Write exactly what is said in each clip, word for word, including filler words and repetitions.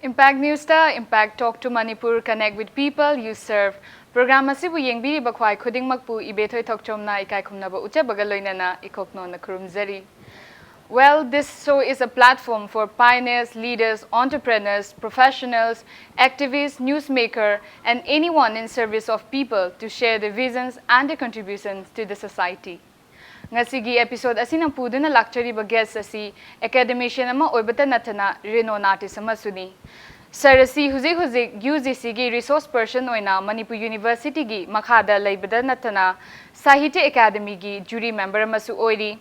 Impact News ꯇ Impact Talk to Manipur, Connect with People You Serve program ꯑꯁꯤꯕꯨ ꯌꯦꯡꯕꯤꯔꯤꯕ ꯈ꯭ꯋꯥꯏ ꯈꯨꯗꯤꯡꯃꯛꯄꯨ ꯏꯕꯦꯊꯣꯏ ꯊꯣꯛꯆꯣꯝꯅ ꯏꯀꯥꯏ ꯈꯨꯝꯅꯕ ꯎꯠꯆꯕꯒ ꯂꯣꯏꯅꯅ ꯏꯀꯣꯛꯅꯣꯅ ꯈꯨꯔꯨꯝꯖꯔꯤ. Well, this show is a platform for pioneers, leaders, entrepreneurs, professionals, activists, newsmaker, and anyone in service of people to share their visions and their contributions to the society. ꯉꯁꯤꯒꯤ episode ꯑꯁꯤꯅ ꯄꯨꯗꯨꯅ ꯂꯥꯛꯆꯔꯤꯕ guest ꯑꯁꯤ academician ꯑꯃ ꯑꯣꯏꯕꯇ ꯅꯠꯇꯅ renowned artist ꯑꯃꯁꯨꯅꯤ꯫ Sir ꯑꯁꯤ ꯍꯧꯖꯤꯛ ꯍꯧꯖꯤꯛ U G C ꯒꯤ resource person ꯑꯣꯏꯅ ꯃꯅꯤꯄꯨꯔ University ꯒꯤ ꯃꯈꯥꯗ ꯂꯩꯕꯗ ꯅꯠꯇꯅ ꯁꯥꯍꯤꯇ꯭ꯌ ꯑꯦꯀꯥꯗꯃꯤꯒꯤ jury member ꯑꯃꯁꯨ ꯑꯣꯏꯔꯤ꯫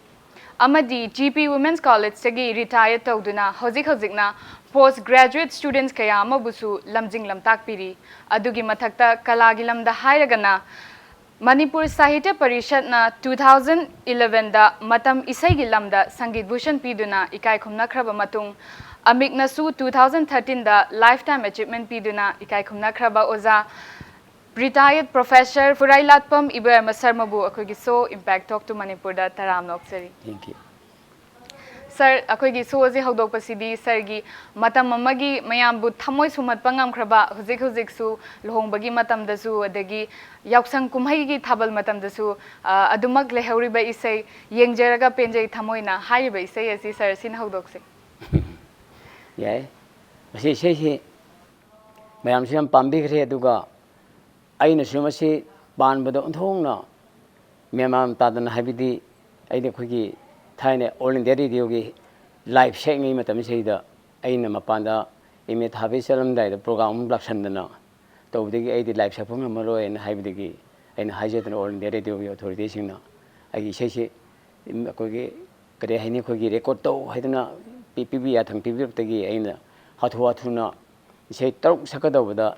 ꯑꯃꯗꯤ G P Women's College ꯇꯒꯤ retire ꯇꯧꯗꯨꯅ ꯍꯧꯖꯤꯛ ꯍꯧꯖꯤꯛꯅ post graduate students ꯀꯌꯥ ꯑꯃꯕꯨꯁꯨ ꯂꯝꯖꯤꯡ ꯂꯝꯇꯥꯛꯄꯤꯔꯤ꯫ ꯑꯗꯨꯒꯤ ꯃꯊꯛꯇ ꯀꯂꯥꯒꯤ ꯂꯝꯗ ꯍꯥꯏꯔꯒꯅ ꯃꯅꯤꯄꯨꯔ ꯁꯥꯍꯤꯇ꯭ꯌ ꯄꯔꯤꯁꯠꯅ two thousand eleven ꯗ ꯃꯇꯝ ꯏꯁꯩꯒꯤ ꯂꯝꯗ ꯁꯪꯒꯤꯠ ꯚꯨꯁꯟ ꯄꯤꯗꯨꯅ ꯏꯀꯥꯏ ꯈꯨꯝꯅꯈ꯭ꯔꯕ ꯃꯇꯨꯡ, ꯑꯃꯤꯛꯅꯁꯨ two thousand thirteen ꯗ lifetime achievement ꯄꯤꯗꯨꯅ ꯏꯀꯥꯏ ꯈꯨꯝꯅꯈ꯭ꯔꯕ ꯑꯣꯖꯥ retired professor ꯐꯨꯔꯥꯏꯂꯥꯠꯄꯝ ꯏꯕꯣꯌꯥꯏꯃ ꯁꯔꯃꯕꯨ ꯑꯩꯈꯣꯏꯒꯤ show Impact Talk to ꯃꯅꯤꯄꯨꯔꯗ ꯇꯔꯥꯝꯅ ꯑꯣꯛꯆꯔꯤ꯫ Thank you. Sir, ꯑꯩꯈꯣꯏꯒꯤ show ꯑꯁꯤ ꯍꯧꯗꯣꯛꯄꯁꯤꯗꯤ sir ꯒꯤ ꯃꯇꯝ ꯑꯃꯒꯤ ꯃꯌꯥꯝꯕꯨ ꯊꯃꯣꯏ ꯁꯨꯝꯍꯠꯄ ꯉꯝꯈ꯭ꯔꯕ, ꯍꯧꯖꯤꯛ ꯍꯧꯖꯤꯛꯁꯨ ꯂꯨꯍꯣꯡꯕꯒꯤ ꯃꯇꯝꯗꯁꯨ ꯑꯗꯒꯤ ꯌꯥꯎꯁꯪ ꯀꯨꯝꯍꯩꯒꯤ ꯊꯥꯕꯜ ꯃꯇꯝꯗꯁꯨ, ꯑ, ꯑꯗꯨꯃꯛ ꯂꯩꯍꯧꯔꯤꯕ ꯏꯁꯩ ꯌꯦꯡꯖꯔꯒ ꯄꯦꯟꯖꯩ ꯊꯃꯣꯏꯅ ꯍꯥꯏꯔꯤꯕ ꯏꯁꯩ ꯑꯁꯤ sir ꯁꯤꯅ ꯍꯧꯗꯣꯛꯁꯦ꯫ ꯌꯥꯏ꯫ ꯃꯁꯤ ꯏꯁꯩꯁꯤ ꯃꯌꯥꯝꯁꯨ ꯌꯥꯝ ꯄꯥꯝꯕꯤꯈ꯭ꯔꯦ, ꯑꯗꯨꯒ ꯑꯩꯅꯁꯨ ꯃꯁꯤ ꯄꯥꯟꯕꯗ ꯑꯣꯟꯊꯣꯛꯅ ꯃꯦꯟ ꯃꯥꯟ ꯇꯥꯗꯅ, ꯍꯥꯏꯕꯗꯤ ꯑꯩꯗꯤ ꯑꯩꯈꯣꯏꯒꯤ ꯊꯥꯏꯅ All India Radio ꯒꯤ live ꯁꯛꯏꯉꯩ ꯃꯇꯝꯁꯤꯗ ꯑꯩꯅ ꯃꯄꯥꯟꯗ M A ꯊꯥꯕꯩ ꯆꯠꯂꯝꯗꯥꯏꯗ program ꯑꯃ ꯂꯥꯛꯁꯟꯗꯅ ꯇꯧꯕꯗꯒꯤ ꯑꯩꯗꯤ live ꯁꯛꯄ ꯉꯝꯃꯔꯣꯏꯅ ꯍꯥꯏꯕꯗꯒꯤ ꯑꯩꯅ ꯍꯥꯏꯖꯗꯅ All India Radio ꯒꯤ authority ꯁꯤꯡꯅ ꯑꯩꯒꯤ ꯏꯁꯩꯁꯤ ꯑꯩꯈꯣꯏꯒꯤ ꯀꯔꯤ ꯍꯥꯏꯅꯤ, ꯑꯩꯈꯣꯏꯒꯤ record ꯇꯧ ꯍꯥꯏꯗꯅ ꯄꯤ-, ꯄꯤꯕꯤ ꯌꯥꯊꯪ ꯄꯤꯕꯤꯔꯛꯇꯒꯤ ꯑꯩꯅ ꯍꯥꯊꯨ ꯍꯥꯊꯨꯅ ꯏꯁꯩ ꯇꯔꯨꯛ ꯁꯛꯀꯗꯧꯕꯗ,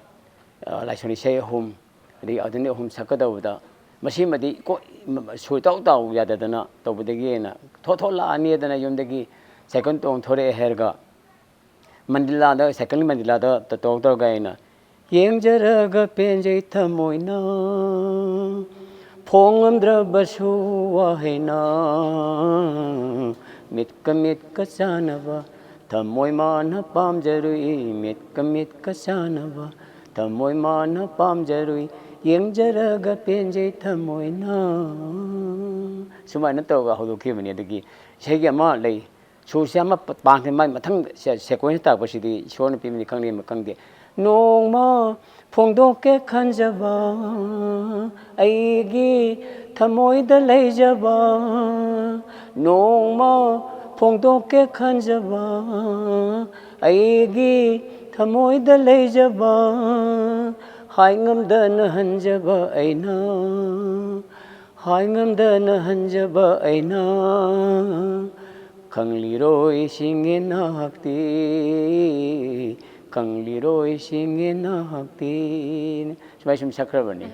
ꯑ, ꯂꯥꯏꯁꯣꯟ ꯏꯁꯩ ꯑꯍꯨꯝ, ꯑꯗꯒꯤ ꯑꯗꯨꯅꯤ ꯑꯍꯨꯝ ꯁꯛꯀꯗꯧꯕꯗ ꯃꯁꯤꯃꯗꯤ ꯀꯣ-, ꯁꯨꯔ ꯇꯥꯎ ꯇꯥꯎ ꯌꯥꯗꯗꯅ ꯇꯧꯕꯗꯒꯤ ꯑꯩꯅ ꯊꯣꯛ ꯊꯣꯛ ꯂꯥꯛꯑꯅꯤꯗꯅ ꯌꯨꯝꯗꯒꯤ ꯁꯥꯏꯀꯜ ꯇꯣꯡꯊꯣꯔꯛꯑꯦ ꯍꯥꯏꯔꯒ ꯃꯟꯗꯤꯂꯥꯗ, ꯁꯥꯏꯀꯜ ꯃꯟꯗꯤꯂꯥꯗ ꯇꯣꯡ ꯇꯧꯔꯒ ꯑꯩꯅ "ꯌꯦꯡꯖꯔꯒ ꯄꯦꯟꯖꯩ ꯊꯃꯣꯏꯅ, ꯐꯣꯡꯉꯝꯗ꯭ꯔꯕꯁꯨ ꯋꯥꯍꯩꯅ, ꯃꯤꯠꯀ ꯃꯤꯠꯀ ꯆꯥꯟꯅꯕ ꯊꯃꯣꯏ ꯃꯥꯅ ꯄꯥꯝꯖꯔꯨꯏ, ꯃꯤꯠꯀ ꯃꯤꯠꯀ ꯆꯥꯟꯅꯕ, ꯊꯃꯣꯏ ꯃꯥꯅ ꯄꯥꯝꯖꯔꯨꯏ, ꯌꯦꯡꯖꯔꯒ ꯄꯦꯟꯖꯩ ꯊꯃꯣꯏꯅ꯫ ꯁꯨꯃꯥꯏꯅ ꯇꯧꯔꯒ ꯍꯧꯗꯣꯛꯈꯤꯕꯅꯤ꯫ ꯑꯗꯒꯤ ꯏꯁꯩꯒꯤ ꯑꯃ ꯂꯩ, ꯁꯨꯔꯁꯦ ꯑꯃ ꯄ-, ꯄꯥꯟꯈ꯭ꯔꯦ, ꯃꯥꯏ ꯃꯊꯪ ꯁꯦ-, sequence ꯇꯥꯔꯛꯄꯁꯤꯗꯤ ꯏꯁꯣꯔꯅ ꯄꯤꯕꯅꯤ ꯈꯪꯗꯦ ꯑꯃ ꯈꯪꯗꯦ꯫ ꯅꯣꯡꯃ ꯐꯣꯡꯗꯣꯛꯀꯦ ꯈꯟꯖꯕ ꯑꯩꯒꯤ ꯊꯃꯣꯏꯗ ꯂꯩꯖꯕ, ꯅꯣꯡꯃ ꯐꯣꯡꯗꯣꯛꯀꯦ ꯈꯟꯖꯕ ꯑꯩꯒꯤ ꯊꯃꯣꯏꯗ ꯂꯩꯖꯕ, ꯍꯥꯏ ꯉꯝꯗꯅ ꯍꯟꯖꯕ ꯑꯩꯅ, ꯍꯥꯏ ꯉꯝꯗꯅ ꯍꯟꯖꯕ ꯑꯩꯅ, ꯈꯪꯂꯤꯔꯣꯏ ꯁꯤꯡꯉꯦ ꯅꯍꯥꯛꯇꯤ, ꯈꯪꯂꯤꯔꯣꯏ ꯁꯤꯡꯉꯦ ꯅꯍꯥꯛꯇꯤ꯫ ꯁꯨꯃꯥꯏ ꯁꯨꯝ ꯁꯛꯈ꯭ꯔꯕꯅꯤ꯫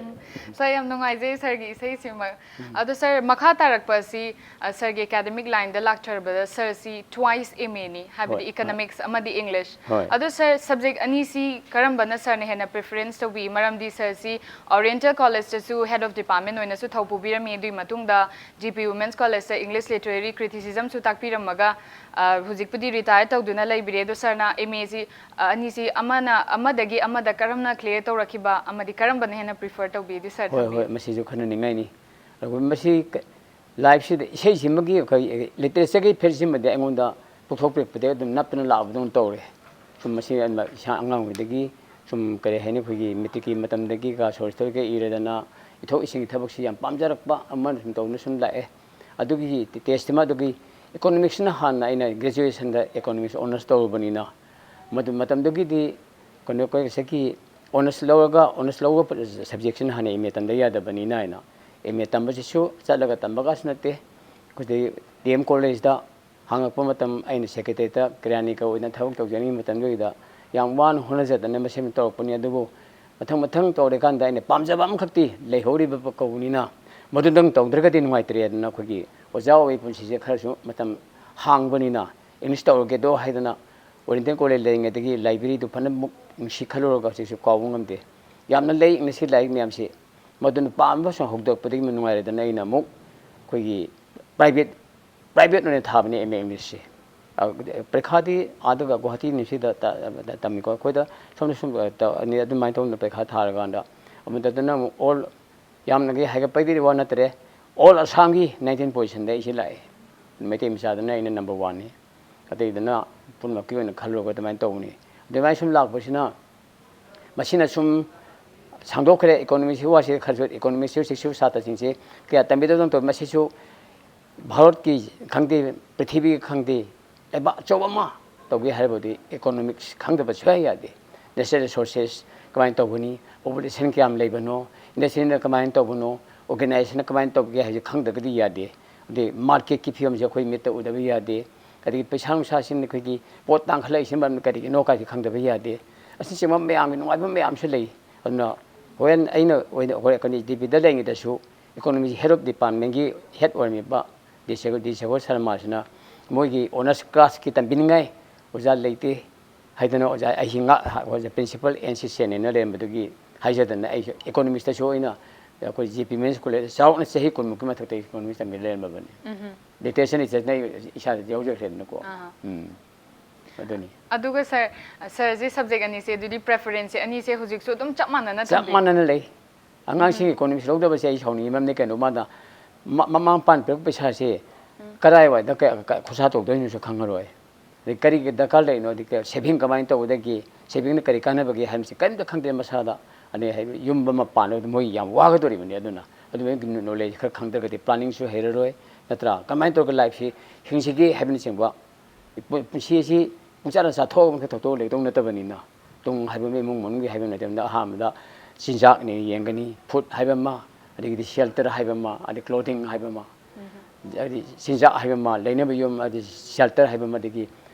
ꯁꯥꯔ, ꯌꯥꯝ ꯅꯨꯡꯉꯥꯏꯖꯩ ꯁꯥꯔꯒꯤ ꯏꯁꯩꯁꯤꯃ꯫ ꯑꯗꯣ ꯁꯥꯔ, ꯃꯈꯥ ꯇꯥꯔꯛꯄ ꯑꯁꯤ, ꯑ, ꯁꯥꯔꯒꯤ academic lineꯗ ꯂꯥꯛꯆꯔꯕꯗ ꯁꯥꯔꯁꯤ twice MAꯅꯤ, ꯍꯥꯏꯕꯗꯤ ꯍꯣꯏ꯫ Economics ꯑꯃꯗꯤ English꯫ ꯍꯣꯏ꯫ ꯑꯗꯣ ꯁꯥꯔ, subject ꯑꯅꯤꯁꯤ ꯀꯔꯝꯕꯅ ꯁꯥꯔꯅ ꯍꯦꯟꯅ preference ꯇꯧꯕꯤ? ꯃꯔꯝꯗꯤ ꯁꯥꯔꯁꯤ Oriental Collegeꯇꯁꯨ head of department ꯑꯣꯏꯅꯁꯨ ꯊꯧ ꯄꯨꯕꯤꯔꯝꯃꯤ, ꯑꯗꯨꯒꯤ ꯃꯇꯨꯡꯗ GP Women's Collegeꯇ English Literary Criticismꯁꯨ ꯇꯥꯛꯄꯤꯔꯝꯃꯒ, ꯑ, ꯍꯧꯖꯤꯛꯄꯨꯗꯤ retire ꯇꯧꯗꯨꯅ ꯂꯩꯕꯤꯔꯦ꯫ ꯑꯗꯣ ꯁꯥꯔꯅ MAꯁꯤ, ꯑ, ꯑꯅꯤꯁꯤ ꯑꯃꯅ, ꯑꯃꯗꯒꯤ ꯑꯃꯗ ꯀꯔꯝꯅ clear ꯇꯧꯔꯛꯈꯤꯕ ꯑꯃꯗꯤ ꯀꯔꯝꯕꯅ ꯍꯦꯟꯅ prefer ꯇꯧꯕꯤ? ꯑꯗꯨ ꯁꯥꯔ ꯍꯣꯏ, ꯊꯝꯕꯤꯌꯨ꯫ ꯍꯣꯏ, ꯃꯁꯤꯁꯨ ꯈꯟꯅꯅꯤꯡꯉꯥꯏꯅꯤ꯫ ꯑꯗꯨꯒ ꯃꯁꯤ ꯀ-, lifeꯁꯤꯗ, ꯏꯁꯩꯁꯤꯃꯒꯤ ꯑꯩꯈꯣꯏ literature field ꯁꯤꯃꯗꯤ ꯑꯩꯉꯣꯟꯗ ꯄꯣꯛꯊꯣꯛꯄꯤꯔꯛꯄꯗꯒꯤ ꯑꯗꯨꯝ ꯅꯞꯇꯅ ꯂꯥꯛꯑꯕꯗꯧꯅ ꯇꯧꯔꯦ꯫ ꯁꯨꯝ ꯃꯁꯤ ꯑꯩꯅ ꯏꯁꯥ ꯑꯉꯥꯡ ꯑꯣꯏꯔꯤꯉꯩꯗꯒꯤ ꯁꯨꯝ, ꯀꯔꯤ ꯍꯥꯏꯅꯤ, ꯑꯩꯈꯣꯏꯒꯤ matricꯀꯤ ꯃꯇꯝꯗꯒꯤꯒ short storyꯒ ꯏꯔꯗꯅ ꯏꯊꯣꯛ ꯏꯁꯤꯡꯒꯤ ꯊꯕꯛꯁꯤ ꯌꯥꯝ ꯄꯥꯝꯖꯔꯛꯄ ꯑꯃꯅ ꯁꯨꯝ ꯇꯧꯗꯨꯅ ꯁꯨꯝ ꯂꯥꯛꯑꯦ꯫ ꯑꯗꯨꯒꯤ tasteꯁꯤꯃ, ꯑꯗꯨꯒꯤ economicsꯅ ꯍꯥꯟꯅ, ꯑꯩꯅ graduationꯗ economics honours ꯇꯧꯔꯨꯕꯅꯤꯅ, ꯃꯗꯨ ꯃꯇꯝꯗꯨꯒꯤꯗꯤ ꯀꯩꯅꯣ, ꯑꯩꯈꯣꯏ ꯉꯁꯥꯏꯒꯤ honours ꯂꯧꯔꯒ, honours ꯂꯧꯕ subjectꯁꯤꯅ ꯍꯥꯟꯅ MA ꯇꯝꯗ ꯌꯥꯗꯕꯅꯤꯅ ꯍꯥꯏꯅ MA ꯇꯝꯕꯁꯤꯁꯨ ꯆꯠꯂꯒ ꯇꯝꯕꯒꯁꯨ ꯅꯠꯇꯦ꯫ ꯑꯩꯈꯣꯏꯗꯤ DM Collegeꯇ ꯍꯪꯉꯛꯄ ꯃꯇꯝ ꯑꯩꯅ secretariatꯇ ꯀ꯭ꯔꯤꯌꯥꯅꯤꯀ ꯑꯣꯏꯅ ꯊꯕꯛ ꯇꯧꯖꯔꯤꯉꯩ ꯃꯇꯝꯗꯨꯗ ꯌꯥꯝ ꯋꯥꯅ ꯍꯣꯠꯅꯖꯗꯅ ꯃꯁꯤ ꯇꯧꯔꯛꯄꯅꯤ꯫ ꯑꯗꯨꯕꯨ ꯃꯊꯪ ꯃꯊꯪ ꯇꯧꯔꯀꯥꯟꯗ ꯑꯩꯅ ꯄꯥꯝꯖꯕ ꯑꯃꯈꯛꯇꯤ ꯂꯩꯍꯧꯔꯤꯕ ꯀꯧꯕꯅꯤꯅ ꯃꯗꯨꯗꯪ ꯇꯧꯗ꯭ꯔꯒꯗꯤ ꯅꯨꯡꯉꯥꯏꯇ꯭ꯔꯦꯗꯅ ꯑꯩꯈꯣꯏꯒꯤ ꯑꯣꯖꯥ ꯑꯣꯏꯕꯒꯤ ꯄꯨꯟꯁꯤꯁꯦ ꯈꯔꯁꯨ ꯃꯇꯝ ꯍꯥꯡꯕꯅꯤꯅ English ꯇꯧꯔꯒꯦꯗꯣ ꯍꯥꯏꯗꯅ Oriental College ꯂꯩꯔꯤꯉꯩꯗꯒꯤ libraryꯗꯨ ꯐꯅ ꯃꯨꯛ ꯅꯨꯡꯁꯤ ꯈꯜꯂꯨꯔꯒ ꯍꯧꯖꯤꯛꯁꯨ ꯀꯥꯎꯕ ꯉꯝꯗꯦ꯫ ꯌꯥꯝꯅ ꯂꯩ Englishꯀꯤ ꯂꯥꯏꯔꯤꯛ ꯃꯌꯥꯝꯁꯤ꯫ ꯃꯗꯨꯅ ꯄꯥꯝꯕ ꯁꯨꯝ ꯍꯧꯗꯣꯔꯛꯄꯗꯒꯤ ꯅꯨꯡꯉꯥꯏꯔꯦꯗꯅ ꯑꯩꯅ ꯑꯃꯨꯛ ꯑꯩꯈꯣꯏꯒꯤ private, private ꯑꯣꯏꯅ ꯊꯥꯕꯅꯦ MA Englishꯁꯦ꯫ ꯄꯔꯤꯈꯥꯗꯤ ꯑꯥꯗꯒ ꯒꯨꯋꯥꯍꯥꯇꯤ ꯌꯨꯅꯤꯚꯔꯁꯤꯇꯤꯗ ꯇꯝꯃꯤꯀꯣ꯫ ꯑꯩꯈꯣꯏꯗ ꯁꯣꯝꯗ ꯁꯨꯝ ꯑꯗꯨꯃꯥꯏꯅ ꯇꯧꯅ ꯄꯔꯤꯈꯥ ꯊꯥꯔꯀꯥꯟꯗ ꯑꯃꯨꯛꯇꯗꯅ ꯑꯃꯨꯛ ꯑꯣꯜ ꯌꯥꯝꯅꯒꯤ ꯍꯥꯏꯒꯠꯄꯒꯤꯗꯤ ꯋꯥ ꯅꯠꯇ꯭ꯔꯦ, ꯑꯣꯜ ꯑꯁꯥꯝꯒꯤ ꯅꯥꯏꯟꯇꯤꯟ ꯄꯣꯖꯤꯁꯟꯗ ꯑꯩꯁꯦ ꯂꯥꯛꯑꯦ꯫ ꯃꯩꯇꯩ ꯃꯆꯥꯗꯅ ꯑꯩꯅ ꯅꯝꯕꯔ ꯋꯥꯟꯅꯤ꯫ ꯑꯇꯩꯗꯅ ꯄꯨꯝꯅꯃꯛꯀꯤ ꯑꯣꯏꯅ ꯈꯜꯂꯨꯔꯒ ꯑꯗꯨꯃꯥꯏꯅ ꯇꯧꯕꯅꯤ꯫ ꯑꯗꯨꯃꯥꯏꯅ ꯁꯨꯝ ꯂꯥꯛꯄꯁꯤꯅ ꯃꯁꯤꯅ ꯁꯨꯝ ꯁꯥꯡꯗꯣꯛꯈ꯭ꯔꯦ꯫ ꯏꯀꯣꯅꯣꯃꯤꯛꯁꯀꯤ ꯋꯥꯁꯤ ꯈꯔꯁꯨ, ꯏꯀꯣꯅꯣꯃꯤꯛꯁꯁꯨ ꯍꯧꯖꯤꯛꯁꯨ ꯁꯥꯇ꯭ꯔꯁꯤꯡꯁꯦ ꯀꯌꯥ ꯇꯝꯕꯤꯗꯕ ꯇꯧꯏ꯫ ꯃꯁꯤꯁꯨ ꯚꯥꯔꯠꯀꯤ ꯈꯪꯗꯦ, ꯄ꯭ꯔꯤꯊꯤꯕꯤꯒꯤ ꯈꯪꯗꯦ, ꯂꯩꯕꯥꯛ ꯑꯆꯧꯕ ꯑꯃ ꯇꯧꯒꯦ ꯍꯥꯏꯔꯕꯗꯤ ꯏꯀꯣꯅꯣꯃꯤꯛꯁ ꯈꯪꯗꯕ ꯁꯨꯡꯌꯥ ꯌꯥꯗꯦ꯫ ꯅꯦꯆꯔꯦꯜ ꯔꯤꯁꯣꯔꯁꯦꯁ ꯀꯃꯥꯏꯅ ꯇꯧꯒꯅꯤ, ꯄꯣꯄꯨꯂꯦꯁꯟ ꯀꯌꯥꯝ ꯂꯩꯕꯅꯣ, ꯏꯟꯗꯁꯇ꯭ꯔꯤꯅ ꯀꯃꯥꯏꯅ ꯇꯧꯕꯅꯣ, ꯑꯣꯔꯒꯅꯥꯏꯖꯦꯁꯟꯅ ꯀꯃꯥꯏꯅ ꯇꯧꯒꯦ ꯍꯥꯏꯕꯁꯤ ꯈꯪꯗ꯭ꯔꯒꯗꯤ ꯌꯥꯗꯦ꯫ ꯑꯗꯩ ꯃꯥꯔꯀꯦꯠꯀꯤ ꯐꯤꯕꯝꯁꯦ ꯑꯩꯈꯣꯏ ꯃꯤꯠꯇ ꯎꯗꯕ ꯌꯥꯗꯦ꯫ ꯑꯗꯒꯤ ꯄꯩꯁꯥ ꯅꯨꯡꯁꯥꯁꯤꯅ ꯑꯩꯈꯣꯏꯒꯤ ꯄꯣꯠ ꯇꯥꯡꯈꯠꯂꯛꯏꯁꯤ ꯃꯔꯝ ꯀꯔꯤꯒꯤꯅꯣ ꯀꯥꯏꯁꯤ ꯈꯪꯗꯕ ꯌꯥꯗꯦ꯫ ꯑꯁꯤꯅꯆꯤꯡꯕ ꯃꯌꯥꯝꯒꯤ ꯅꯨꯡꯉꯥꯏꯕ ꯃꯌꯥꯝꯁꯨ ꯂꯩ꯫ ꯑꯗꯨꯅ ꯍꯣꯔꯦꯟ ꯑꯩꯅ ꯑꯣꯏꯅ ꯍꯣꯔꯦꯟ ꯑꯩꯈꯣꯏꯅ ꯗꯤ ꯄꯤꯗ ꯂꯩꯔꯤꯉꯩꯗꯁꯨ ꯏꯀꯣꯅꯣꯃꯤꯛꯁ ꯍꯦꯠ ꯑꯣꯐ ꯗꯤꯄꯥꯔꯠꯃꯦꯟꯒꯤ ꯍꯦꯠ ꯑꯣꯏꯔꯝꯃꯤꯕ ꯗꯤ ꯁꯦꯒꯣ-, ꯗꯤ ꯁꯦꯒꯣ ꯁꯔꯃꯥꯁꯤꯅ ꯃꯣꯏꯒꯤ ꯑꯣꯅꯔꯁ ꯀ꯭ꯂꯥꯁꯀꯤ ꯇꯝꯕꯤꯅꯤꯡꯉꯥꯏ ꯑꯣꯖꯥ ꯂꯩꯇꯦ ꯍꯥꯏꯗꯅ ꯑꯣꯖꯥ ꯑꯩꯁꯤ ꯉꯥꯛ-, ꯑꯣꯖꯥ ꯄ꯭ꯔꯤꯟꯁꯤꯄꯜ ꯑꯦꯟ ꯁꯤ ꯁꯦꯟꯅꯦꯅ ꯂꯩꯔꯝꯕꯗꯨꯒꯤ ꯍꯥꯏꯖꯗꯅ ꯑꯩꯁꯨ ꯏꯀꯣꯅꯣꯃꯤꯛꯁꯇꯁꯨ ꯑꯩꯅ ꯑꯩꯈꯣꯏ ꯖꯤ ꯄꯤ ꯋꯨꯃꯦꯟꯁ ꯀꯣꯂꯦꯖ ꯆꯥꯎꯔꯥꯛꯅ ꯆꯍꯤ ꯀꯨꯟꯃꯨꯛꯀꯤ ꯃꯊꯛꯇ ꯏꯀꯣꯅꯣꯃꯤꯛꯁ ꯇꯝꯕꯤ ꯂꯩꯔꯝꯃꯕꯅꯤ꯫ ꯎꯝꯍꯨꯝ꯫ ꯂꯤꯇꯔꯦꯆꯔ ꯏꯁꯇꯗꯤꯁꯅ ꯑꯩ ꯏꯁꯥꯗꯗꯤ ꯌꯥꯎꯖꯈ꯭ꯔꯦꯗꯅꯀꯣ꯫ ꯑꯍꯥ꯫ ꯎꯝ꯫ ꯑꯗꯨꯅꯤ꯫ ꯑꯗꯨꯒ ꯁꯥꯔ, ꯁꯥꯔꯁꯦ ꯁꯕꯖꯦꯛ ꯑꯅꯤꯁꯦ ꯑꯗꯨꯗꯤ ꯄ꯭ꯔꯦꯐꯔꯦꯟꯁꯁꯦ ꯑꯅꯤꯁꯦ ꯍꯧꯖꯤꯛꯁꯨ ꯑꯗꯨꯝ ꯆꯞ ꯃꯥꯟꯅꯅ ꯆꯞ ꯊꯝꯕꯤ? ꯃꯥꯟꯅꯅ ꯂꯩ꯫ ꯑꯉꯥꯡꯁꯤꯡ ꯎꯝ꯫ ꯏꯀꯣꯅꯣꯃꯤꯛꯁ ꯂꯧꯗꯕꯁꯦ ꯑꯩ ꯁꯥꯎꯅꯤꯡꯉꯤ꯫ ꯃꯔꯝꯗꯤ ꯀꯩꯅꯣ, ꯃꯥꯗ ꯃ-, ꯃꯃꯥ ꯃꯄꯥꯅ ꯄꯤꯔꯛꯄ ꯄꯩꯁꯥꯁꯦ ꯎꯝ꯫ ꯀꯗꯥꯏꯋꯥꯏꯗ ꯀꯌꯥ, ꯀ-, ꯈꯣꯔꯁꯥ ꯇꯧꯗꯣꯏꯅꯣꯁꯨ ꯈꯪꯉꯔꯣꯏ꯫ ꯑꯗꯩ ꯀꯔꯤꯒꯤ ꯗꯔꯀꯥꯔ ꯂꯩꯔꯤꯅꯣ, ꯑꯗꯩ ꯀ-, ꯁꯦꯚꯤꯡ ꯀꯃꯥꯏꯅ ꯇꯧꯒꯗꯒꯦ, ꯁꯦꯚꯤꯡꯅ ꯀꯔꯤ ꯀꯥꯟꯅꯕꯒꯦ ꯍꯥꯏꯕꯁꯤ ꯀꯔꯤꯝꯇ ꯈꯪꯗꯦ ꯃꯁꯥꯗ꯫ ꯑꯗꯩ ꯍꯥꯏꯗꯤ ꯌꯨꯝ ꯑꯃ ꯄꯥꯟꯕꯗ ꯃꯣꯏ ꯌꯥꯝ ꯋꯥꯒꯗꯧꯔꯤꯕꯅꯤ꯫ ꯑꯗꯨꯅ ꯑꯗꯨꯃꯥꯏꯅ ꯅꯣꯂꯦꯖ ꯈꯔ ꯈꯪꯗ꯭ꯔꯒꯗꯤ ꯄ꯭ꯂꯥꯅꯤꯡꯁꯨ ꯍꯩꯔꯔꯣꯏ, ꯅꯠꯇ꯭ꯔꯥ? ꯀꯃꯥꯏꯅ ꯇꯧꯔꯒ ꯂꯥꯏꯐꯁꯤ ꯍꯤꯡꯁꯤꯒꯦ ꯍꯥꯏꯕꯅꯆꯤꯡꯕ ꯄꯨ-, ꯄꯨꯟꯁꯤ ꯑꯁꯤ ꯄꯨꯡꯆꯥꯗ ꯆꯥꯊꯣꯛꯑꯒ ꯊꯛꯇꯣꯛꯑꯒ ꯂꯩꯗꯧ ꯅꯠꯇꯕꯅꯤꯅ, ꯇꯨꯡ ꯍꯥꯏꯕ ꯑꯃ, ꯏꯃꯨꯡ ꯃꯅꯨꯡꯒꯤ ꯍꯥꯏꯕ ꯑꯃ ꯂꯩꯇꯕꯅꯤꯅ, ꯑꯍꯥꯟꯕꯗ ꯆꯤꯟꯖꯥꯛꯅꯤ ꯌꯦꯡꯒꯅꯤ, ꯐꯨꯗ ꯍꯥꯏꯕ ꯑꯃ, ꯑꯗꯒꯤꯗꯤ ꯁꯦꯜꯇꯔ ꯍꯥꯏꯕ ꯑꯃ, ꯑꯗꯩ ꯀ꯭ꯂꯣꯊꯤꯡ ꯍꯥꯏꯕ ꯑꯃ, ꯎꯝ꯫ ꯍꯥꯏꯗꯤ ꯆꯤꯟꯖꯥꯛ ꯍꯥꯏꯕ ꯑꯃ, ꯂꯩꯅꯕ ꯌꯨꯝ, ꯑꯗꯩ ꯁꯦꯜꯇꯔ ꯍꯥꯏꯕ ꯑꯃ, ꯑꯗꯒꯤ,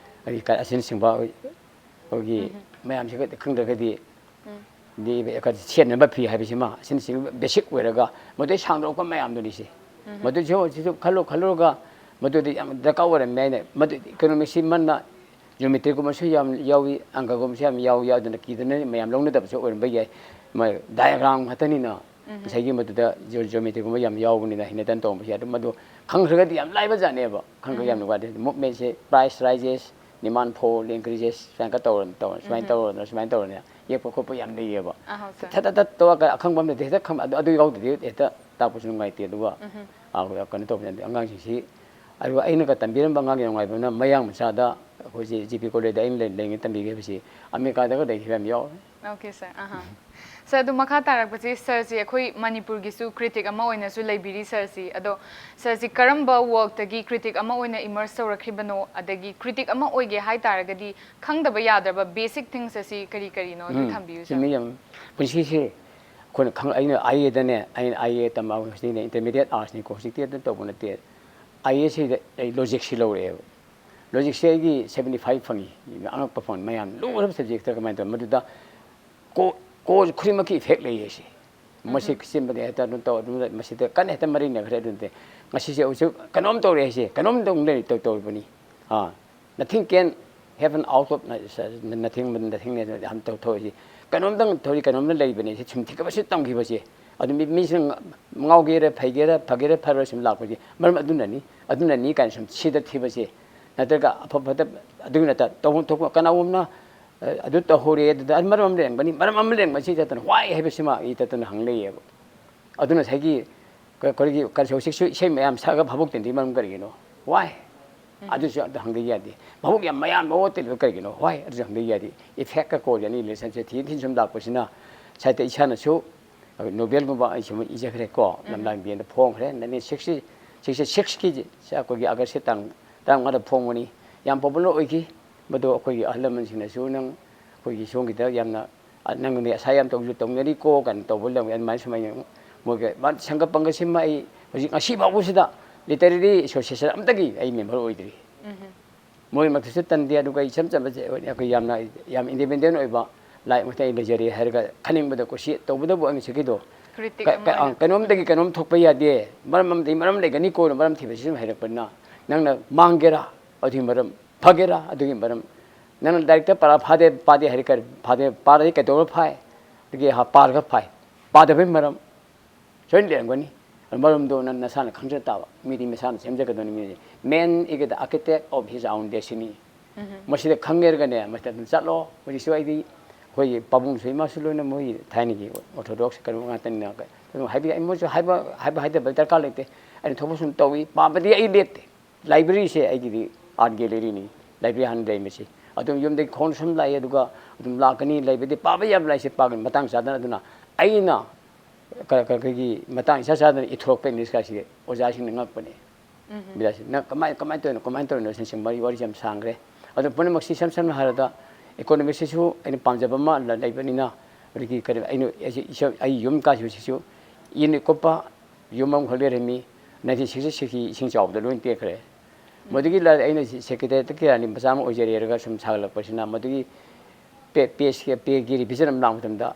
ꯑꯗꯒꯤ ꯀ-, ꯑꯁꯤꯅꯆꯤꯡꯕ ꯑꯩꯈꯣꯏꯒꯤ ꯎꯝ꯫ ꯃꯌꯥꯝꯁꯤꯒ ꯈꯪꯗ꯭ꯔꯒꯗꯤ ꯎꯝ꯫ ꯗꯤ ꯁꯦꯠꯅꯕ ꯐꯤ ꯍꯥꯏꯕꯁꯤꯃ ꯑꯁꯤꯅꯆꯤꯡꯕ ꯕꯦꯁꯤꯛ ꯑꯣꯏꯔꯒ ꯃꯗꯨꯗꯩ ꯁꯥꯡꯗꯣꯔꯛꯄ ꯃꯌꯥꯝꯗꯨꯅꯤ ꯁꯤ꯫ ꯎꯝ꯫ ꯃꯗꯨꯁꯨ, ꯁꯤꯁꯨ ꯈꯜꯂꯨ, ꯈꯜꯂꯨꯔꯒ ꯃꯗꯨꯗꯤ ꯌꯥꯝ ꯗꯔꯀꯥꯔ ꯑꯣꯏꯔꯝꯃꯦ ꯍꯥꯏꯅ꯫ ꯃꯗꯨ ꯏꯀꯣꯅꯣꯃꯤꯛꯁꯤ ꯃꯟꯅ ꯖꯤꯑꯣꯃꯦꯇ꯭ꯔꯤꯒꯨꯝꯕꯁꯨ ꯌꯥꯝ ꯌꯥꯎꯏ, ꯑꯪꯀꯒꯨꯝꯕꯁꯨ ꯌꯥꯝ ꯌꯥꯎꯏ꯫ ꯑꯗꯨꯅ ꯀꯤꯗꯅ ꯃꯌꯥꯝ ꯂꯧꯅꯗꯕꯁꯨ ꯑꯣꯏꯔꯝꯕ ꯌꯥꯏ꯫ ꯃ-, ꯗꯥꯏꯒ꯭ꯔꯥꯝ ꯉꯥꯛꯇꯅꯤꯅ ꯎꯝ꯫ ꯉꯁꯥꯏꯒꯤ ꯃꯗꯨꯗ ꯖꯤꯑꯣ-, ꯖꯤꯑꯣꯃꯦꯇ꯭ꯔꯤꯒꯨꯝꯕ ꯌꯥꯝ ꯌꯥꯎꯕꯅꯤꯅ ꯍꯩꯅꯗꯅ ꯇꯧꯔꯝꯕꯁꯨ ꯌꯥꯏ꯫ ꯑꯗꯨ ꯃꯗꯨ ꯈꯪꯈ꯭ꯔꯒꯗꯤ ꯌꯥꯝ ꯂꯥꯏꯕ ꯖꯥꯠꯅꯦꯕ꯫ ꯈꯪꯈ꯭ꯔꯒ ꯌꯥꯝ ꯅꯨꯡꯉꯥꯏꯇꯦ꯫ Movement ꯁꯦ price rises, demand fall, increases, ꯁꯨꯃꯥꯏꯅ ꯇꯧꯔ ꯇꯧꯔ ꯁꯨꯃꯥꯏꯅ ꯇꯧꯔꯗꯅ ꯁꯨꯃꯥꯏꯅ ꯇꯧꯔꯅꯦ, ꯌꯦꯛꯄ ꯈꯣꯠꯄ ꯌꯥꯝ ꯂꯩꯌꯦꯕ꯫ ꯑꯍꯧ, sir. ꯊꯠ ꯊꯠ ꯊꯠ ꯇꯧꯔꯒ ꯑꯈꯪꯕ ꯑꯃ ꯂꯩꯇꯦ꯫ ꯍꯦꯛꯇ ꯈꯪ-, ꯑꯗꯨ, ꯑꯗꯨ ꯌꯥꯎꯗ꯭ꯔꯗꯤ ꯍꯦꯛꯇ ꯇꯥꯛꯄꯁꯨ ꯅꯨꯡꯉꯥꯏꯇꯦ꯫ ꯑꯗꯨꯒ ꯑꯩꯈꯣꯏ ꯀꯩꯅꯣ ꯇꯧꯕꯅꯗꯤ ꯑꯉꯥꯡꯁꯤꯡꯁꯤ, ꯑꯗꯨꯒ ꯑꯩꯅꯒ ꯇꯝꯕꯤꯔꯝꯕ ꯑꯉꯥꯡꯒꯤ ꯅꯨꯡꯉꯥꯏꯕ ꯑꯃꯅ ꯃꯌꯥꯡ ꯃꯆꯥꯗ ꯑꯩꯈꯣꯏꯁꯦ G P College ꯗ ꯑꯩꯅ ꯂꯩ-, ꯂꯩꯔꯤꯉꯩ ꯇꯝꯕꯤꯈꯤꯕꯁꯤ ꯑꯃꯦꯔꯤꯀꯥꯗꯒ ꯂꯩꯈꯤꯕ ꯌꯥꯝ ꯌꯥꯎꯔꯦ꯫ Okay, sir. ꯑꯍꯥ꯫ Sir, ꯑꯗꯨ ꯃꯈꯥ ꯇꯥꯔꯛꯄꯁꯤ, sir ꯁꯤ ꯑꯩꯈꯣꯏ ꯃꯅꯤꯄꯨꯔꯒꯤꯁꯨ critic ꯑꯃ ꯑꯣꯏꯅꯁꯨ ꯂꯩꯕꯤꯔꯤ, sir ꯁꯤ꯫ ꯑꯗꯣ sir ꯁꯤ ꯀꯔꯝꯕ work ꯇꯒꯤ critic ꯑꯃ ꯑꯣꯏꯅ emerge ꯇꯧꯔꯛꯈꯤꯕꯅꯣ? ꯑꯗꯒꯤ critic ꯑꯃ ꯑꯣꯏꯒꯦ ꯍꯥꯏ ꯇꯥꯔꯒꯗꯤ ꯈꯪꯗꯕ ꯌꯥꯗ꯭ꯔꯕ basic things ꯑꯁꯤ ꯀꯔꯤ ꯀꯔꯤꯅꯣ? ꯑꯗꯨ ꯎꯝ, ꯊꯝꯕꯤꯌꯨ, sir. ꯆꯨꯝꯃꯤ ꯌꯥꯝ꯫ ꯄꯨꯟꯁꯤꯁꯦ ꯑꯩꯈꯣꯏꯅ ꯈꯪ-, ꯑꯩꯅ I A ꯗꯅꯦ, ꯑꯩꯅ I A ꯇꯝꯕ ꯍꯧꯖꯤꯛꯇꯤꯅꯦ, intermediate arts ꯅꯤꯀꯣ, ꯍꯧꯖꯤꯛꯇꯤ ꯑꯗꯨꯝ ꯇꯧꯕ ꯅꯠꯇꯦ꯫ I A ꯁꯤꯗ ꯑꯩ logic ꯁꯤ ꯂꯧꯔꯛꯑꯦꯕ꯫ Logic ꯁꯦ ꯑꯩꯒꯤ seventy five ꯐꯪꯉꯤ꯫ ꯑꯉꯛꯄ ꯐꯪꯉꯤ꯫ ꯃꯌꯥꯝ ꯂꯨꯔꯕ subject ꯇ ꯀꯃꯥꯏꯅ ꯇꯧ-, ꯃꯗꯨꯗ ꯀꯣ-, cause ꯈꯨꯗꯤꯡꯃꯛꯀꯤ effect ꯂꯩꯌꯦ ꯁꯤ꯫ ꯃꯁꯤ ꯁꯦꯝꯕꯗ ꯍꯦꯛꯇ ꯑꯗꯨꯝ ꯇꯧ, ꯑꯗꯨꯝ ꯃꯁꯤꯗ ꯀꯟꯅ ꯍꯦꯛꯇ ꯃꯔꯤ ꯅꯩꯈ꯭ꯔꯦ꯫ ꯑꯗꯨꯗꯤ ꯉꯁꯤꯁꯦ ꯑꯩꯁꯨ ꯀꯩꯅꯣꯝ ꯇꯧꯔꯦ ꯍꯥꯏꯁꯦ, ꯀꯩꯅꯣꯝ ꯇꯧ ꯂꯩ-, ꯇꯧ-, ꯇꯧꯔꯤꯕꯅꯤ꯫ ꯑꯥ, nothing can happen out of nothing, nothing ꯅꯦ ꯌꯥꯝ ꯇꯧꯊꯣꯛꯏꯁꯤ꯫ ꯀꯩꯅꯣꯝꯇꯪ ꯊꯧꯔꯤ, ꯀꯩꯅꯣꯝꯅ ꯂꯩꯕꯅꯦ꯫ ꯁꯤ ꯁꯨꯝ ꯊꯤꯒꯠꯄꯁꯤ ꯇꯝꯈꯤꯕꯁꯦ꯫ ꯑꯗꯨ ꯃꯤ, ꯃꯤꯁꯤꯅ ꯉꯥꯎꯒꯦꯔꯥ, ꯐꯩꯒꯦꯔꯥ, ꯐꯒꯦꯔꯥ, ꯐꯔꯣꯏ ꯁꯨꯝ ꯂꯥꯛꯄꯁꯦ꯫ ꯃꯔꯝ ꯑꯗꯨꯅꯅꯤ, ꯑꯗꯨꯅꯅꯤ ꯀꯥꯏꯅ ꯁꯨꯝ ꯁꯤꯗ ꯊꯤꯕꯁꯦ꯫ ꯅꯠꯇ꯭ꯔꯒ ꯑꯐ ꯐꯠꯇ ꯑꯗꯨꯒꯤ ꯅꯠꯇ ꯇꯧꯐꯝ ꯊꯣꯛꯄ ꯀꯅꯥꯒꯨꯝꯕꯅ, ꯑ, ꯑꯗꯨ ꯇꯧꯍꯧꯔꯦ, ꯑꯗꯨꯗ ꯑꯗꯨ ꯃꯔꯝ ꯑꯃ ꯂꯩꯔꯝꯒꯅꯤ, ꯃꯔꯝ ꯑꯃ ꯂꯩꯔꯝꯒꯅꯤ ꯁꯤ ꯆꯠꯇꯅ why ꯍꯥꯏꯕꯁꯤꯃ ꯏ ꯇꯠꯇꯅ ꯍꯪ ꯂꯩꯌꯦꯕ꯫ ꯑꯗꯨꯅ ꯉꯁꯥꯏꯒꯤ ꯀ-, ꯑꯩꯈꯣꯏꯒꯤ ꯀꯔꯤ ꯁꯧ ꯁꯤꯛꯁꯨ ꯏꯁꯩ ꯃꯌꯥꯝ ꯁꯛꯑꯒ ꯚꯥꯕꯣꯛ ꯇꯦꯟꯊꯤ ꯃꯔꯝ ꯀꯔꯤꯒꯤꯅꯣ? Why? ꯑꯗꯨꯁꯨ ꯑꯝꯇ ꯍꯪꯗ ꯌꯥꯗꯦ꯫ ꯚꯥꯕꯣꯛ ꯌꯥꯝ ꯃꯌꯥꯝ ꯃꯑꯣꯡ ꯇꯦꯜꯂꯤꯕ ꯀꯔꯤꯒꯤꯅꯣ? Why? ꯑꯗꯨꯁꯨ ꯍꯪꯗ ꯌꯥꯗꯦ꯫ Effect ꯀ cause ꯑꯅꯤ relation ꯁꯦ ꯊꯤ ꯊꯤꯅ ꯁꯨꯝ ꯂꯥꯛꯄꯁꯤꯅ ꯁꯥꯏꯠꯇ ꯏꯁꯥꯅꯁꯨ ꯅꯣꯕꯦꯜꯒꯨꯝꯕ ꯑꯩ ꯁꯨꯝ ꯏꯖꯈ꯭ꯔꯦꯀꯣ꯫ ꯂꯝꯂꯥꯡ ꯕꯦꯟꯗ ꯐꯣꯡꯈ꯭ꯔꯦ꯫ ꯅꯥꯏꯟꯇꯤꯟ ꯁꯤꯛꯁꯇꯤ, ꯁꯤꯛꯁꯇꯤ ꯁꯤꯛꯁꯀꯤ ꯑꯩꯈꯣꯏꯒꯤ ꯑꯥꯒꯁꯀꯤ ꯇꯥꯡ ꯇꯔꯥꯃꯉꯥꯗ ꯐꯣꯡꯕꯅꯤ꯫ ꯌꯥꯝ popular ꯑꯣꯏꯈꯤ꯫ ꯃꯗꯨ ꯑꯩꯈꯣꯏꯒꯤ ꯑꯍꯜ ꯂꯃꯟꯁꯤꯡꯅꯁꯨ ꯅꯪ ꯑꯩꯈꯣꯏꯒꯤ ꯁꯣꯝꯒꯤꯗ ꯌꯥꯝꯅ, ꯑ, ꯅꯪꯅꯗꯤ ꯑꯁꯥ ꯌꯥꯝ ꯇꯧ-, ꯇꯧꯅꯔꯤꯀꯣ ꯀꯥꯏꯅ ꯇꯧꯕ ꯂꯝ ꯑꯗꯨꯃꯥꯏꯅ ꯁꯨꯃꯥꯏꯅ ꯃꯣꯏꯒꯤ ꯃꯥ ꯁꯪꯒ ꯄꯪꯒꯁꯤꯃ ꯑꯩ ꯍꯧꯖꯤꯛ ꯉꯁꯤ ꯐꯥꯎꯕꯁꯤꯗ literary association ꯑꯝꯇꯒꯤ ꯑꯩ member ꯑꯣꯏꯗ꯭ꯔꯤ꯫ ꯃꯣꯏꯃꯛꯇꯁꯨ ꯇꯟꯗꯦ꯫ ꯑꯗꯨꯒ ꯑꯩ ꯏꯆꯝ ꯆꯝꯕꯁꯦ ꯑꯩꯈꯣꯏ ꯌꯥꯝꯅ, ꯌꯥꯝ independent ꯑꯣꯏꯕ ꯂꯥꯏꯔꯤꯛ ꯃꯛꯇ ꯑꯩ ꯂꯩꯖꯔꯤ ꯍꯥꯏꯔꯒ ꯈꯟꯅꯤꯡꯕꯗ ꯀꯨꯁꯤ ꯇꯧꯕꯗꯕꯨ ꯑꯩ ꯉꯁꯤꯒꯤꯗꯣ Critic ꯀ-, ꯑꯃ ꯀ-, ꯑꯣꯏꯅ꯫ ꯀꯩꯅꯣꯝꯗꯒꯤ ꯀꯩꯅꯣꯝ ꯊꯣꯛꯄ ꯌꯥꯗꯦ꯫ ꯃꯔꯝ ꯑꯃꯗꯒꯤ ꯃꯔꯝ ꯂꯩꯒꯅꯤꯀꯣꯅ ꯃꯔꯝ ꯊꯤꯕꯁꯤ ꯁꯨꯝ ꯍꯩꯔꯛꯄꯅꯤꯅ ꯅꯪꯅ ꯃꯥꯡꯒꯦꯔꯥ ꯑꯗꯨꯒꯤ ꯃꯔꯝ, ꯐꯒꯦꯔꯥ ꯑꯗꯨꯒꯤ ꯃꯔꯝ, ꯅꯪꯅ ꯂꯥꯏꯔꯤꯛꯇ ꯄꯔꯥ ꯐꯥꯗꯦ, ꯄꯥꯗꯦ ꯍꯥꯏꯔꯦ ꯀꯔꯤ ꯐꯥꯗꯦ? ꯄꯥꯔꯗꯤ ꯀꯩꯗꯧꯔ ꯐꯥꯏ? ꯑꯗꯒꯤ ꯍꯥ, ꯄꯥꯔꯒ ꯐꯥꯏ꯫ ꯄꯥꯗꯕꯩ ꯃꯔꯝ ꯁꯣꯏꯅ ꯂꯩꯔꯝꯒꯅꯤ꯫ ꯃꯔꯝꯗꯣ ꯅꯪ ꯅꯁꯥꯅ ꯈꯪꯖ ꯇꯥꯕ꯫ ꯃꯤꯗꯤ ꯃꯁꯥꯅ ꯁꯦꯝꯖꯒꯗꯕꯅꯤ꯫ ꯃꯤꯗꯤ man is the architect of his own destiny꯫ ꯃꯁꯤꯗ ꯈꯪꯅꯔꯒꯅꯦ, ꯃꯁꯤꯗ ꯑꯗꯨꯝ ꯆꯠꯂꯣ꯫ ꯍꯧꯖꯤꯛꯁꯨ ꯑꯩꯗꯤ ꯑꯩꯈꯣꯏꯒꯤ ꯄꯥꯕꯨꯡꯁꯨ ꯏꯃꯥꯁꯨ ꯂꯣꯏꯅ ꯃꯣꯏ ꯊꯥꯏꯅꯒꯤ Orthodox ꯀꯩꯅꯣ ꯉꯥꯛꯇꯅꯤꯅ, ꯑꯗꯨꯝ ꯍꯥꯏꯕꯗꯤ ꯑꯩ ꯃꯣꯏꯁꯨ ꯍꯥꯏꯕ, ꯍꯥꯏꯕ ꯍꯥꯏꯗꯕ ꯗꯔꯀꯥꯔ ꯂꯩꯇꯦ꯫ ꯑꯩꯅ ꯊꯣꯛꯄ ꯁꯨꯝ ꯇꯧꯏ, ꯄꯥꯕꯗꯤ ꯑꯩ ꯂꯦꯞꯇꯦ꯫ Libraryꯁꯦ ꯑꯩꯒꯤꯗꯤ art galleryꯅꯤ꯫ Library ꯍꯥꯟꯅ ꯂꯩꯔꯝꯃꯤꯁꯤ꯫ ꯑꯗꯨꯝ ꯌꯨꯝꯗꯒꯤ ꯈꯣꯡꯅ ꯁꯨꯝ ꯂꯥꯛꯏ, ꯑꯗꯨꯒ ꯑꯗꯨꯝ ꯂꯥꯛꯀꯅꯤ꯫ ꯂꯩꯕꯗꯤ ꯄꯥꯕ ꯌꯥꯕ ꯂꯥꯏꯔꯤꯛꯁꯦ ꯄꯥꯒꯅꯤ ꯃꯇꯥꯡ ꯆꯥꯗꯅ꯫ ꯑꯗꯨꯅ ꯑꯩꯅ ꯀ-, ꯀ-, ꯑꯩꯈꯣꯏꯒꯤ ꯃꯇꯥꯡ ꯏꯆꯥ ꯆꯥꯗꯅ ꯏꯊꯣꯔꯛꯄ English ꯀꯥꯏꯁꯤ ꯑꯣꯖꯥꯁꯤꯡꯅ ꯉꯛꯄꯅꯦ꯫ ꯕꯤꯗ꯭ꯌꯥꯁꯤ, "ꯅꯪ ꯀꯃꯥꯏ, ꯀꯃꯥꯏꯅ ꯇꯧꯔꯤꯅꯣ, ꯀꯃꯥꯏꯅ ꯇꯧꯔꯤꯅꯣ?" ꯁꯤꯅꯆꯤꯡꯕ ꯋꯥꯔꯤ, ꯋꯥꯔꯤꯁꯦ ꯌꯥꯝ ꯁꯥꯡꯈ꯭ꯔꯦ꯫ ꯑꯗꯣ ꯄꯨꯝꯅꯃꯛꯁꯤ ꯏꯁꯝ ꯁꯝꯅ ꯍꯥꯏꯔꯕꯗ, economicꯁꯤꯁꯨ ꯑꯩꯅ ꯄꯥꯝꯖꯕ ꯑꯃ ꯂ-, ꯂꯩꯕꯅꯤꯅ, ꯑꯗꯒꯤ ꯀꯔꯤ, ꯑꯩꯅ, ꯑꯩꯁꯦ ꯏꯁ-, ꯑꯩ ꯌꯨꯝ ꯀꯥꯈꯤꯕꯁꯤꯁꯨ ꯏꯟ ꯀꯨꯞꯄ ꯌꯨꯝ ꯑꯃꯈꯛ ꯂꯩꯔꯝꯃꯤ꯫ Nineteen sixty sixꯀꯤ ꯏꯁꯤꯡ ꯆꯥꯎꯕꯗ ꯂꯣꯏ ꯇꯦꯛꯈ꯭ꯔꯦ꯫ ꯃꯗꯨꯒꯤ ꯂꯥꯏꯔꯤꯛ ꯑꯩꯅ ꯁꯦꯀ꯭ꯔꯦꯇꯔꯤꯌꯦꯠꯇ ꯀꯌꯥꯅꯤ ꯃꯆꯥ ꯑꯃ ꯑꯣꯏꯖꯔꯦꯔꯒ ꯁꯨꯝ ꯁꯥꯒꯠꯂꯛꯄꯁꯤꯅ, ꯃꯗꯨꯒꯤ ꯄꯦ-, ꯄꯦꯖꯀꯤ, ꯄꯦꯒꯤ revision ꯑꯃ ꯂꯥꯛꯄ ꯃꯇꯝꯗ,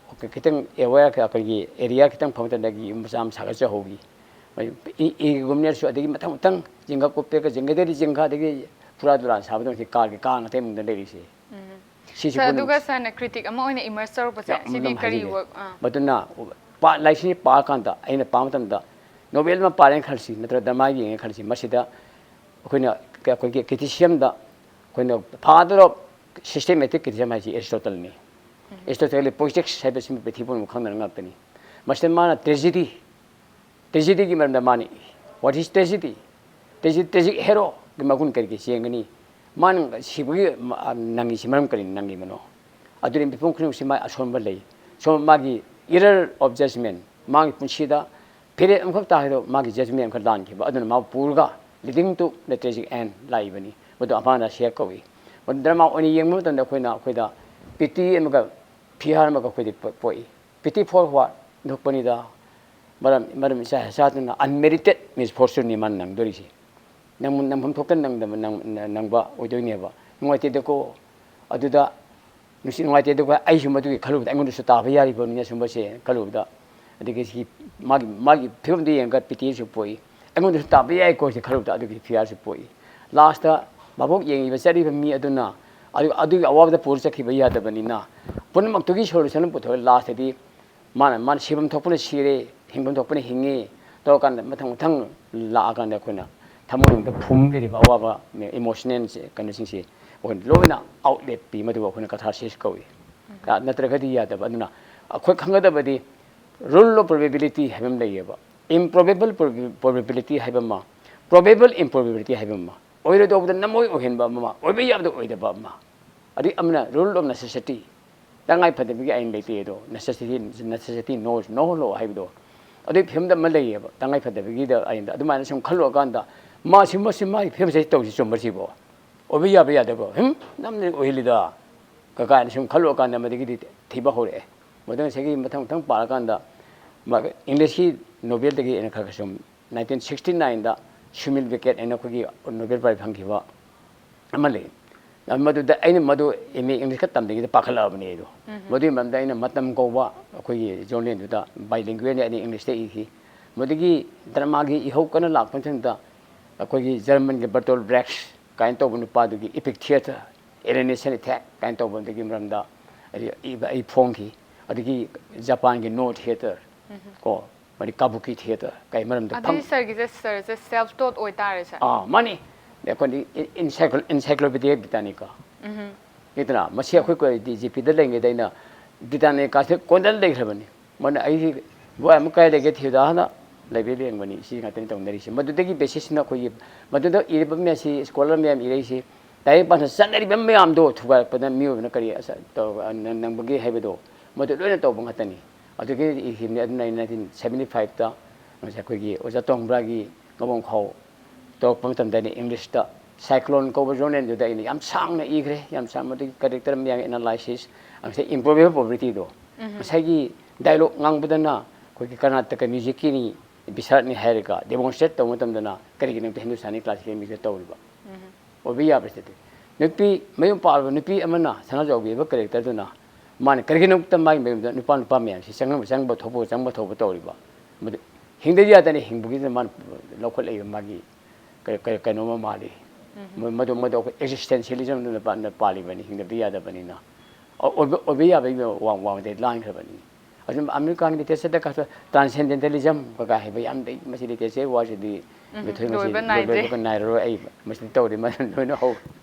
ꯑꯩꯈꯣꯏ ꯈꯤꯇꯪ aware, ꯑꯩꯈꯣꯏꯒꯤ area ꯈꯤꯇꯪ ꯐꯪꯕ ꯃꯇꯝꯗꯒꯤ ꯌꯨꯝ ꯃꯆꯥ ꯑꯃ ꯁꯥꯒꯠꯆꯍꯧꯈꯤ꯫ ꯃꯗꯨ ꯏ-, ꯏꯒꯨꯝꯅꯁꯨ ꯑꯗꯒꯤ ꯃꯊꯪ ꯃꯊꯪ ꯖꯤꯡꯒ ꯀꯨꯞꯄꯦꯒ, ꯖꯤꯡꯒꯗꯒꯤ ꯖꯤꯡꯒ, ꯑꯗꯒꯤ ꯐꯨꯔꯥ ꯗꯨꯔꯥꯟ ꯁꯥꯕꯗꯧꯅ ꯁꯤ ꯀꯥꯔꯒꯤ ꯀꯥ ꯉꯥꯛꯇ ꯏꯃꯨꯡꯗ ꯂꯩꯔꯤꯁꯦ꯫ ꯁꯤꯁꯨ ꯁꯥꯔ, ꯑꯗꯨꯒ ꯄꯨꯝꯅꯃꯛ ꯁꯥꯔꯅ critic ꯑꯃ ꯑꯣꯏꯅ emerge ꯇꯧꯔꯛꯄꯁꯦ, ꯌꯥꯝ ꯁꯤꯗꯤ ꯑꯗꯨꯝ ꯀꯔꯤ ꯍꯥꯏꯖꯒꯦ꯫ Work? ꯑꯥ꯫ ꯃꯗꯨꯅ ꯄꯥ-, ꯂꯥꯏꯔꯤꯛꯁꯤ ꯄꯥꯔꯀꯥꯟꯗ, ꯑꯩꯅ ꯄꯥꯕ ꯃꯇꯝꯗ, novel ꯑꯃ ꯄꯥꯔꯦꯅ ꯈꯜꯂꯁꯤ, ꯅꯠꯇ꯭ꯔꯒ drama ꯌꯦꯡꯉꯦ ꯈꯜꯂꯁꯤ, ꯃꯁꯤꯗ ꯑꯩꯈꯣꯏꯅ ꯀ-, ꯑꯩꯈꯣꯏꯒꯤ criticismꯗ ꯑꯩꯈꯣꯏꯅ father of systematic criticism ꯍꯥꯏꯁꯤ Aristotleꯅꯤ꯫ Aristotleꯒꯤ politics ꯍꯥꯏꯕꯁꯤꯃ ꯄ꯭ꯔꯤꯊꯤꯕꯤ ꯄꯨꯝꯅꯃꯛ ꯈꯪꯅꯔ ꯉꯥꯛꯇꯅꯤ꯫ ꯃꯁꯤꯗ ꯃꯥꯅ tragedy, tragedyꯒꯤ ꯃꯔꯝꯗ ꯃꯥꯅ E. What is tragedy? Tragedy, tragic heroꯒꯤ ꯃꯒꯨꯟ ꯀꯔꯤꯒꯤ ꯆꯦꯟꯒꯅꯤ? ꯃꯥꯅ ꯁꯤꯕꯒꯤ ꯃ-, ꯅꯪꯉꯤꯁꯤ ꯃꯔꯝ ꯀꯔꯤꯅ ꯅꯪꯉꯤꯕꯅꯣ? ꯑꯗꯨꯅ ꯃꯤꯄꯨꯝ ꯈꯨꯗꯤꯡꯃꯛꯁꯤ ꯃꯥꯒꯤ ꯑꯁꯣꯟꯕ ꯂꯩ꯫ ꯁꯣꯝ ꯃꯥꯒꯤ error of judgment, ꯃꯥꯒꯤ ꯄꯨꯟꯁꯤꯗ ꯐꯤꯔꯦꯞ ꯑꯃꯈꯛ ꯇꯥꯈꯤꯕ, ꯃꯥꯒꯤ judgment ꯑꯃꯈꯛ ꯂꯥꯟꯈꯤꯕ, ꯑꯗꯨꯅ ꯃꯥꯕꯨ ꯄꯨꯔꯒ leading to the tragic end ꯂꯥꯛꯏꯕꯅꯤ꯫ ꯃꯗꯨ ꯑꯃꯥꯅ ꯁꯦꯛ ꯀꯧꯏ꯫ ꯃꯗꯨ drama ꯑꯣꯏꯅ ꯌꯦꯡꯕ ꯃꯇꯝꯗ ꯑꯩꯈꯣꯏꯅ, ꯑꯩꯈꯣꯏꯗ pity ꯑꯃꯒ fear ꯑꯃꯒ ꯑꯩꯈꯣꯏꯗ ꯄꯣ-, ꯄꯣꯛꯏ꯫ Pity for what? ꯅꯣꯛꯄꯅꯤꯗ꯫ ꯃꯔꯝ, ꯃꯔꯝ ꯏꯆꯥ ꯏꯆꯥꯗꯨꯅ unmerited misfortuneꯅꯤ ꯃꯥꯅ ꯅꯪꯗꯣꯔꯤꯁꯤ꯫ ꯅꯪ, ꯅꯪꯐꯝ ꯊꯣꯛꯇꯅ ꯅꯪꯗꯕ, ꯅꯪ-, ꯅꯪꯕ ꯑꯣꯏꯗꯣꯏꯅꯦꯕ꯫ ꯅꯨꯡꯉꯥꯏꯇꯦꯗꯀꯣ꯫ ꯑꯗꯨꯗ ꯅꯨꯡꯁꯤ ꯅꯨꯡꯉꯥꯏꯇꯦ, ꯑꯗꯨꯒ ꯑꯩꯁꯨ ꯃꯗꯨꯒꯤ ꯈꯜꯂꯨꯕꯗ ꯑꯩꯉꯣꯟꯗꯁꯨ ꯇꯥꯕ ꯌꯥꯔꯤꯕꯅꯤꯅ ꯁꯨꯝꯕꯁꯦ ꯈꯜꯂꯨꯕꯗ, ꯑꯗꯒꯤ ꯁꯤ ꯃꯥꯒꯤ, ꯃꯥꯒꯤ ꯐꯤꯕꯝꯗꯣ ꯌꯦꯡꯉꯒ pityꯁꯨ ꯄꯣꯛꯏ, ꯑꯩꯉꯣꯟꯗꯁꯨ ꯇꯥꯕ ꯌꯥꯏꯀꯣ ꯁꯤ ꯈꯜꯂꯨꯕꯗ ꯑꯗꯨꯒꯤ fearꯁꯨ ꯄꯣꯛꯏ꯫ Lastꯇ ꯃꯕꯣꯛ ꯌꯦꯡꯉꯤꯕ ꯆꯠꯂꯤꯕ ꯃꯤ ꯑꯗꯨꯅ ꯑꯗꯨ, ꯑꯗꯨꯒꯤ ꯑꯋꯥꯕꯗ ꯄꯨꯔ ꯆꯠꯈꯤꯕ ꯌꯥꯗꯕꯅꯤꯅ, ꯄꯨꯝꯅꯃꯛꯇꯨꯒꯤ solution ꯑꯃ ꯄꯨꯊꯣꯛꯑꯒ lastꯇꯗꯤ ꯃꯥꯅ, ꯃꯥꯅ ꯁꯤꯐꯝ ꯊꯣꯛꯄꯅ ꯁꯤꯔꯦ, ꯍꯤꯡꯐꯝ ꯊꯣꯛꯄꯅ ꯍꯤꯡꯉꯤ, ꯇꯧꯔꯀꯥꯟꯗ ꯃꯊꯪ ꯃꯊꯪ ꯂꯥꯛꯑꯀꯥꯟꯗ ꯑꯩꯈꯣꯏꯅ ꯊꯃꯣꯏꯅꯨꯡꯗ ꯐꯨꯝ ꯂꯩꯔꯤꯕ ꯑꯋꯥꯕ emotional ꯀꯩꯅꯣꯁꯤꯡꯁꯤ ꯑꯩꯈꯣꯏꯅ ꯂꯣꯏꯅ outlet ꯄꯤ, ꯃꯗꯨꯕꯨ ꯑꯩꯈꯣꯏꯅ catharsis ꯀꯧꯏ꯫ ꯅꯠꯇ꯭ꯔꯒꯗꯤ ꯌꯥꯗꯕ꯫ ꯑꯗꯨꯅ ꯑꯩꯈꯣꯏ ꯈꯪꯒꯗꯕꯗꯤ rule of probability ꯍꯥꯏꯕ ꯑꯃ ꯂꯩꯌꯦꯕ, improbable probability ꯍꯥꯏꯕ ꯑꯃ, probable improbability ꯍꯥꯏꯕ ꯑꯃ꯫ ꯑꯣꯏꯔꯣꯏꯗꯧꯕꯗ ꯅꯝꯃꯣꯏ ꯑꯣꯏꯍꯟꯕ ꯑꯃ, ꯑꯣꯏꯕ ꯌꯥꯕꯗ ꯑꯣꯏꯗꯕ ꯑꯃ꯫ ꯑꯗꯩ ꯑꯃꯅ rule of necessity, ꯇꯉꯥꯏ ꯐꯗꯕꯒꯤ ꯑꯥꯏꯟ ꯂꯩꯇꯦ ꯑꯗꯣ, necessity, necessity knows no law ꯍꯥꯏꯕꯗꯣ꯫ ꯑꯗꯨꯒꯤ ꯐꯤꯕꯝꯗ ꯑꯃ ꯂꯩꯌꯦꯕ, ꯇꯉꯥꯏ ꯐꯗꯕꯒꯤꯗ ꯑꯥꯏꯟꯗ꯫ ꯑꯗꯨꯃꯥꯏꯅ ꯁꯨꯝ ꯈꯜꯂꯨꯔꯀꯥꯟꯗ, ꯃꯥꯁꯤ, ꯃꯁꯤ, ꯃꯥꯒꯤ ꯐꯤꯕꯝꯁꯦ ꯇꯧꯔꯤꯁꯤ ꯆꯨꯝꯕ꯭ꯔ ꯁꯤꯕꯣ? ꯑꯣꯏꯕ ꯌꯥꯕ ꯌꯥꯗꯕ, ꯍꯝ, ꯅꯝꯅ ꯑꯣꯏꯍꯜꯂꯤꯗ ꯀ-, ꯀꯥꯏꯅ ꯁꯨꯝ ꯈꯜꯂꯨꯔꯀꯥꯟꯗ ꯃꯗꯒꯤꯗꯤ ꯊꯤꯕ ꯍꯧꯔꯛꯑꯦ꯫ ꯃꯗꯨ ꯉꯁꯥꯏꯒꯤ ꯃꯊꯪ ꯃꯊꯪ ꯄꯥꯔꯀꯥꯟꯗ ꯃꯥ-, English ꯀꯤ novel ꯗꯒꯤ ꯑꯩꯅ ꯈꯔ ꯈꯔ ꯁꯨꯝ nineteen sixty nine ꯗ Sumil Beckett ꯍꯥꯏꯅ ꯑꯩꯈꯣꯏꯒꯤ Nobel Prize ꯐꯪꯈꯤꯕ ꯑꯃ ꯂꯩ꯫ ꯃꯗꯨꯗ ꯑꯩꯅ ꯃꯗꯨ M A English ꯀ ꯇꯝꯗ꯭ꯔꯤꯉꯩꯗ ꯄꯥꯈꯠꯂꯛꯑꯕꯅꯤ ꯑꯩꯗꯣ꯫ ꯃꯗꯨꯒꯤ ꯃꯔꯝꯗ ꯑꯩꯅ ꯃꯇꯝ ꯀꯧꯕ ꯑꯩꯈꯣꯏꯒꯤ journal ꯗꯨꯗ bilingual ꯅꯤ, ꯑꯩꯅ English ꯇ ꯏꯈꯤ꯫ ꯃꯗꯨꯒꯤ drama ꯒꯤ ꯏꯍꯧ ꯀꯟꯅ ꯂꯥꯛꯄ ꯃꯇꯝꯗ ꯑꯩꯈꯣꯏꯒꯤ German ꯒꯤ Bertolt Brecht ꯀꯥꯏꯅ ꯇꯧꯕ ꯅꯨꯄꯥꯗꯨꯒꯤ epic theatre, Alienation Attack ꯀꯥꯏꯅ ꯇꯧꯕꯗꯨꯒꯤ ꯃꯔꯝꯗ ꯑꯩ ꯏꯕ ꯑꯩ ꯐꯣꯡꯈꯤ꯫ ꯑꯗꯒꯤ Japan ꯒꯤ No Theatre, ꯀꯣ, ꯃꯗꯤ Kabuki Theatre ꯀꯥꯏ ꯃꯔꯝꯗ ꯑꯗꯨꯗꯤ ꯐꯪ- Sir ꯒꯤꯁꯦ, Sir ꯁꯦ self taught ꯑꯣꯏꯇꯥꯔꯦ, Sir? ꯑꯥ, ꯃꯥꯅꯤ꯫ ꯑꯩꯈꯣꯏꯗꯤ encycl-, Encyclopedia Britannica꯫ ꯅꯠꯇꯅ ꯃꯁꯤ ꯑꯩꯈꯣꯏ ꯀꯣ-, ꯗꯤ ꯖꯤ ꯄꯤꯗ ꯂꯩꯔꯤꯉꯩꯗ ꯑꯩꯅ Britannica ꯁꯦ ꯀꯣꯟꯗꯅ ꯂꯩꯈ꯭ꯔꯕꯅꯤ꯫ ꯃꯣꯏꯅ ꯑꯩꯁꯤ ꯕꯣꯏ ꯑꯃ ꯀꯥꯏ ꯂꯩꯒꯦ ꯊꯤꯕꯗ ꯍꯥꯟꯅ library ꯂꯩꯔꯝꯒꯅꯤ, ꯁꯤ ꯉꯥꯛꯇꯅꯤ ꯇꯧꯅꯔꯤꯁꯦ꯫ ꯃꯗꯨꯗꯒꯤ basis ꯅ ꯑꯩꯈꯣꯏꯒꯤ ꯃꯗꯨꯗ ꯏꯔꯤꯕ ꯃꯌꯥꯝꯁꯤ, scholar ꯃꯌꯥꯝ ꯏꯔꯛꯏꯁꯤ, ꯂꯥꯏꯔꯤꯛ ꯄꯥꯅ ꯆꯠꯅꯔꯤꯕ ꯃꯌꯥꯝꯗꯣ ꯊꯨꯒꯥꯏꯔꯛꯄꯗ ꯃꯤꯑꯣꯏꯕꯅ ꯀꯔꯤ ꯑꯁ ꯇꯧ-, ꯅꯪ-, ꯅꯪꯕꯒꯦ ꯍꯥꯏꯕꯗꯣ, ꯃꯗꯨ ꯂꯣꯏꯅ ꯇꯧꯕ ꯉꯥꯛꯇꯅꯤ꯫ ꯑꯗꯨꯗꯒꯤ ꯏꯈꯤꯕꯅꯤ꯫ ꯑꯗꯨꯅ ꯑꯩꯅ nineteen seventy five ꯇ ꯉꯁꯥꯏ ꯑꯩꯈꯣꯏꯒꯤ ꯑꯣꯖꯥ ꯇꯣꯡꯕ꯭ꯔꯥꯒꯤ ꯉꯧꯕꯣꯡꯈꯥꯎ ꯇꯧꯔꯛꯄ ꯃꯇꯝꯗ ꯑꯩꯅ English ꯇ Cyclone ꯀꯧꯕ journal ꯗꯨꯗ ꯑꯩꯅ ꯌꯥꯝ ꯁꯥꯡꯅ ꯏꯈ꯭ꯔꯦ, ꯌꯥꯝ ꯁꯥꯡ-, ꯃꯗꯨꯒꯤ character ꯃꯌꯥꯝꯒꯤ analysis, ꯉꯁꯥꯏ improbable probability ꯗꯣ, ꯉꯁꯥꯏꯒꯤ dialogue ꯉꯥꯡꯕꯗꯅ ꯑꯩꯈꯣꯏꯒꯤ ꯀꯔꯅꯥꯇꯀ music ꯀꯤꯅꯤ, ꯕꯤꯁꯥꯔꯠꯅꯤ ꯍꯥꯏꯔꯒ demonstrate ꯇꯧꯕ ꯃꯇꯝꯗꯅ ꯀꯔꯤꯒꯤꯅꯣ Hindustani classical music ꯇꯧꯔꯤꯕ? ꯑꯣꯏꯕ ꯌꯥꯕꯁꯤꯗꯤ ꯅꯨꯄꯤ ꯃꯌꯨꯝ ꯄꯥꯜꯂꯕ ꯅꯨꯄꯤ ꯑꯃꯅ ꯁꯅꯥꯖꯥꯎꯕꯤ ꯍꯥꯏꯕ character ꯗꯨꯅ ꯃꯥꯅ ꯀꯔꯤꯒꯤꯗꯃꯛꯇ ꯃꯥꯒꯤ ꯃꯌꯨꯝꯗ ꯅꯨꯄꯥ, ꯅꯨꯄꯥ ꯃꯌꯥꯝꯁꯤ ꯆꯪꯕ, ꯆꯪꯕ ꯊꯣꯛꯄ, ꯆꯪꯕ ꯊꯣꯛꯄ ꯇꯧꯔꯤꯕ? ꯃꯗꯨ ꯍꯤꯡꯗ ꯌꯥꯗꯅ ꯍꯤꯡꯕꯒꯤꯗꯃꯛ ꯃꯥꯅ ꯂꯧꯈꯠꯂꯛꯏꯕ ꯃꯥꯒꯤ ꯀ-, ꯀ-, ꯀꯩꯅꯣꯝꯃ ꯃꯥꯜꯂꯤ꯫ ꯃ-, ꯃꯗꯨ, ꯃꯗꯨ ꯑꯩꯈꯣꯏ existentialism ꯗꯨꯅ ꯄꯥ-, ꯅ ꯄꯥꯜꯂꯤꯕꯅꯤ, ꯍꯤꯡꯗꯕꯗꯤ ꯌꯥꯗꯕꯅꯤꯅ꯫ ꯑ-, ꯑꯣꯏꯕ, ꯑꯣꯏꯕ ꯌꯥꯕꯒꯤ ꯋꯥꯡ-, ꯋꯥꯡꯃꯗꯤ ꯂꯥꯟꯈ꯭ꯔꯕꯅꯤ꯫ ꯑꯗꯨꯝ ꯑꯃꯦꯔꯤꯀꯥꯟꯒꯤ ꯂꯤꯇꯔꯦꯆꯔꯗ ꯈꯛꯇ ꯇ꯭ꯔꯥꯟꯁꯦꯟꯗꯦꯟꯇꯦꯂꯤꯖꯝ ꯀꯀꯥ ꯍꯥꯏꯕ ꯌꯥꯝ ꯂꯩ꯫ ꯃꯁꯤ ꯂꯤꯇꯔꯦꯆꯔ ꯋꯥꯔꯁꯤꯗꯤ ꯎꯝ, ꯃꯤꯊꯣꯏ ꯃꯁꯤ ꯂꯣꯏꯕ ꯂꯣꯏ- ꯅꯥꯏꯗ꯭ꯔꯦ꯫ ꯂꯣꯏꯕ ꯅꯥꯏꯔꯔꯣꯏ꯫ ꯑꯩ ꯃꯁꯤꯗꯤ ꯇꯧꯗꯦ, ꯃ- ꯂꯣꯏꯅ ꯍꯧ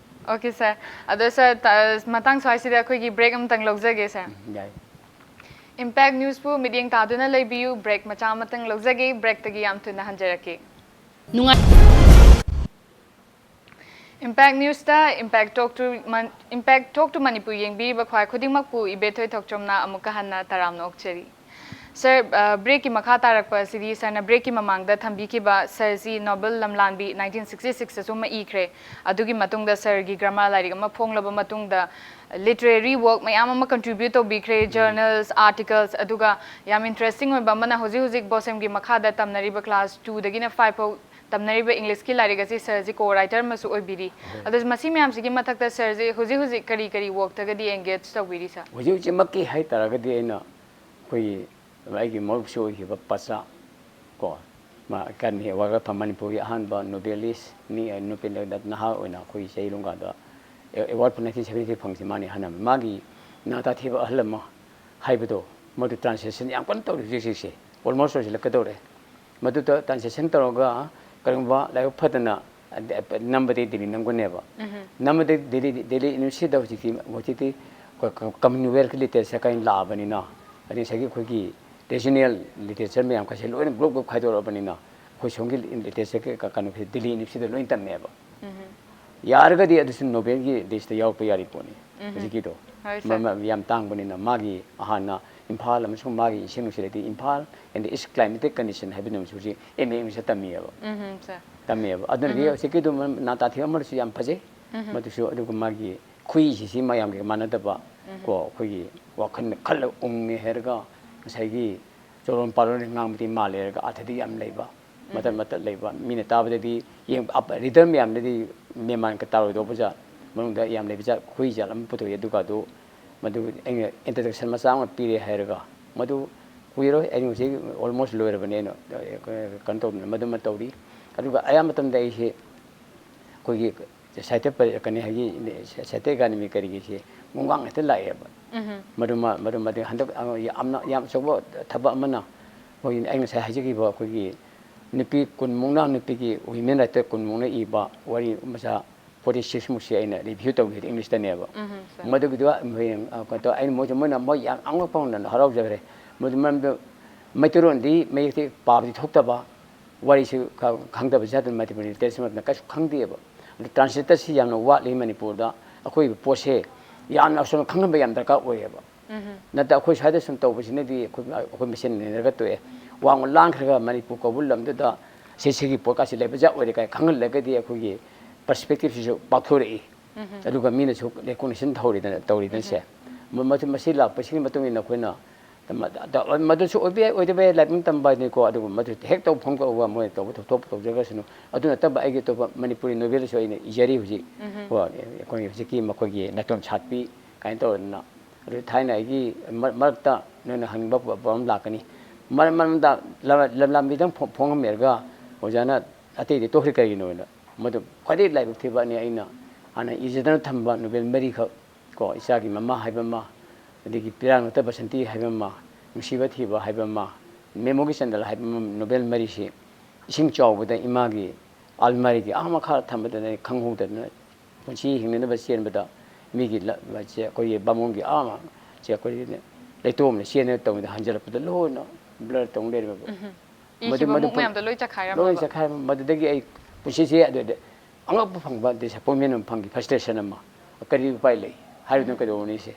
ꯑꯣꯀꯦ ꯁꯥꯔ꯫ ꯑꯗꯣ ꯁꯥꯔ, ꯇ- ꯃꯇꯥꯡ ꯁ꯭ꯋꯥꯏꯁꯤꯗ ꯑꯩꯈꯣꯏꯒꯤ ꯕ꯭ꯔꯦꯛ ꯑꯃꯇꯪ ꯂꯧꯖꯒꯦ ꯁꯥꯔ꯫ ꯎꯝ, ꯌꯥꯏ꯫ ꯏꯝꯄꯦꯛ ꯅ꯭ꯌꯨꯁꯄꯨ ꯃꯤꯠꯌꯦꯡ ꯇꯥꯗꯨꯅ ꯂꯩꯕꯤꯌꯨ꯫ ꯕ꯭ꯔꯦꯛ ꯃꯆꯥ ꯑꯃꯇꯪ ꯂꯧꯖꯒꯦ꯫ ꯕ꯭ꯔꯦꯛꯇꯒꯤ ꯌꯥꯝ ꯊꯨꯅ ꯍꯟꯖꯔꯛꯀꯦ꯫ ꯅꯨꯡꯉꯥꯏ꯫ ꯏꯝꯄꯦꯛ ꯅ꯭ꯌꯨꯁꯇ ꯏꯝꯄꯦꯛ ꯇꯣꯛ ꯇꯨ ꯃꯟ- ꯏꯝꯄꯦꯛ ꯇꯣꯛ ꯇꯨ ꯃꯅꯤꯄꯨꯔ ꯌꯦꯡꯕꯤꯔꯤꯕ ꯈ꯭ꯋꯥꯏ ꯈꯨꯗꯤꯡꯃꯛꯄꯨ ꯏꯕꯦꯊꯣꯏ ꯊꯣꯛꯆꯣꯝꯅ ꯑꯃꯨꯛꯀ ꯍꯟꯅ ꯇꯔꯥꯝꯅ ꯑꯣꯛꯆꯔꯤ꯫ ꯁꯥꯔ, ꯑ, ꯕ꯭ꯔꯦꯛꯀꯤ ꯃꯈꯥ ꯇꯥꯔꯛꯄ ꯑꯁꯤꯗꯤ ꯁꯥꯔꯅ ꯕ꯭ꯔꯦꯛꯀꯤ ꯃꯃꯥꯡꯗ ꯊꯝꯕꯤꯈꯤꯕ ꯁꯥꯔꯁꯤ ꯅꯣꯕꯦꯜ ꯂꯝꯂꯥꯟꯕꯤ ꯅꯥꯏꯟꯇꯤꯟ ꯁꯤꯛꯁꯇꯤ ꯁꯤꯛꯁꯇꯁꯨ ꯑꯃ ꯏꯈ꯭ꯔꯦ꯫ ꯑꯗꯨꯒꯤ ꯃꯇꯨꯡꯗ ꯁꯥꯔꯒꯤ ꯒ꯭ꯔꯥꯃꯥꯔ ꯂꯥꯏꯔꯤꯛ ꯑꯃ ꯐꯣꯡꯂꯕ ꯃꯇꯨꯡꯗ ꯂꯤꯇꯔꯦꯔꯤ ꯋꯥꯔꯛ ꯃꯌꯥꯝ ꯑꯃ ꯀꯟꯇ꯭ꯔꯤꯕ꯭ꯌꯨꯠ ꯇꯧꯕꯤꯈ꯭ꯔꯦ, ꯖꯔꯅꯦꯜꯁ, ꯑꯥꯔꯇꯤꯀꯜꯁ, ꯑꯗꯨꯒ ꯌꯥꯝ ꯏꯟꯇꯔꯦꯁꯇꯤꯡ ꯑꯣꯏꯕ ꯑꯃꯅ ꯍꯧꯖꯤꯛ ꯍꯧꯖꯤꯛ ꯕꯣꯁꯦꯝꯒꯤ ꯃꯈꯥꯗ ꯇꯝꯅꯔꯤꯕ ꯀ꯭ꯂꯥꯁ ꯇꯨꯗꯒꯤꯅ ꯐꯥꯏꯚ ꯐꯥꯎ ꯇꯝꯅꯔꯤꯕ ꯏꯪꯂꯤꯁꯀꯤ ꯂꯥꯏꯔꯤꯛ ꯑꯁꯤ ꯁꯥꯔꯁꯤ ꯀꯣ ꯔꯥꯏꯇꯔ ꯑꯃꯁꯨ ꯑꯣꯏꯕꯤꯔꯤ꯫ ꯍꯣꯏ꯫ ꯑꯗꯣ ꯃꯁꯤ ꯃꯌꯥꯝꯁꯤꯒꯤ ꯃꯊꯛꯇ ꯁꯥꯔꯁꯤ ꯍꯧꯖꯤꯛ ꯍꯧꯖꯤꯛ ꯀꯔꯤ ꯀꯔꯤ ꯋꯥꯔꯛꯇꯒꯗꯤ ꯑꯦꯡꯒꯦꯖ ꯇꯧꯕꯤꯔꯤ ꯁꯥꯔ? ꯍꯧꯖꯤꯛ ꯍꯧꯖꯤꯛꯃꯛꯀꯤ ꯍꯥꯏ ꯇꯥꯔꯒꯗꯤ ꯑꯩꯅ ꯑꯩꯈꯣꯏꯒꯤ ꯑꯩꯒꯤ ꯃꯔꯨꯞꯁꯨ ꯑꯣꯏꯈꯤꯕ ꯄꯆꯥ ꯀꯣ, ꯃꯥ ꯑꯦꯀꯥꯗꯃꯤ ꯑꯦꯋꯥꯔꯗ ꯐꯪ ꯃꯅꯤꯄꯨꯔꯒꯤ ꯑꯍꯥꯟꯕ ꯅꯣꯕꯦꯂꯤꯁ, ꯃꯤ ꯅꯨꯄꯤ ꯅꯍꯥ ꯑꯣꯏꯅ ꯑꯩꯈꯣꯏ ꯆꯍꯤ ꯂꯣꯡꯒꯥꯗ ꯑꯦꯋꯥꯔꯗ ꯅꯥꯏꯟꯇꯤꯟ ꯁꯚꯦꯟꯇꯤ ꯐꯪꯁꯤ ꯃꯥꯅꯤ ꯍꯥꯟꯅ꯫ ꯃꯥꯒꯤ ꯅꯥ ꯇꯥꯊꯤꯕ ꯑꯍꯜ ꯑꯃ ꯍꯥꯏꯕꯗꯣ, ꯃꯗꯨ ꯇ꯭ꯔꯥꯟꯁꯂꯦꯁꯟ ꯌꯥꯝ ꯀꯟꯅ ꯇꯧꯔꯤ ꯍꯧꯖꯤꯛ ꯍꯧꯖꯤꯛꯁꯦ, ꯑꯣꯜꯃꯣꯁ ꯂꯣꯏꯁꯤꯜꯂꯛꯀꯗꯧꯔꯦ꯫ ꯃꯗꯨꯗ ꯇ꯭ꯔꯥꯟꯁꯂꯦꯁꯟ ꯇꯧꯔꯒ ꯀꯔꯤꯒꯨꯝꯕ ꯂꯥꯏꯕꯛ ꯐꯗꯅ ꯅꯝꯕꯗꯤ ꯗꯤꯜꯂꯤ ꯅꯝꯒꯅꯦꯕ꯫ ꯎꯝꯍꯨꯝ꯫ ꯅꯝꯕꯗꯤ ꯗꯤꯜꯂꯤ, ꯗꯤꯜꯂꯤ ꯌꯨꯅꯤꯚꯔꯁꯤꯇꯤꯗ ꯍꯧꯖꯤꯛꯇꯤ, ꯍꯧꯖꯤꯛꯇꯤ ꯀ-, ꯀ-, ꯀꯃꯟꯋꯦꯜꯊꯀꯤ ꯂꯤꯇꯔꯦꯆꯔ ꯀꯥꯏꯅ ꯂꯥꯛꯑꯕꯅꯤꯅ, ꯑꯗꯩ ꯉꯁꯥꯏꯒꯤ ꯑꯩꯈꯣꯏꯒꯤ ꯔꯤꯖꯅꯦꯜ ꯂꯤꯇꯔꯦꯆꯔ ꯃꯌꯥꯝ ꯈꯩꯁꯦ ꯂꯣꯏꯅ ꯒ꯭ꯔꯨꯞ ꯒ꯭ꯔꯨꯞ ꯈꯥꯏꯗꯣꯔꯛꯑꯕꯅꯤꯅ, ꯑꯩꯈꯣꯏ ꯁꯣꯝꯒꯤ ꯂꯤꯇꯔꯦꯆꯔꯒꯤ ꯀ-, ꯀꯩꯅꯣꯁꯦ ꯗꯤꯜꯂꯤ ꯌꯨꯅꯤꯚꯔꯁꯤꯇꯤꯗ ꯂꯣꯏꯅ ꯇꯝꯃꯦꯕ꯫ ꯎꯝꯍꯨꯝ꯫ ꯌꯥꯔꯒꯗꯤ ꯑꯗꯨꯁꯨ ꯅꯣꯕꯦꯜꯒꯤ ꯂꯤꯁꯇ ꯌꯥꯎꯔꯛꯄ ꯌꯥꯔꯤ ꯄꯣꯠꯅꯤ꯫ ꯎꯝꯍꯨꯝ꯫ ꯍꯧꯖꯤꯛꯀꯤꯗꯣ ꯍꯣꯏ, ꯃ-, ꯁꯥꯔ꯫ ꯃ-, ꯌꯥꯝ ꯇꯥꯡꯕꯅꯤꯅ ꯃꯥꯒꯤ ꯍꯥꯟꯅ ꯏꯝꯐꯥꯜ ꯑꯃꯁꯨꯡ ꯃꯥꯒꯤ ꯏꯁꯤꯡ ꯅꯨꯡꯁꯤꯠ ꯍꯥꯏꯗꯤ Imphal and its climatic condition ꯍꯥꯏꯕ ꯅꯨꯃꯤꯠꯁꯨ ꯍꯧꯖꯤꯛ ꯑꯦꯝ ꯑꯦ ꯏꯪꯂꯤꯁꯇ ꯇꯝꯃꯤꯑꯕ꯫ ꯎꯝꯍꯨꯝ, ꯁꯥꯔ꯫ ꯇꯝꯃꯤꯑꯕ꯫ ꯑꯗꯨꯅꯗꯤ ꯎꯝꯍꯨꯝ꯫ ꯍꯧꯖꯤꯛꯀꯤꯗꯣ ꯃ-, ꯅꯥꯇꯥ ꯊꯤꯕ ꯑꯃꯁꯨ ꯌꯥꯝ ꯐꯖꯩ꯫ ꯎꯝꯍꯨꯝ꯫ ꯃꯗꯨꯁꯨ ꯑꯗꯨꯒ ꯃꯥꯒꯤ ꯈꯨꯏꯁꯤꯁꯤ ꯃꯌꯥꯝꯒ ꯃꯥꯟꯅꯗꯕ ꯎꯝꯍꯨꯝ꯫ ꯀꯣ, ꯑꯩꯈꯣꯏꯒꯤ ꯋꯥꯈꯜ ꯈꯜꯂꯒ ꯎꯪꯉꯦ ꯍꯥꯏꯔꯒ ꯉꯁꯥꯏꯒꯤ ꯆꯣꯔꯣꯟ ꯄꯥꯔꯣꯟ ꯉꯥꯡꯕꯗꯤ ꯃꯥꯜꯂꯦ ꯍꯥꯏꯔꯒ ꯑꯥꯔꯊꯗꯤ ꯌꯥꯝ ꯂꯩꯕ꯫ ꯃꯇꯠ ꯎꯝ꯫ ꯃꯇꯠ ꯂꯩꯕ, ꯃꯤꯅ ꯇꯥꯕꯗꯗꯤ ꯌꯦꯡ-, ꯑꯞ-, ꯔꯤꯗꯔ ꯃꯌꯥꯝꯗꯗꯤ ꯃꯦꯟꯃꯥꯟꯒ ꯇꯥꯔꯣꯏꯗꯧꯕ ꯖꯥꯠ, ꯃꯅꯨꯡꯗ ꯌꯥꯝ ꯂꯩꯕ ꯖꯥꯠ, ꯈꯨꯏ ꯖꯥꯠ ꯑꯃ ꯄꯨꯊꯣꯛꯏ꯫ ꯑꯗꯨꯒ ꯑꯗꯨ, ꯃꯗꯨ ꯑꯩꯅ ꯏꯟꯇ꯭ꯔꯗꯛꯁꯟ ꯃꯆꯥ ꯑꯃ ꯄꯤꯔꯦ ꯍꯥꯏꯔꯒ, ꯃꯗꯨ ꯀꯨꯏꯔꯣꯏ, ꯑꯩ ꯍꯧꯖꯤꯛ ꯑꯣꯜꯃꯣꯁ ꯂꯣꯏꯔꯕꯅꯤ꯫ ꯑꯩꯅ, ꯑ, ꯀꯩꯅꯣ ꯇꯧꯗꯅ ꯃꯗꯨꯃ ꯇꯧꯔꯤ꯫ ꯑꯗꯨꯒ ꯑꯌꯥꯝꯕ ꯃꯇꯝꯗ ꯑꯩꯁꯦ ꯑꯩꯈꯣꯏꯒꯤ ꯁꯥꯍꯤꯇ꯭ꯌ ꯄꯔꯤ-, ꯀꯔꯤ ꯍꯥꯏꯒꯤ, ꯁꯥꯍꯤꯇ꯭ꯌ ꯑꯦꯀꯥꯗꯃꯤ ꯀꯔꯤꯒꯤꯁꯤ ꯃꯨꯡꯒꯥꯡ ꯍꯦꯛꯇ ꯂꯥꯛꯑꯦꯕ꯫ ꯎꯝ꯫ ꯃꯗꯨꯃ, ꯃꯗꯨꯃꯗꯤ ꯍꯟꯗꯛ, ꯑ, ꯌꯥꯝꯅ, ꯌꯥꯝ ꯑꯆꯧꯕ ꯊꯕꯛ ꯑꯃꯅ ꯑꯩꯈꯣꯏꯒꯤ ꯑꯩ ꯉꯁꯥꯏ ꯍꯥꯏꯖꯈꯤꯕ ꯑꯩꯈꯣꯏꯒꯤ ꯅꯨꯄꯤ ꯀꯨꯟꯃꯨꯛꯅ, ꯅꯨꯄꯤꯒꯤ women writer ꯀꯨꯟꯃꯨꯛꯅ ꯏꯕ ꯋꯥꯔꯤ ꯃꯆꯥ forty six ꯃꯨꯛꯁꯤ ꯑꯩꯅ review ꯇꯧꯈꯤꯕ English ꯇꯅꯦꯕ꯫ ꯎꯝ, ꯁꯥꯔ꯫ ꯃꯗꯨꯒꯤꯗꯣ ꯍꯌꯦꯡ, ꯑ, ꯀꯩꯅꯣ ꯇꯧ-, ꯑꯩꯅ ꯃꯣꯏꯁꯨ, ꯃꯣꯏꯅ, ꯃꯣꯏ ꯌꯥꯝ ꯉꯥꯡꯕ ꯐꯥꯎꯅ ꯍꯔꯥꯎꯖꯈ꯭ꯔꯦ꯫ ꯃꯗꯨ ꯃꯔꯝꯗ ꯃꯩꯇꯩꯂꯣꯟꯗꯤ ꯃꯌꯦꯛꯇꯤ ꯄꯥꯕꯗꯤ ꯊꯣꯛꯇꯕ, ꯋꯥꯔꯤꯁꯨ ꯈ-, ꯈꯪꯗꯕ ꯖꯥꯠꯇꯨꯅ ꯃꯅꯤꯄꯨꯔꯤ literature ꯃꯔꯝꯗ ꯀꯩꯁꯨ ꯈꯪꯗꯦꯕ꯫ ꯑꯗꯨ translator ꯁꯤ ꯌꯥꯝꯅ ꯋꯥꯠꯂꯤ ꯃꯅꯤꯄꯨꯔꯗ꯫ ꯑꯩꯈꯣꯏꯒꯤ ꯄꯣꯠꯁꯦ ꯌꯥꯝꯅ ꯑꯁꯣꯝꯗ ꯈꯪꯍꯟꯕ ꯌꯥꯝ ꯗꯔꯀꯥꯔ ꯑꯣꯏꯌꯦꯕ꯫ ꯎꯝ꯫ ꯅꯠꯇ꯭ꯔ ꯑꯩꯈꯣꯏ ꯁ꯭ꯋꯥꯏꯗ ꯁꯨꯝ ꯇꯧꯕꯁꯤꯅꯗꯤ ꯑꯩꯈꯣꯏ, ꯑꯩꯈꯣꯏ ꯃꯁꯦꯟ ꯅꯩꯅꯔꯒ ꯇꯣꯛꯑꯦ꯫ ꯋꯥꯡꯃ ꯂꯥꯟꯈ꯭ꯔꯒ ꯃꯅꯤꯄꯨꯔ ꯀꯧꯕ ꯂꯝꯗꯨꯗ ꯁꯤ, ꯁꯤꯒꯤ ꯄꯣꯠꯀꯥꯁꯤ ꯂꯩꯕ ꯖꯥꯠ ꯑꯣꯏꯔꯦ ꯀꯥꯏꯅ ꯈꯪꯍꯜꯂꯒꯗꯤ ꯑꯩꯈꯣꯏꯒꯤ perspective ꯁꯤꯁꯨ ꯄꯥꯛꯊꯣꯔꯛꯏ꯫ ꯎꯝ꯫ ꯑꯗꯨꯒ ꯃꯤꯅꯁꯨ recognition ꯇꯧꯔꯤꯗꯅ, ꯇꯧꯔꯤꯗꯅ ꯁꯦ꯫ ꯎꯝ꯫ ꯃ-, ꯃꯁꯤ, ꯃꯁꯤ ꯂꯥꯛꯄꯁꯤꯒꯤ ꯃꯇꯨꯡ ꯏꯟꯅ ꯑꯩꯈꯣꯏꯅ ꯃ-, ꯑꯗ-, ꯃꯗꯨꯁꯨ ꯑꯣꯏꯕ ꯌꯥꯏ, ꯑꯣꯏꯗꯕ ꯌꯥꯏ, ꯂꯥꯏꯕꯛꯅ ꯇꯝꯕ ꯍꯥꯏꯗꯨꯅꯤꯀꯣ꯫ ꯑꯗꯨꯕꯨ ꯃꯗꯨ ꯍꯦꯛ ꯇꯧ ꯐꯣꯡꯗꯣꯛꯑꯒ ꯃꯣꯏꯅ ꯇꯧꯕ ꯊꯧ-, ꯊꯣꯛꯄ ꯇꯧꯖꯈ꯭ꯔꯁꯅꯨ꯫ ꯑꯗꯨ ꯅꯠꯇꯕ ꯑꯩꯒꯤ ꯑꯇꯣꯞꯄ ꯃꯅꯤꯄꯨꯔꯤ novelꯁꯨ ꯑꯩꯅ ꯏꯖꯔꯤ ꯍꯧꯖꯤꯛ꯫ ꯎꯝ꯫ ꯀꯣ, ꯑꯩꯈꯣꯏꯒꯤ ꯍꯧꯖꯤꯛꯀꯤ ꯃꯈꯣꯏꯒꯤ ꯅꯥꯏꯇꯣꯝ ꯁꯥꯠꯄꯤ ꯀꯥꯏꯅ ꯇꯧꯗꯅ꯫ ꯑꯗꯨ ꯊꯥꯏꯅ ꯑꯩꯒꯤ ꯃꯔ-, ꯃꯔꯛꯇ ꯅꯣꯏꯅ ꯍꯪꯅꯤꯡꯕ ꯄ-, ꯄ ꯑꯃ ꯂꯥꯛꯀꯅꯤ꯫ ꯃꯔꯝ, ꯃꯔꯝꯗ ꯂꯝ-, ꯂꯝ-, ꯂꯝꯕꯤꯗꯪ ꯐꯣ-, ꯐꯣꯡꯉꯝꯃꯦꯔꯒ ꯑꯣꯖꯥꯅ ꯑꯇꯩꯗꯤ ꯇꯣꯛꯈ꯭ꯔꯤ ꯀꯔꯤꯒꯤꯅꯣꯅ꯫ ꯃꯗꯨ ꯈ꯭ꯋꯥꯏꯗꯒꯤ ꯂꯥꯏꯕꯛ ꯊꯤꯕꯅꯤ꯫ ꯑꯩꯅ ꯍꯥꯟꯅ ꯏꯖꯗꯅ ꯊꯝꯕ novel ꯃꯔꯤꯈꯛ ꯀꯣ, ꯏꯆꯥꯒꯤ ꯃꯃꯥ ꯍꯥꯏꯕ ꯑꯃ, ꯑꯗꯒꯤ ꯄꯤꯔꯥꯡ ꯅꯠꯇ ꯕꯁꯟꯇꯤ ꯍꯥꯏꯕ ꯑꯃ, ꯅꯨꯡꯁꯤꯕ ꯊꯤꯕ ꯍꯥꯏꯕ ꯑꯃ, ꯃꯦꯃꯣꯒꯤ ꯆꯟꯗꯜ ꯍꯥꯏꯕ ꯑꯃ, novel ꯃꯔꯤꯁꯤ ꯏꯁꯤꯡ ꯆꯥꯎꯕꯗ ꯏꯃꯥꯒꯤ ꯑꯜꯃꯥꯔꯤꯒꯤ ꯑꯥ ꯃꯈꯥ ꯊꯝꯕꯗꯨꯗ ꯑꯩ ꯈꯪꯍꯧꯗꯗꯅ ꯄꯨꯟꯁꯤ ꯍꯤꯡꯅꯅꯕ ꯆꯦꯟꯕꯗ ꯃꯤꯒꯤ ꯂ-, ꯁꯦ ꯑꯩꯈꯣꯏꯒꯤ ꯕꯥꯃꯣꯟꯒꯤ ꯑꯥ ꯁꯦ ꯑꯩꯈꯣꯏꯒꯤ ꯂꯩꯇꯣꯝꯅ ꯆꯦꯟꯅꯕ ꯇꯧꯕꯗ ꯍꯟꯖꯜꯂꯛꯄꯗ ꯂꯣꯏꯅ blur ꯇꯧ ꯂꯩꯔꯝꯃꯦꯕ꯫ ꯎꯝꯍꯨꯝ꯫ ꯃꯗꯨ, ꯏꯈꯤꯕ ꯃꯗꯨ ꯃꯨꯛ ꯄꯨ-, ꯃꯌꯥꯝꯗꯣ ꯂꯣꯏ ꯆꯈꯥꯏꯔꯝꯃꯕ? ꯂꯣꯏ ꯆꯈꯥꯏꯔꯝꯃ-, ꯃꯗꯨꯗꯒꯤ ꯑꯩ ꯄꯨꯟꯁꯤꯁꯦ ꯑꯗꯨꯗ ꯑꯉꯛꯄ ꯐꯪꯕ, disappointment ꯑꯃ ꯐꯪꯈꯤ, frustration ꯑꯃ꯫ ꯀꯔꯤ ꯎꯄꯥꯏ ꯂꯩ? ꯍꯥꯏꯔꯤꯗꯨꯅ ꯎꯝ꯫ ꯀꯩꯗꯧꯔꯨꯅꯤ ꯁꯦ?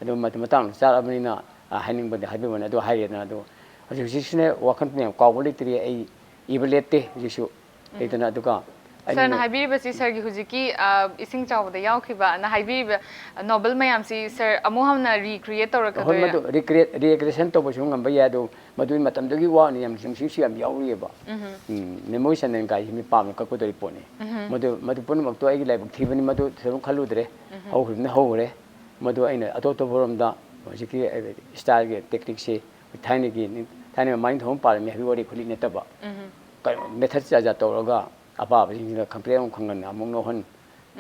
ꯑꯗꯨ ꯃꯇ-, ꯃꯇꯥꯡ ꯆꯥꯔꯕꯅꯤꯅ, ꯑ, ꯍꯥꯏꯅꯤꯡꯕꯗꯤ ꯍꯥꯏꯕꯤꯕꯅꯦ, ꯑꯗꯨ ꯍꯥꯏꯔꯦꯗꯅ꯫ ꯑꯗꯨ ꯍꯧꯖꯤꯛ ꯍꯧꯖꯤꯛꯁꯤꯅ ꯋꯥꯈꯜ ꯃꯌꯥꯝ ꯀꯥꯎꯕ ꯂꯩꯇ꯭ꯔꯤ꯫ ꯑꯩ ꯏꯕ ꯂꯦꯞꯇꯦ ꯍꯧꯖꯤꯛꯁꯨ꯫ ꯎꯝ꯫ ꯂꯩꯗꯅ, ꯑꯗꯨꯒ ꯁꯥꯔꯅ ꯑꯩꯅ ꯍꯥꯏꯕꯤꯔꯤꯕꯁꯤ ꯁꯥꯔꯒꯤ ꯍꯧꯖꯤꯛꯀꯤ, ꯑ, ꯏꯁꯤꯡ ꯆꯥꯎꯕꯗ ꯌꯥꯎꯈꯤꯕꯅ ꯍꯥꯏꯕꯤꯔꯤꯕ novel ꯃꯌꯥꯝꯁꯤ ꯁꯥꯔ ꯑꯃꯨꯛ ꯍꯟꯅ recreate ꯍꯣꯏ, ꯇꯧꯔꯛꯀꯗꯣꯏꯔꯥ? ꯃꯗꯨ recreate, recreation ꯇꯧꯕꯁꯨ ꯉꯝꯕ ꯌꯥꯏ, ꯑꯗꯨ ꯃꯗꯨꯒꯤ ꯃꯇꯝꯗꯨꯒꯤ ꯋꯥꯅ ꯌꯥꯝ ꯅꯨꯡꯁꯤꯕꯁꯨ ꯌꯥꯝ ꯌꯥꯎꯔꯤꯑꯕ꯫ ꯎꯝꯍꯨꯝ꯫ ꯎꯝ, memory ꯆꯟꯗꯟ ꯀꯥꯏꯁꯤ ꯃꯤ ꯄꯥꯝꯅ ꯀꯛꯀꯗꯧꯔꯤ ꯄꯣꯠꯅꯤ꯫ ꯎꯝꯍꯨꯝ꯫ ꯃꯗꯨ, ꯃꯗꯨ ꯄꯨꯝꯅꯃꯛꯇꯣ ꯑꯩꯒꯤ ꯂꯥꯏꯕꯛ ꯊꯤꯕꯅꯤ, ꯃꯗꯨ ꯊꯣꯏꯗꯣꯛꯅ ꯈꯜꯂꯨꯗ꯭ꯔꯦ꯫ ꯎꯝꯍꯨꯝ꯫ ꯍꯧꯈ꯭ꯔꯤꯕꯅ ꯍꯧꯈ꯭ꯔꯦ꯫ ꯃꯗꯨ ꯑꯩꯅ ꯑꯇꯣꯞ ꯑꯇꯣꯞꯄꯔꯣꯝꯗ ꯍꯧꯖꯤꯛꯀꯤ, ꯑ, styleꯒꯤ techniqueꯁꯤ ꯊꯥꯏꯅꯒꯤ ꯅꯤꯡ-, ꯊꯥꯏꯅ ꯃꯃꯥꯡ ꯊꯧꯔꯝ ꯄꯥꯜꯂꯝꯃꯤ ꯍꯥꯏꯕꯒꯤ ꯋꯥꯔꯤ ꯈꯨꯂꯤ ꯅꯠꯇꯕ, ꯎꯝꯍꯨꯝ꯫ ꯀꯩꯅꯣ, method ꯖꯥꯠ ꯖꯥꯠ ꯇꯧꯔꯒ ꯑꯄꯥꯕꯁꯤꯡꯁꯤꯗ ꯈꯪꯄ꯭ꯔꯦꯛ ꯑꯃ ꯈꯪꯍꯟ, ꯑꯃꯨꯛ ꯅꯣꯛꯍꯟ,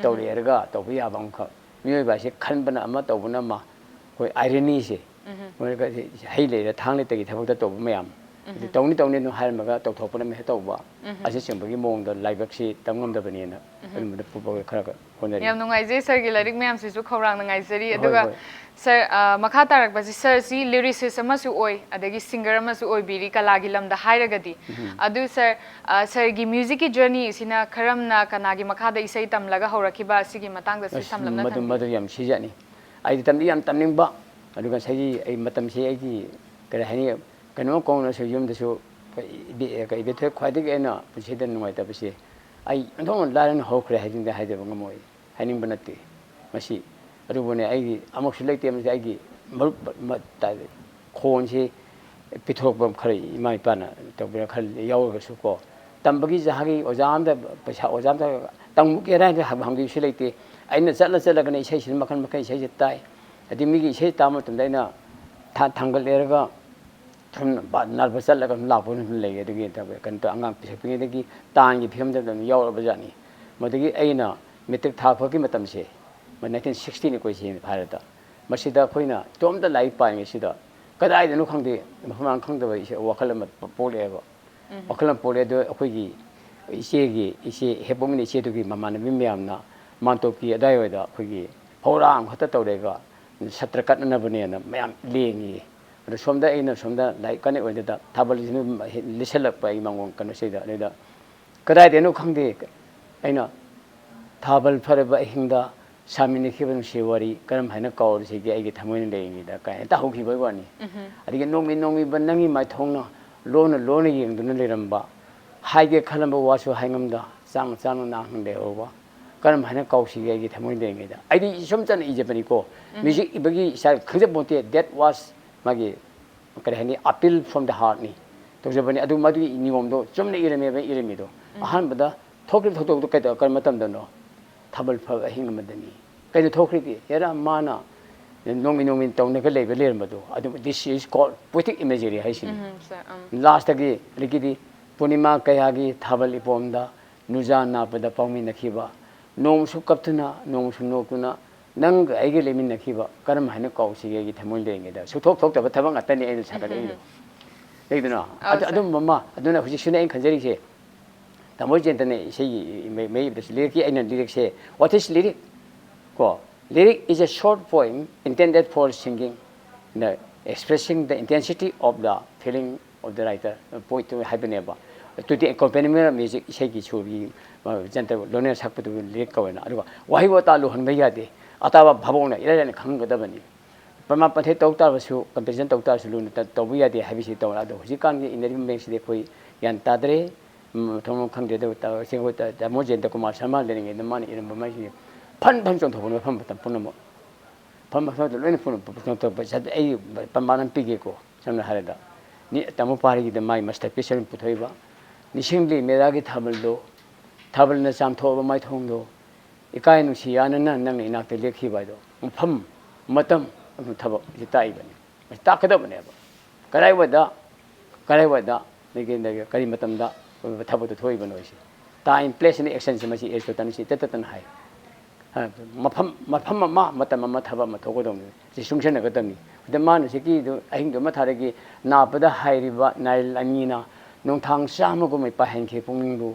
ꯇꯧꯔꯦ ꯍꯥꯏꯔꯒ ꯇꯧꯕ ꯌꯥꯕ ꯑꯃꯈꯛ꯫ ꯃꯤꯑꯣꯏꯕ ꯍꯥꯏꯁꯦ ꯈꯟꯕꯅ ꯑꯃ, ꯇꯧꯕꯅ ꯑꯃ꯫ ꯑꯩꯈꯣꯏ ꯏꯔꯅꯤꯁꯦ, ꯃꯣꯏꯅ ꯍꯩ ꯂꯩꯔ ꯊꯥꯡ ꯂꯩꯇꯒꯤ ꯊꯕꯛꯇ ꯇꯧꯕ ꯃꯌꯥꯝ꯫ ꯑꯗꯨ ꯇꯧꯅꯤ ꯇꯧꯅꯤ ꯑꯗꯨꯝ ꯍꯥꯏꯔꯝꯃꯒ ꯇꯧꯊꯣꯛꯄꯅ ꯃꯍꯦꯛ ꯇꯧꯕ꯫ ꯑꯁꯤꯆꯤꯡꯕꯒꯤ ꯃꯑꯣꯡꯗ ꯂꯥꯏꯕꯛꯁꯤ ꯇꯝ ꯉꯝꯗꯕꯅꯦꯅ ꯑꯗꯨꯝꯕꯗ ꯄꯨꯕ ꯈꯔ ꯈꯔ ꯍꯣꯠꯅꯔꯤ꯫ ꯌꯥꯝ ꯅꯨꯡꯉꯥꯏꯖꯩ ꯁꯥꯔꯒꯤ ꯂꯥꯏꯔꯤꯛ ꯃꯌꯥꯝꯁꯤꯁꯨ ꯈꯧꯔꯥꯡꯅ ꯉꯥꯏꯖꯔꯤ꯫ ꯍꯣꯏ, ꯑꯗꯨꯒ ꯍꯣꯏ꯫ ꯁꯥꯔ, ꯑ, ꯃꯈꯥ ꯇꯥꯔꯛꯄꯁꯤ, ꯁꯥꯔꯁꯤ ꯂꯤꯔꯤꯁꯤꯁ ꯑꯃꯁꯨ ꯑꯣꯏ, ꯑꯗꯒꯤ ꯁꯤꯡꯒꯔ ꯑꯃꯁꯨ ꯑꯣꯏꯕꯤꯔꯤ ꯀꯂꯥꯒꯤ ꯂꯝꯗ ꯍꯥꯏꯔꯒꯗꯤ꯫ ꯑꯗꯨ ꯁꯥꯔ, ꯑ, ꯁꯥꯔꯒꯤ ꯃ꯭ꯌꯨꯖꯤꯛꯀꯤ ꯖꯔꯅꯤ ꯑꯁꯤꯅ ꯀꯔꯝꯅ, ꯀꯅꯥꯒꯤ ꯃꯈꯥꯗ ꯏꯁꯩ ꯇꯝꯂꯒ ꯍꯧꯔꯛꯈꯤꯕ, ꯑꯁꯤꯒꯤ ꯃꯇꯥꯡꯗꯁꯨ ꯑꯁ, ꯁꯝꯂꯞꯅ ꯃꯗꯨ, ꯊꯝꯕꯤꯌꯨ꯫ ꯃꯗꯨ ꯌꯥꯝ ꯁꯤꯖꯠꯅꯤ꯫ ꯑꯩꯗꯤ ꯇꯝꯗꯤ ꯌꯥꯝ ꯇꯝꯅꯤꯡꯕ, ꯑꯗꯨꯒ ꯉꯁꯥꯏꯒꯤ ꯑꯩ ꯃꯇꯝꯁꯤ ꯑꯩꯒꯤ, ꯀꯔꯤ ꯍꯥꯏꯅꯤ, ꯀꯩꯅꯣ ꯀꯧꯅꯁꯨ ꯌꯨꯝꯗꯁꯨ ꯏꯕꯦ-, ꯏꯕꯦꯊꯣꯏ ꯈ꯭ꯋꯥꯏꯗꯒꯤ ꯑꯩꯅ ꯄꯨꯟꯁꯤꯗ ꯅꯨꯡꯉꯥꯏꯇꯕꯁꯦ, ꯑꯩ ꯑꯣꯟꯊꯣꯛꯅ ꯂꯥꯏꯔꯅ ꯍꯧꯈ꯭ꯔꯦ ꯍꯥꯏꯗꯨꯅ ꯍꯥꯏꯖꯕ ꯉꯝꯃꯣꯏ, ꯍꯥꯏꯅꯤꯡꯕ ꯅꯠꯇꯦ ꯃꯁꯤ꯫ ꯑꯗꯨꯕꯨꯅꯦ, ꯑꯩꯒꯤ ꯑꯃꯨꯛꯁꯨ ꯂꯩꯇꯦ, ꯃꯁꯤ ꯑꯩꯒꯤ ꯃꯔꯨꯞ ꯃ-, ꯇ-, ꯈꯣꯟꯁꯤ ꯄꯤꯊꯣꯔꯛꯄ ꯈꯔ ꯏꯃꯥ ꯏꯄꯥꯅ ꯇꯧꯕꯤꯔ ꯈꯔ ꯌꯥꯎꯔꯒꯁꯨ ꯀꯣ, ꯇꯝꯕꯒꯤ ꯖꯍꯥꯒꯤ ꯑꯣꯖꯥ ꯑꯝꯗ ꯄꯩꯁꯥ, ꯑꯣꯖꯥ ꯑꯝꯗ ꯇꯝꯒꯦꯔꯥ ꯍꯥꯏꯅ ꯍꯪ-, ꯍꯪꯕꯤꯕꯁꯨ ꯂꯩꯇꯦ꯫ ꯑꯩꯅ ꯆꯠꯂ ꯆꯠꯂꯒꯅ ꯏꯁꯩꯁꯤꯅ ꯃꯈꯜ ꯃꯈꯜ ꯏꯁꯩꯁꯦ ꯇꯥꯏ꯫ ꯍꯥꯏꯗꯤ ꯃꯤꯒꯤ ꯏꯁꯩ ꯇꯥꯕ ꯃꯇꯝꯗ ꯑꯩꯅ ꯊꯥ-, ꯊꯥꯡꯒꯠꯂꯦꯔꯒ ꯁꯨꯝ ꯕꯥ-, ꯅꯔꯚꯁ ꯆꯠꯂꯒ ꯑꯗꯨꯝ ꯂꯥꯛꯄ ꯑꯗꯨꯝ ꯂꯩꯌꯦ꯫ ꯑꯗꯨꯒꯤ ꯀꯩꯅꯣ ꯇꯧꯔ ꯑꯉꯥꯡ ꯄꯤꯁꯛ ꯄꯤꯛꯏꯉꯩꯗꯒꯤ ꯇꯥꯟꯒꯤ ꯐꯤꯕꯝꯗ ꯑꯗꯨꯝ ꯌꯥꯎꯔꯕ ꯖꯥꯠꯅꯤ꯫ ꯃꯗꯒꯤ ꯑꯩꯅ ꯃꯦꯇ꯭ꯔꯤꯛ ꯊꯥ ꯐꯥꯎꯒꯤ ꯃꯇꯝꯁꯦ, ꯃ-, ꯅꯥꯏꯟꯇꯤꯟ ꯁꯤꯛꯁꯇꯤꯅꯤꯀꯣ ꯑꯩꯁꯦ ꯍꯥꯏꯔꯗ꯫ ꯃꯁꯤꯗ ꯑꯩꯈꯣꯏꯅ ꯏꯇꯣꯝꯇ ꯂꯥꯏꯔꯤꯛ ꯄꯥꯔꯤꯉꯩꯁꯤꯗ ꯀꯗꯥꯏꯗꯅꯣ ꯈꯪꯗꯦ, ꯃꯐꯝ ꯃꯔꯥꯡ ꯈꯪꯗꯕ ꯏꯁꯦ-, ꯋꯥꯈꯜ ꯑꯃ ꯄ-, ꯄꯣꯛꯂꯛꯑꯦꯕ꯫ ꯋꯥꯈꯜ ꯑꯃ ꯄꯣꯛꯂꯛꯑꯦ꯫ ꯑꯗꯣ ꯑꯩꯈꯣꯏꯒꯤ ꯏꯆꯦꯒꯤ, ꯏꯆꯦ ꯍꯦꯛ ꯄꯣꯛꯃꯤꯟꯅ ꯏꯆꯦꯗꯨꯒꯤ ꯃꯃꯥꯟꯅꯕꯤ ꯃꯌꯥꯝꯅ ꯃꯥꯟꯇꯣꯞꯀꯤ ꯑꯗꯥꯏꯋꯥꯏꯗ ꯑꯩꯈꯣꯏꯒꯤ ꯐꯧꯔꯥ ꯑꯃꯈꯛꯇ ꯇꯧꯔꯦꯒ ꯁꯇ꯭ꯔ ꯀꯠꯅꯅꯕꯅꯦꯅ ꯃꯌꯥꯝ ꯂꯦꯡꯉꯤ꯫ ꯑꯗꯣ ꯁꯣꯝꯗ ꯑꯩꯅ ꯁꯣꯝꯗ ꯂꯥꯏꯔꯤꯛ ꯀꯟꯅ ꯑꯣꯏꯗꯨꯗ ꯊꯥꯕꯜꯁꯤꯅ ꯂꯤꯁꯜꯂꯛꯄ ꯑꯩ ꯃꯉꯣꯟ ꯀꯩꯅꯣꯁꯤꯗ꯫ ꯑꯗꯨꯗ ꯀꯗꯥꯏꯗꯩꯅꯣ ꯈꯪꯗꯦ, ꯑꯩꯅ "ꯊꯥꯕꯜ ꯐꯔꯕ ꯑꯍꯤꯡꯗ ꯁꯥꯃꯤꯟꯅꯈꯤꯕ ꯅꯨꯡꯁꯤ ꯋꯥꯔꯤ ꯀꯔꯝ ꯍꯥꯏꯅ ꯀꯥꯎꯔꯁꯤꯒꯦ ꯑꯩꯒꯤ ꯊꯃꯣꯏꯅ ꯂꯩꯔꯤꯉꯩꯗ" ꯀꯥꯏꯅ ꯇꯥꯍꯧꯈꯤꯕꯒꯤ ꯋꯥꯅꯤ꯫ ꯑꯗꯒꯤ "ꯅꯣꯡꯃꯤ ꯅꯣꯡꯃꯤꯕ ꯅꯪꯒꯤ ꯃꯥꯏꯊꯣꯡꯅ ꯂꯣꯟꯅ ꯂꯣꯟꯅ ꯌꯦꯡꯗꯨꯅ ꯂꯩꯔꯝꯕ, ꯍꯥꯏꯒꯦ ꯈꯜꯂꯝꯕ ꯋꯥꯁꯨ ꯍꯥꯏꯉꯝꯗ ꯆꯥꯡꯅ ꯆꯥꯡꯅ ꯅꯥꯍꯪ ꯂꯩꯍꯧꯕ ꯀꯔꯝ ꯍꯥꯏꯅ ꯀꯥꯎꯁꯤꯒꯦ ꯑꯩꯒꯤ ꯊꯃꯣꯏꯅ ꯂꯩꯔꯤꯉꯩꯗ"꯫ ꯑꯩꯗꯤ ꯏꯁꯝ ꯆꯝꯅ ꯏꯖꯕꯅꯤꯀꯣ꯫ ꯃ꯭ꯌꯨꯖꯤꯛ ꯏꯕꯒꯤ ꯏꯁꯇꯥꯏꯜ ꯈꯪꯖꯄꯣꯟꯇꯦ꯫ That was ꯃꯥꯒꯤ, ꯀꯔꯤ ꯍꯥꯏꯅꯤ, appeal from the heartꯅꯤ ꯇꯧꯖꯕꯅꯤ꯫ ꯑꯗꯨ ꯃꯗꯨꯒꯤ ꯅꯤꯌꯣꯝꯗꯣ ꯆꯨꯝꯅ ꯏꯔꯝꯃꯦꯕ, ꯏꯔꯝꯃꯤꯗꯣ꯫ ꯑꯍꯥꯟꯕꯗ ꯊꯣꯛꯈ꯭ꯔꯤꯕ ꯊꯧꯗꯣꯛꯇꯣ ꯀꯩꯗꯧ-, ꯀꯔꯤ ꯃꯇꯝꯗꯅꯣ? ꯊꯥꯕꯜ ꯐꯕ ꯑꯍꯤꯡ ꯑꯃꯗꯅꯤ꯫ ꯀꯩꯅꯣ ꯊꯣꯛꯈ꯭ꯔꯤꯗꯤ? ꯍꯦꯔꯥ, ꯃꯥꯅ ꯅꯣꯡꯃꯤ ꯅꯣꯡꯃꯤ ꯇꯧꯅꯒ ꯂꯩꯕ ꯂꯩꯔꯝꯕꯗꯣ꯫ ꯑꯗꯨ, this is called poetic imagery ꯍꯥꯏꯁꯤꯅꯤ꯫ ꯎꯝ, ꯁꯥꯔ, ꯎꯝ꯫ ꯂꯥꯁꯇꯒꯤ ꯍꯧꯖꯤꯛꯀꯤꯗꯤ "ꯄꯨꯔꯅꯤꯃꯥ ꯀꯌꯥꯒꯤ ꯊꯥꯕꯜ ꯏꯄꯣꯝꯗ ꯅꯨꯖꯥ ꯅꯥꯞꯄꯗ ꯄꯥꯎꯃꯤꯟꯅꯈꯤꯕ ꯅꯣꯡꯃꯁꯨ ꯀꯞꯇꯨꯅ, ꯅꯣꯡꯃꯁꯨ ꯅꯣꯛꯇꯨꯅ, ꯅꯪꯒ ꯑꯩꯒ ꯂꯩꯃꯤꯟꯅꯈꯤꯕ ꯀꯔꯝ ꯍꯥꯏꯅ ꯀꯥꯎꯁꯤꯒꯦ? ꯑꯩꯒꯤ ꯊꯃꯣꯏ ꯂꯩꯔꯤꯉꯩꯗ ꯁꯨꯊꯣꯛ ꯊꯣꯛꯇꯕ ꯊꯕꯛ ꯉꯥꯛꯇꯅꯤ ꯑꯩꯅ ꯁꯥꯒꯠꯂꯛꯏꯗꯣ꯫ ꯂꯩꯗꯅ? ꯑꯗꯨ, ꯑꯗꯨꯝꯕ ꯑꯃ, ꯑꯗꯨꯅ ꯍꯧꯖꯤꯛꯁꯨꯅꯦ ꯑꯩꯅ ꯈꯟꯖꯔꯤꯁꯦ, ꯇꯥꯃꯣ ꯖꯌꯟꯇꯅ ꯏꯁꯩꯒꯤ ꯃꯌꯦꯛ ꯏꯕꯗꯁꯨ, ꯂꯤꯔꯤꯛꯀꯤ ꯑꯩꯅ ꯂꯤꯔꯤꯛꯁꯦ, what is lyric? ꯀꯣ, lyric is a short poem intended for singing, the expressing the intensity of the feeling of the writer, poet two ꯍꯥꯏꯕꯅꯦꯕ꯫ To the accompaniment of music, ꯏꯁꯩꯒꯤ ꯁꯨꯔꯒꯤ, ꯖꯟꯇ꯭ꯔ ꯂꯣꯏꯅ ꯁꯛꯄꯗꯨ ꯂꯤꯔꯤꯛ ꯀꯧꯋꯦꯅ꯫ ꯑꯗꯨꯒ ꯋꯥꯍꯩ ꯋꯥꯇꯥ ꯂꯨꯍꯟꯕ ꯌꯥꯗꯦ, ꯑꯇꯥꯕ ꯚꯥꯕꯣꯛꯅ ꯏꯔꯥꯏ ꯂꯥꯏꯅ ꯈꯪꯒꯗꯕꯅꯤ꯫ ꯄ꯭ꯔꯃꯥꯟ ꯄꯥꯟꯊꯩ ꯇꯧ ꯇꯥꯔꯕꯁꯨ, ꯀꯝꯄꯦꯔꯤꯖꯟ ꯇꯧ ꯇꯥꯔꯁꯨ ꯂꯨꯅ ꯇ-, ꯇꯧꯕ ꯌꯥꯗꯦ ꯍꯥꯏꯕꯁꯤ ꯇꯧꯔꯦ꯫ ꯑꯗꯣ ꯍꯧꯖꯤꯛꯀꯥꯟꯒꯤ ꯏꯅꯔꯤꯕ ꯃꯌꯦꯛꯁꯤꯗꯤ ꯑꯩꯈꯣꯏ ꯒ꯭ꯌꯥꯟ ꯇꯥꯗ꯭ꯔꯦ꯫ ꯎꯝ, ꯊꯣꯡ ꯈꯪꯗꯦ꯫ ꯑꯗꯨ ꯇ-, ꯁꯤ ꯑꯩꯈꯣꯏ ꯇ-, ꯇꯥꯃꯣ ꯖꯌꯟꯇ ꯀꯨꯃꯥꯔ ꯁꯔꯃ ꯂꯩꯔꯤꯉꯩꯗ ꯃꯥꯅ ꯏꯔꯝꯕ ꯃꯥꯏꯁꯤꯗꯤ ꯐꯟ ꯐꯟ ꯆꯣꯡꯊꯣꯛꯄꯅꯤ ꯃꯐꯝ ꯃꯇꯝ ꯄꯨꯝꯅꯃꯛ꯫ ꯃꯐꯝ ꯃꯐꯝꯗ ꯂꯣꯏꯅ ꯄꯨꯝꯅꯃꯛ ꯆꯣꯡꯊꯣꯛꯄ꯫ ꯑꯩ ꯄ꯭ꯔꯃꯥꯟ ꯑꯃ ꯄꯤꯒꯦꯀꯣ꯫ ꯁꯝꯅ ꯍꯥꯏꯔꯕꯗ, ꯅꯤ-, ꯇꯥꯃꯣ ꯄꯥꯔꯤꯒꯤꯗ ꯃꯥꯒꯤ ꯃꯁꯇꯔꯄꯤꯁ ꯑꯃ ꯄꯨꯊꯣꯛꯏꯕ, ꯅꯤꯡꯁꯤꯡꯂꯤ ꯃꯦꯔꯥꯒꯤ ꯊꯥꯕꯜꯗꯣ, ꯊꯥꯕꯜꯅ ꯆꯥꯝꯊꯣꯛꯑꯕ ꯃꯥꯏꯊꯣꯡꯗꯣ, ꯏꯀꯥꯏ ꯅꯨꯡꯁꯤ ꯌꯥꯅꯅ ꯅꯪꯅ ꯏꯅꯥꯛꯇ ꯂꯦꯞꯈꯤꯕ ꯍꯥꯏꯗꯣ, ꯃꯐꯝ, ꯃꯇꯝ ꯑꯃꯁꯨꯡ ꯊꯕꯛ ꯑꯁꯤ ꯇꯥꯛꯏꯕꯅꯤ꯫ ꯃꯁꯤ ꯇꯥꯛꯀꯗꯕꯅꯦꯕ꯫ ꯀꯗꯥꯏꯋꯥꯏꯗ, ꯀꯗꯥꯏꯋꯥꯏꯗ, ꯑꯗꯒꯤ, ꯑꯗꯒꯤ ꯀꯔꯤ ꯃꯇꯝꯗ ꯊꯕꯛꯇꯨ ꯊꯣꯛꯏꯕꯅꯣ ꯍꯥꯏꯁꯦ꯫ Time, place and actionꯁꯦ ꯃꯁꯤ ꯑꯦꯔꯤꯁꯇꯣꯇꯜꯅ ꯁꯤ ꯏꯇꯠ ꯇꯠꯇꯅ ꯍꯥꯏ꯫ ꯃꯐꯝ, ꯃꯐꯝ ꯑꯃ, ꯃꯇꯝ ꯑꯃ, ꯊꯕꯛ ꯑꯃ ꯊꯣꯛꯀꯗꯧꯅꯤ꯫ ꯁꯤ ꯆꯨꯡꯁꯤꯟꯅꯒꯗꯕꯅꯤ꯫ ꯑꯗ ꯃꯥꯅ ꯁꯤꯒꯤꯗꯨ ꯑꯍꯤꯡꯗꯨ ꯑꯃ ꯊꯥꯔꯒꯤ ꯅꯥꯞꯄꯗ ꯍꯥꯏꯔꯤꯕ ꯅꯥꯏꯜ ꯑꯅꯤꯅ ꯅꯣꯡꯊꯥꯡ ꯆꯥꯝꯃꯒꯨꯝꯕ ꯄꯥꯏꯍꯟꯈꯤ ꯄꯨꯛꯅꯤꯡꯕꯨ꯫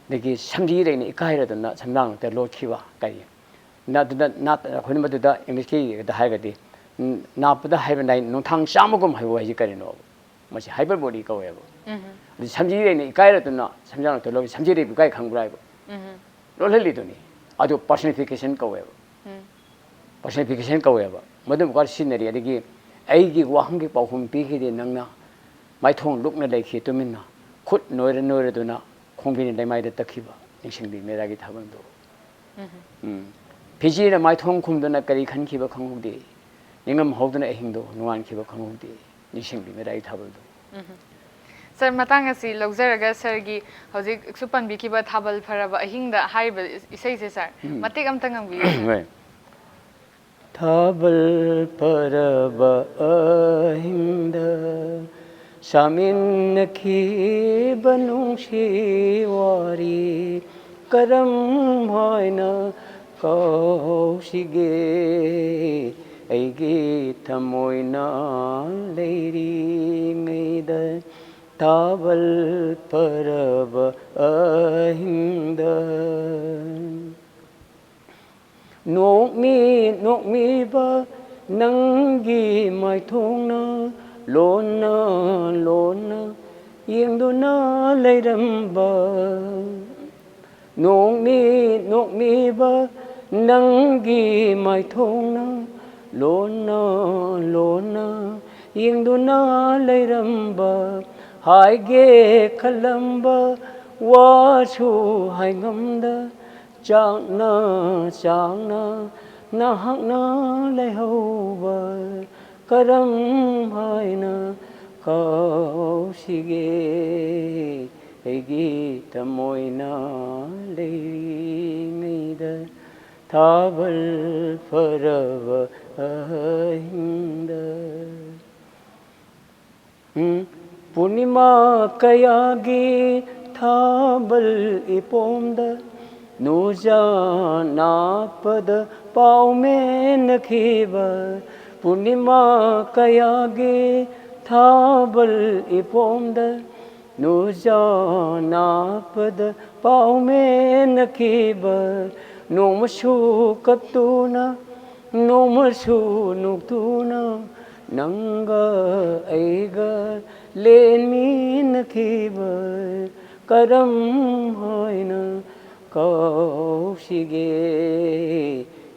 ꯑꯗꯒꯤ ꯁꯝꯖꯤ ꯂꯩꯅ ꯏꯀꯥꯏꯔꯗꯨꯅ ꯁꯝꯂꯥꯡꯂꯛꯇ ꯂꯣꯠꯈꯤꯕ ꯀꯔꯤ? ꯅ-, ꯑꯗꯨꯗ ꯅꯥꯠ-, ꯑꯩꯈꯣꯏꯅ ꯃꯗꯨꯗ ꯏꯪꯂꯤꯁꯀꯤꯗ ꯍꯥꯏꯔꯒꯗꯤ, ꯎꯝ, ꯅꯥꯞꯄꯗ ꯍꯥꯏꯕ ꯅꯥꯏ ꯅꯣꯡꯊꯥꯡ ꯆꯥꯝꯃꯒꯨꯝ ꯍꯥꯏꯕ ꯋꯥꯍꯩꯁꯤ ꯀꯔꯤꯅꯣ? ꯃꯁꯤ hyperbole ꯀꯧꯋꯦꯕ꯫ ꯑꯗꯨ ꯁꯝꯖꯤ ꯂꯩꯅ ꯏꯀꯥꯏꯔꯗꯨꯅ ꯁꯝꯖꯥꯡꯂꯛꯇ ꯂꯣꯠꯈꯤ꯫ ꯁꯝꯖꯤ ꯂꯩꯕꯨ ꯏꯀꯥꯏ ꯈꯪꯕ꯭ꯔꯥ ꯍꯥꯏꯕ? ꯂꯣꯜꯍꯜꯂꯤꯗꯨꯅꯤ꯫ ꯑꯗꯨ personification ꯀꯧꯋꯦꯕ꯫ Personification ꯀꯧꯋꯦꯕ꯫ ꯃꯗꯨ ꯃꯈꯥ ꯁꯤꯖꯤꯟꯅꯔꯤ꯫ ꯑꯗꯒꯤ ꯑꯩꯒꯤ ꯋꯥꯍꯪꯒꯤ ꯄꯥꯎꯈꯨꯝ ꯄꯤꯈꯤꯗꯦ ꯅꯪꯅ, ꯃꯥꯏꯊꯣꯡ ꯂꯨꯛꯅ ꯂꯩꯈꯤ ꯇꯨꯃꯤꯟꯅ, ꯈꯨꯠ ꯅꯣꯏꯔ ꯅꯣꯏꯔꯗꯨꯅ ꯈꯣꯡꯕꯤꯅ ꯂꯩꯃꯥꯏꯗ ꯇꯛꯈꯤꯕ, ꯅꯤꯡꯁꯤꯡꯕꯤ ꯃꯦꯔꯥꯒꯤ ꯊꯥꯕꯜꯗꯣ꯫ ꯎꯝ꯫ ꯐꯤꯖꯤꯅ ꯃꯥꯏꯊꯣꯡ ꯈꯨꯝꯗꯨꯅ ꯀꯔꯤ ꯈꯟꯈꯤꯕ ꯈꯪꯍꯧꯗꯦ, ꯅꯤꯡꯉꯝ ꯍꯧꯗꯨꯅ ꯑꯍꯤꯡꯗꯣ ꯅꯣꯡꯉꯥꯟꯈꯤꯕ ꯈꯪꯍꯧꯗꯦ, ꯅꯤꯡꯁꯤꯡꯕꯤ ꯃꯦꯔꯥꯒꯤ ꯊꯥꯕꯜꯗꯣ꯫ ꯁꯥꯔ, ꯃꯇꯥꯡ ꯑꯁꯤ ꯂꯧꯖꯔꯒ ꯁꯥꯔꯒꯤ ꯍꯧꯖꯤꯛꯁꯨ ꯄꯟꯕꯤꯈꯤꯕ ꯊꯥꯕꯜ ꯐꯔꯕ ꯑꯍꯤꯡꯗ ꯍꯥꯏꯔꯤꯕ ꯏꯁꯩꯁꯦ ꯁꯥꯔ, ꯎꯝ꯫ ꯃꯇꯦꯛ ꯑꯝꯇ ꯉꯪꯕꯤꯌꯨ ꯁꯥꯔ꯫ ꯍꯣꯏ꯫ ꯊꯥꯕꯜ ꯐꯔꯕ ꯑꯍꯤꯡꯗ ꯁꯥꯃꯤꯟꯅꯈꯤꯕ ꯅꯨꯡꯁꯤ ꯋꯥꯔꯤ ꯀꯔꯝ ꯍꯥꯏꯅ ꯀꯥꯎꯁꯤꯒꯦ? ꯑꯩꯒꯤ ꯊꯃꯣꯏꯅ ꯂꯩꯔꯤꯉꯩꯗ, ꯊꯥꯕꯜ ꯐꯔꯕ ꯑꯍꯤꯡꯗ꯫ ꯅꯣꯛꯃꯤ ꯅꯣꯛꯃꯤꯕ ꯅꯪꯒꯤ ꯃꯥꯏꯊꯣꯡꯅ ꯂꯣꯟꯅ ꯂꯣꯟꯅ ꯌꯦꯡꯗꯨꯅ ꯂꯩꯔꯝꯕ꯫ ꯅꯣꯛꯃꯤ ꯅꯣꯛꯃꯤꯕ ꯅꯪꯒꯤ ꯃꯥꯏꯊꯣꯡꯅ ꯂꯣꯟꯅ ꯂꯣꯟꯅ ꯌꯦꯡꯗꯨꯅ ꯂꯩꯔꯝꯕ꯫ ꯍꯥꯏꯒꯦ ꯈꯜꯂꯝꯕ ꯋꯥꯁꯨ ꯍꯥꯏꯉꯝꯗ ꯆꯥꯛꯅ ꯆꯥꯛꯅ ꯅꯍꯥꯛꯅ ꯂꯩꯍꯧꯕ ꯀꯔꯝ ꯍꯥꯏꯅ ꯀꯥꯎꯁꯤꯒꯦ? ꯑꯩꯒꯤ ꯊꯃꯣꯏꯅ ꯂꯩꯔꯤꯉꯩꯗ, ꯊꯥꯕꯜ ꯐꯔꯕ ꯑꯍꯤꯡꯗ꯫ ꯎꯝ꯫ ꯄꯨꯔꯅꯤꯃꯥ ꯀꯌꯥꯒꯤ ꯊꯥꯕꯜ ꯏꯄꯣꯝꯗ ꯅꯨꯖꯥ ꯅꯥꯞꯄꯗ ꯄꯥꯎꯃꯦꯟꯅꯈꯤꯕ꯫ ꯄꯨꯔꯅꯤꯃꯥ ꯀꯌꯥꯒꯤ ꯊꯥꯕꯜ ꯏꯄꯣꯝꯗ ꯅꯨꯖꯥ ꯅꯥꯞꯄꯗ ꯄꯥꯎꯃꯦꯟꯅꯈꯤꯕ꯫ ꯅꯣꯡꯃꯁꯨ ꯀꯞꯇꯨꯅ ꯅꯣꯡꯃꯁꯨ ꯅꯣꯛꯇꯨꯅ ꯅꯪꯒ ꯑꯩꯒ ꯂꯦꯟꯃꯤꯟꯅꯈꯤꯕ ꯀꯔꯝ ꯍꯥꯏꯅ ꯀꯥꯎꯁꯤꯒꯦ?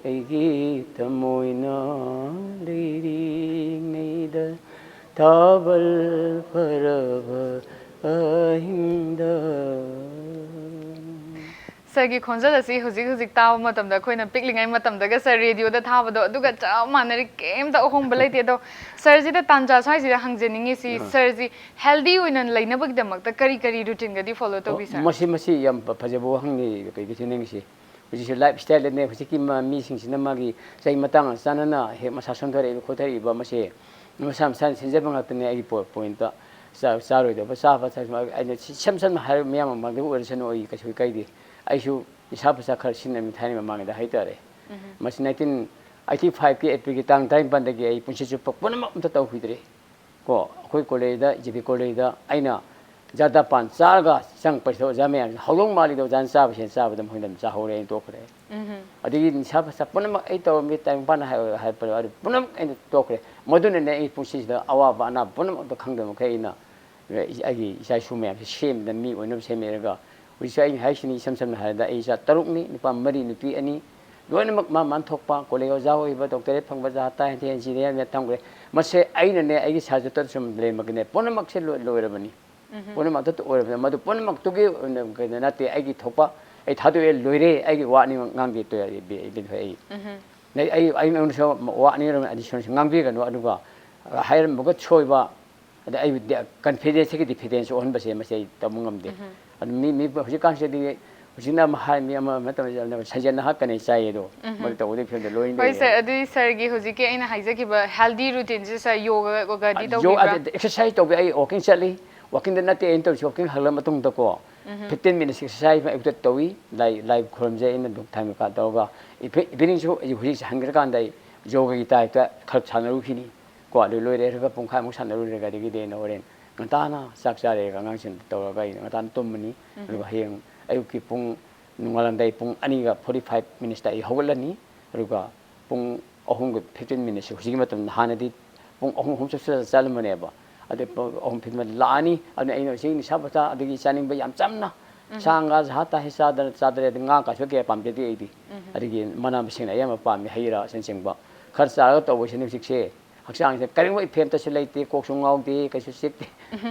ꯑꯩꯒꯤ ꯊꯃꯣꯏꯅ ꯂꯩꯔꯤꯉꯩꯗ, ꯊꯥꯕꯜ ꯐꯔꯕ ꯑꯍꯤꯡꯗ꯫ ꯁꯥꯔꯒꯤ ꯈꯣꯟꯖꯦꯜ ꯑꯁꯤ ꯍꯧꯖꯤꯛ ꯍꯧꯖꯤꯛ ꯇꯥꯕ ꯃꯇꯝꯗ, ꯑꯩꯈꯣꯏꯅ ꯄꯤꯛꯂꯤꯉꯩ ꯃꯇꯝꯗꯒ ꯁꯥꯔ ꯔꯦꯗꯤꯑꯣꯗ ꯊꯥꯕꯗꯣ ꯑꯗꯨꯒ ꯆꯞ ꯃꯥꯟꯅꯔꯤ, ꯀꯩꯝꯇ ꯑꯍꯣꯡꯕ ꯂꯩꯇꯦ꯫ ꯑꯗꯣ ꯁꯥꯔꯁꯤꯗ ꯇꯥꯟꯖꯥ ꯁ꯭ꯋꯥꯏꯁꯤꯗ ꯍꯪꯖꯅꯤꯡꯉꯤꯁꯤ, ꯁꯥꯔꯁꯤ ꯍꯦꯜꯗꯤ ꯑꯣꯏꯅ ꯂꯩꯅꯕꯒꯤꯗꯃꯛꯇ ꯀꯔꯤ ꯀꯔꯤ ꯔꯨꯇꯤꯟꯒꯗꯤ ꯐꯣꯂꯣ ꯇꯧꯕꯤ, ꯁꯥꯔ? ꯃꯁꯤ ꯃꯁꯤ ꯌꯥꯝ ꯐ- ꯐꯖꯕ ꯋꯥꯍꯪꯅꯤ꯫ ꯀꯩꯒꯤꯁꯨ ꯅꯪꯒꯤꯁꯤ ꯍꯧꯖꯤꯛꯁꯦ ꯂꯥꯏꯐ ꯏꯁꯇꯥꯏꯜꯗꯅꯦ, ꯍꯧꯖꯤꯛꯀꯤ ꯃ- ꯃꯤꯁꯤꯡꯁꯤꯅ ꯃꯥꯒꯤ ꯆꯍꯤ ꯃꯇꯥꯡ ꯆꯥꯟꯅꯅ ꯍꯦꯛ ꯃꯁꯥ ꯁꯣꯟꯊꯔꯛꯏꯕ ꯈꯣꯠꯊꯔꯛꯏꯕ, ꯃꯁꯤ ꯃꯁꯥ ꯃꯁꯥꯅ ꯁꯤꯟꯖꯕ ꯉꯥꯛꯇꯅꯦ꯫ ꯑꯩꯒꯤ ꯄꯣ- ꯄꯣꯏꯟꯠꯇ ꯆꯥ- ꯆꯥꯔꯣꯏꯗꯕ ꯆꯥꯕ ꯊꯛꯄ ꯑꯩꯅ ꯁꯤ- ꯏꯁꯝ ꯁꯝꯅ ꯍꯥꯏꯔ ꯃꯌꯥꯝ ꯃꯃꯥꯡꯗ ꯑꯣꯏꯔꯁꯅꯨ, ꯑꯩ ꯀꯩꯁꯨ ꯀꯥꯏꯗꯦ꯫ ꯑꯩꯁꯨ ꯅꯤꯁꯥ ꯄꯁꯥ ꯈꯔ ꯁꯤꯖꯤꯟꯅꯔꯝꯃꯤ ꯊꯥꯏꯅ ꯃꯃꯥꯡꯉꯩꯗ ꯍꯥꯏꯇꯥꯔꯦ꯫ ꯃꯁꯤ ꯅꯥꯏꯟꯇꯤꯟ ꯑꯩꯠꯇꯤ ꯐꯥꯏꯚꯀꯤ ꯑꯦꯄ꯭ꯔꯤꯜꯒꯤ ꯇꯥꯡ ꯇꯔꯥꯅꯤꯄꯥꯟꯗꯒꯤ ꯑꯩ ꯄꯨꯟꯁꯤ ꯆꯨꯞꯄ ꯄꯨꯝꯅꯃꯛ ꯑꯝꯇ ꯇꯧꯈꯤꯗ꯭ꯔꯦ꯫ ꯀꯣ ꯑꯩꯈꯣꯏ ꯀꯣꯂꯦꯖꯇ, ꯖꯦ ꯄꯤ ꯀꯣꯂꯦꯖꯇ ꯑꯩꯅ ꯖꯔꯗꯥ ꯄꯥꯟ ꯆꯥꯔꯒ ꯆꯪꯉꯛꯄꯁꯤꯗ ꯑꯣꯖꯥ ꯃꯌꯥꯝꯁꯤꯅ ꯍꯧꯗꯣꯡ ꯃꯥꯜꯂꯤꯗ ꯑꯣꯖꯥꯅ ꯆꯥꯕꯁꯦ ꯆꯥꯕꯗ ꯃꯈꯣꯏꯅ ꯑꯗꯨꯝ ꯆꯥꯍꯧꯔꯦ, ꯑꯩꯅ ꯇꯣꯛꯈ꯭ꯔꯦ꯫ ꯑꯗꯒꯤ ꯅꯤꯁꯥ ꯄꯁꯥ ꯄꯨꯝꯅꯃꯛ ꯑꯩ ꯇꯧꯔꯝꯃꯤ, ꯇꯥꯏꯕꯪꯄꯥꯟꯅ ꯍꯥꯏ-, ꯍꯥꯏꯔꯛꯄꯗꯣ ꯑꯗꯨ ꯄꯨꯝꯅꯃꯛ ꯑꯩꯅ ꯇꯣꯛꯈ꯭ꯔꯦ꯫ ꯃꯗꯨꯅꯅꯦ ꯑꯩ ꯄꯨꯟꯁꯤꯁꯤꯗ ꯑꯋꯥꯕ ꯑꯅꯥꯕ ꯄꯨꯝꯅꯃꯛꯇ ꯈꯪꯗꯕ ꯃꯈꯩ ꯑꯩꯅ ꯑꯩꯒꯤ ꯏꯆꯥ ꯏꯁꯨ ꯃꯌꯥꯝꯁꯦ ꯁꯦꯝꯗꯅ ꯃꯤ ꯑꯣꯏꯅꯕ ꯁꯦꯝꯃꯦꯔꯒ ꯍꯧꯖꯤꯛꯁꯨ ꯑꯩꯅ ꯍꯥꯏꯁꯤꯅꯤ, ꯏꯁꯝ ꯁꯝꯅ ꯍꯥꯏꯔꯕꯗ ꯑꯩ ꯏꯆꯥ ꯇꯔꯨꯛꯅꯤ, ꯅꯨꯄꯥ ꯃꯔꯤ, ꯅꯨꯄꯤ ꯑꯅꯤ, ꯂꯣꯏꯅꯃꯛ ꯃꯥ ꯃꯥꯟ ꯊꯣꯛꯄ ꯀꯣꯂꯦꯖ ꯑꯣꯖꯥ ꯑꯣꯏꯕ, ꯗꯣꯛꯇꯔꯦꯠ ꯐꯪꯕ, ꯖꯍꯥ ꯇꯥ ꯍꯦꯟ ꯊꯦ ꯏꯟꯖꯤꯅꯤꯌꯥꯔ ꯊꯝꯈ꯭ꯔꯦ꯫ ꯃꯁꯦ ꯑꯩꯅꯅꯦ ꯑꯩꯒꯤ ꯁꯥꯖꯠꯇ ꯁꯨꯝ ꯂꯩꯔꯝꯃꯒꯅꯦ ꯄꯨꯝꯅꯃꯛꯁꯦ ꯂꯣꯏ-, ꯂꯣꯏꯔꯕꯅꯤ꯫ ꯄꯨꯝꯅꯃꯛꯇ ꯑꯣꯏꯔꯕꯅꯤ꯫ ꯃꯗꯨ ꯄꯨꯝꯅꯃꯛꯇꯨꯒꯤ ꯑꯣꯏꯅ ꯀꯩꯅꯣ ꯅꯠꯇꯦ, ꯑꯩꯒꯤ ꯊꯣꯛꯄ ꯑꯩ ꯊꯥꯗꯣꯛꯑꯦ, ꯂꯣꯏꯔꯦ, ꯑꯩꯒꯤ ꯋꯥ ꯑꯅꯤꯃꯛ ꯉꯥꯡꯗꯦ, ꯇꯣꯛꯑꯦ, ꯑꯩ ꯕꯤ-, ꯑꯩ ꯕꯤꯟ ꯍꯣꯏ ꯑꯩ꯫ ꯅ-, ꯑꯩ, ꯑꯩꯉꯣꯟꯗꯁꯨ ꯋꯥ ꯑꯅꯤ ꯑꯅꯤ ꯁꯨꯅꯁꯨ ꯉꯥꯡꯕꯤꯒꯅꯨ, ꯑꯗꯨꯒ ꯍꯥꯏꯔꯝꯕꯒ ꯁꯣꯏꯕ, ꯑꯗ ꯑꯩꯕꯨ ꯗꯦ-, ꯀꯟꯐꯤꯗꯦꯟꯁꯇꯒꯤ ꯗꯤꯐꯤꯗꯦꯟꯁ ꯑꯣꯟꯍꯟꯕꯁꯦ ꯃꯁꯤ ꯑꯩ ꯇꯧꯕ ꯉꯝꯗꯦ꯫ ꯑꯗꯨ ꯃꯤ, ꯃꯤ ꯍꯧꯖꯤꯛꯀꯥꯟꯁꯤꯗꯤ ꯍꯧꯖꯤꯛꯅ ꯑꯃ ꯍꯥꯏ, ꯃꯤ ꯑꯃ, ꯑꯃ ꯇꯧꯔꯤ, ꯁꯟꯖꯦꯟꯅ ꯍꯥ ꯀꯅꯩ ꯆꯥꯏ ꯑꯗꯣ, ꯃꯗꯨ ꯇꯧꯕꯗꯒꯤ ꯐꯤꯕꯝꯗ ꯂꯣꯏꯅ ꯍꯣꯏ ꯂꯩꯔꯦ꯫ ꯁꯥꯔ, ꯑꯗꯨꯗꯤ ꯁꯥꯔꯒꯤ ꯍꯧꯖꯤꯛꯀꯤ ꯑꯩꯅ ꯍꯥꯏꯖꯈꯤꯕ ꯍꯦꯜꯗꯤ ꯔꯨꯇꯤꯟꯁꯦ ꯁꯥꯔ ꯌꯣꯒꯒꯗꯤ ꯌꯣ-, ꯇꯧꯕꯤꯕ꯭ꯔꯥ? ꯑꯗ ꯑꯦꯛꯁꯔꯁꯥꯏꯁ ꯇꯧꯕꯤ, ꯑꯩ ꯋꯥꯀꯤꯡ ꯆꯠꯂꯤ꯫ ꯋꯥꯀꯤꯡꯗ ꯅꯠꯇꯦ ꯑꯩꯅ ꯇꯧꯔꯤꯁꯦ, ꯋꯥꯀꯤꯡ ꯍꯜꯂ ꯃꯇꯨꯡꯗꯀꯣ, ꯐꯤꯐꯇꯤꯟ ꯃꯤꯅꯤꯠꯁ ꯑꯦꯛꯁꯔꯁꯥꯏꯁ ꯑꯌꯨꯛꯇ ꯇꯧꯏ꯫ ꯂꯥꯏ, ꯂꯥꯏ ꯈꯨꯔꯨꯝꯖꯩ ꯑꯩꯅ ꯙꯨꯞ ꯊꯥꯟꯕ ꯀꯥ ꯇꯧꯔꯒ꯫ ꯏꯚꯤ-, ꯏꯚꯤꯅꯤꯡꯁꯨ ꯑꯩ ꯍꯧꯖꯤꯛ ꯍꯟꯈ꯭ꯔꯀꯥꯟꯗ ꯑꯩ ꯌꯣꯒꯒꯤ ꯇꯥꯏꯞꯇ ꯈꯔ ꯁꯥꯟꯅꯔꯨꯈꯤꯅꯤ꯫ ꯀꯣ, ꯑꯗꯨ ꯂꯣꯏꯔꯦ ꯍꯥꯏꯔꯒ ꯄꯨꯡꯈꯥꯏꯃꯨꯛ ꯁꯥꯟꯅꯔꯨꯔꯒ ꯑꯗꯒꯤꯗꯤ ꯑꯩꯅ ꯍꯣꯔꯦꯟ ꯉꯟꯇꯥꯅ ꯆꯥꯛ ꯆꯥꯔꯦꯒ ꯑꯉꯥꯡꯁꯤꯡ ꯇꯧꯔꯒ ꯑꯩ ꯉꯟꯇꯥꯅ ꯇꯨꯝꯃꯅꯤ꯫ ꯑꯗꯨꯒ ꯍꯌꯦꯡ ꯑꯌꯨꯛꯀꯤ ꯄꯨꯡ, ꯅꯣꯡꯉꯥꯜꯂꯝꯗꯥꯏ ꯄꯨꯡ ꯑꯅꯤꯒ ꯐꯣꯔꯇꯤ ꯐꯥꯏꯚ ꯃꯤꯅꯤꯠꯁꯇ ꯑꯩ ꯍꯧꯒꯠꯂꯅꯤ꯫ ꯑꯗꯨꯒ ꯄꯨꯡ ꯑꯍꯨꯝꯒ ꯐꯤꯐꯇꯤꯟ ꯃꯤꯅꯤꯠꯁꯦ ꯍꯧꯖꯤꯛꯀꯤ ꯃꯇꯝꯗ, ꯍꯥꯟꯅꯗꯤ ꯄꯨꯡ ꯑꯍꯨꯝ, ꯑꯍꯨꯝ ꯆꯞ ꯆꯞ ꯆꯠꯂꯝꯕꯅꯦꯕ꯫ ꯑꯗꯩ ꯄꯨꯡ ꯑꯍꯨꯝ ꯐꯤꯐꯇꯤꯟ ꯂꯥꯛꯑꯅꯤ꯫ ꯑꯗꯨꯅ ꯑꯩꯅ ꯍꯧꯖꯤꯛ ꯅꯤꯁꯥ ꯄꯁꯥ ꯑꯗꯒꯤ ꯆꯥꯅꯤꯡꯕ ꯌꯥꯝ ꯆꯝꯅ ꯁꯥ ꯉꯥ ꯁꯥ ꯇꯥ ꯍꯦ ꯆꯥꯗꯅ ꯆꯥꯗ꯭ꯔꯦ꯫ ꯑꯗꯩ ꯉꯥ ꯀꯥꯁꯨ ꯀꯌꯥ ꯄꯥꯝꯖꯗꯦ ꯑꯩꯗꯤ꯫ ꯑꯗꯒꯤ ꯃꯅꯥ ꯃꯁꯤꯡꯅ ꯑꯌꯥꯝꯕ ꯄꯥꯝꯃꯤ, ꯍꯩ ꯔꯥ ꯑꯁꯤꯅꯆꯤꯡꯕ ꯈꯔ ꯆꯥꯔꯒ ꯇꯧꯕꯁꯤꯅ ꯍꯧꯖꯤꯛꯁꯦ ꯍꯛꯆꯥꯡꯁꯦ ꯀꯔꯤꯒꯨꯝꯕ ꯏꯐꯦꯟꯇꯁꯨ ꯂꯩꯇꯦ, ꯀꯣꯛꯁꯨ ꯉꯥꯎꯗꯦ, ꯀꯩꯁꯨ ꯆꯤꯛꯇꯦ꯫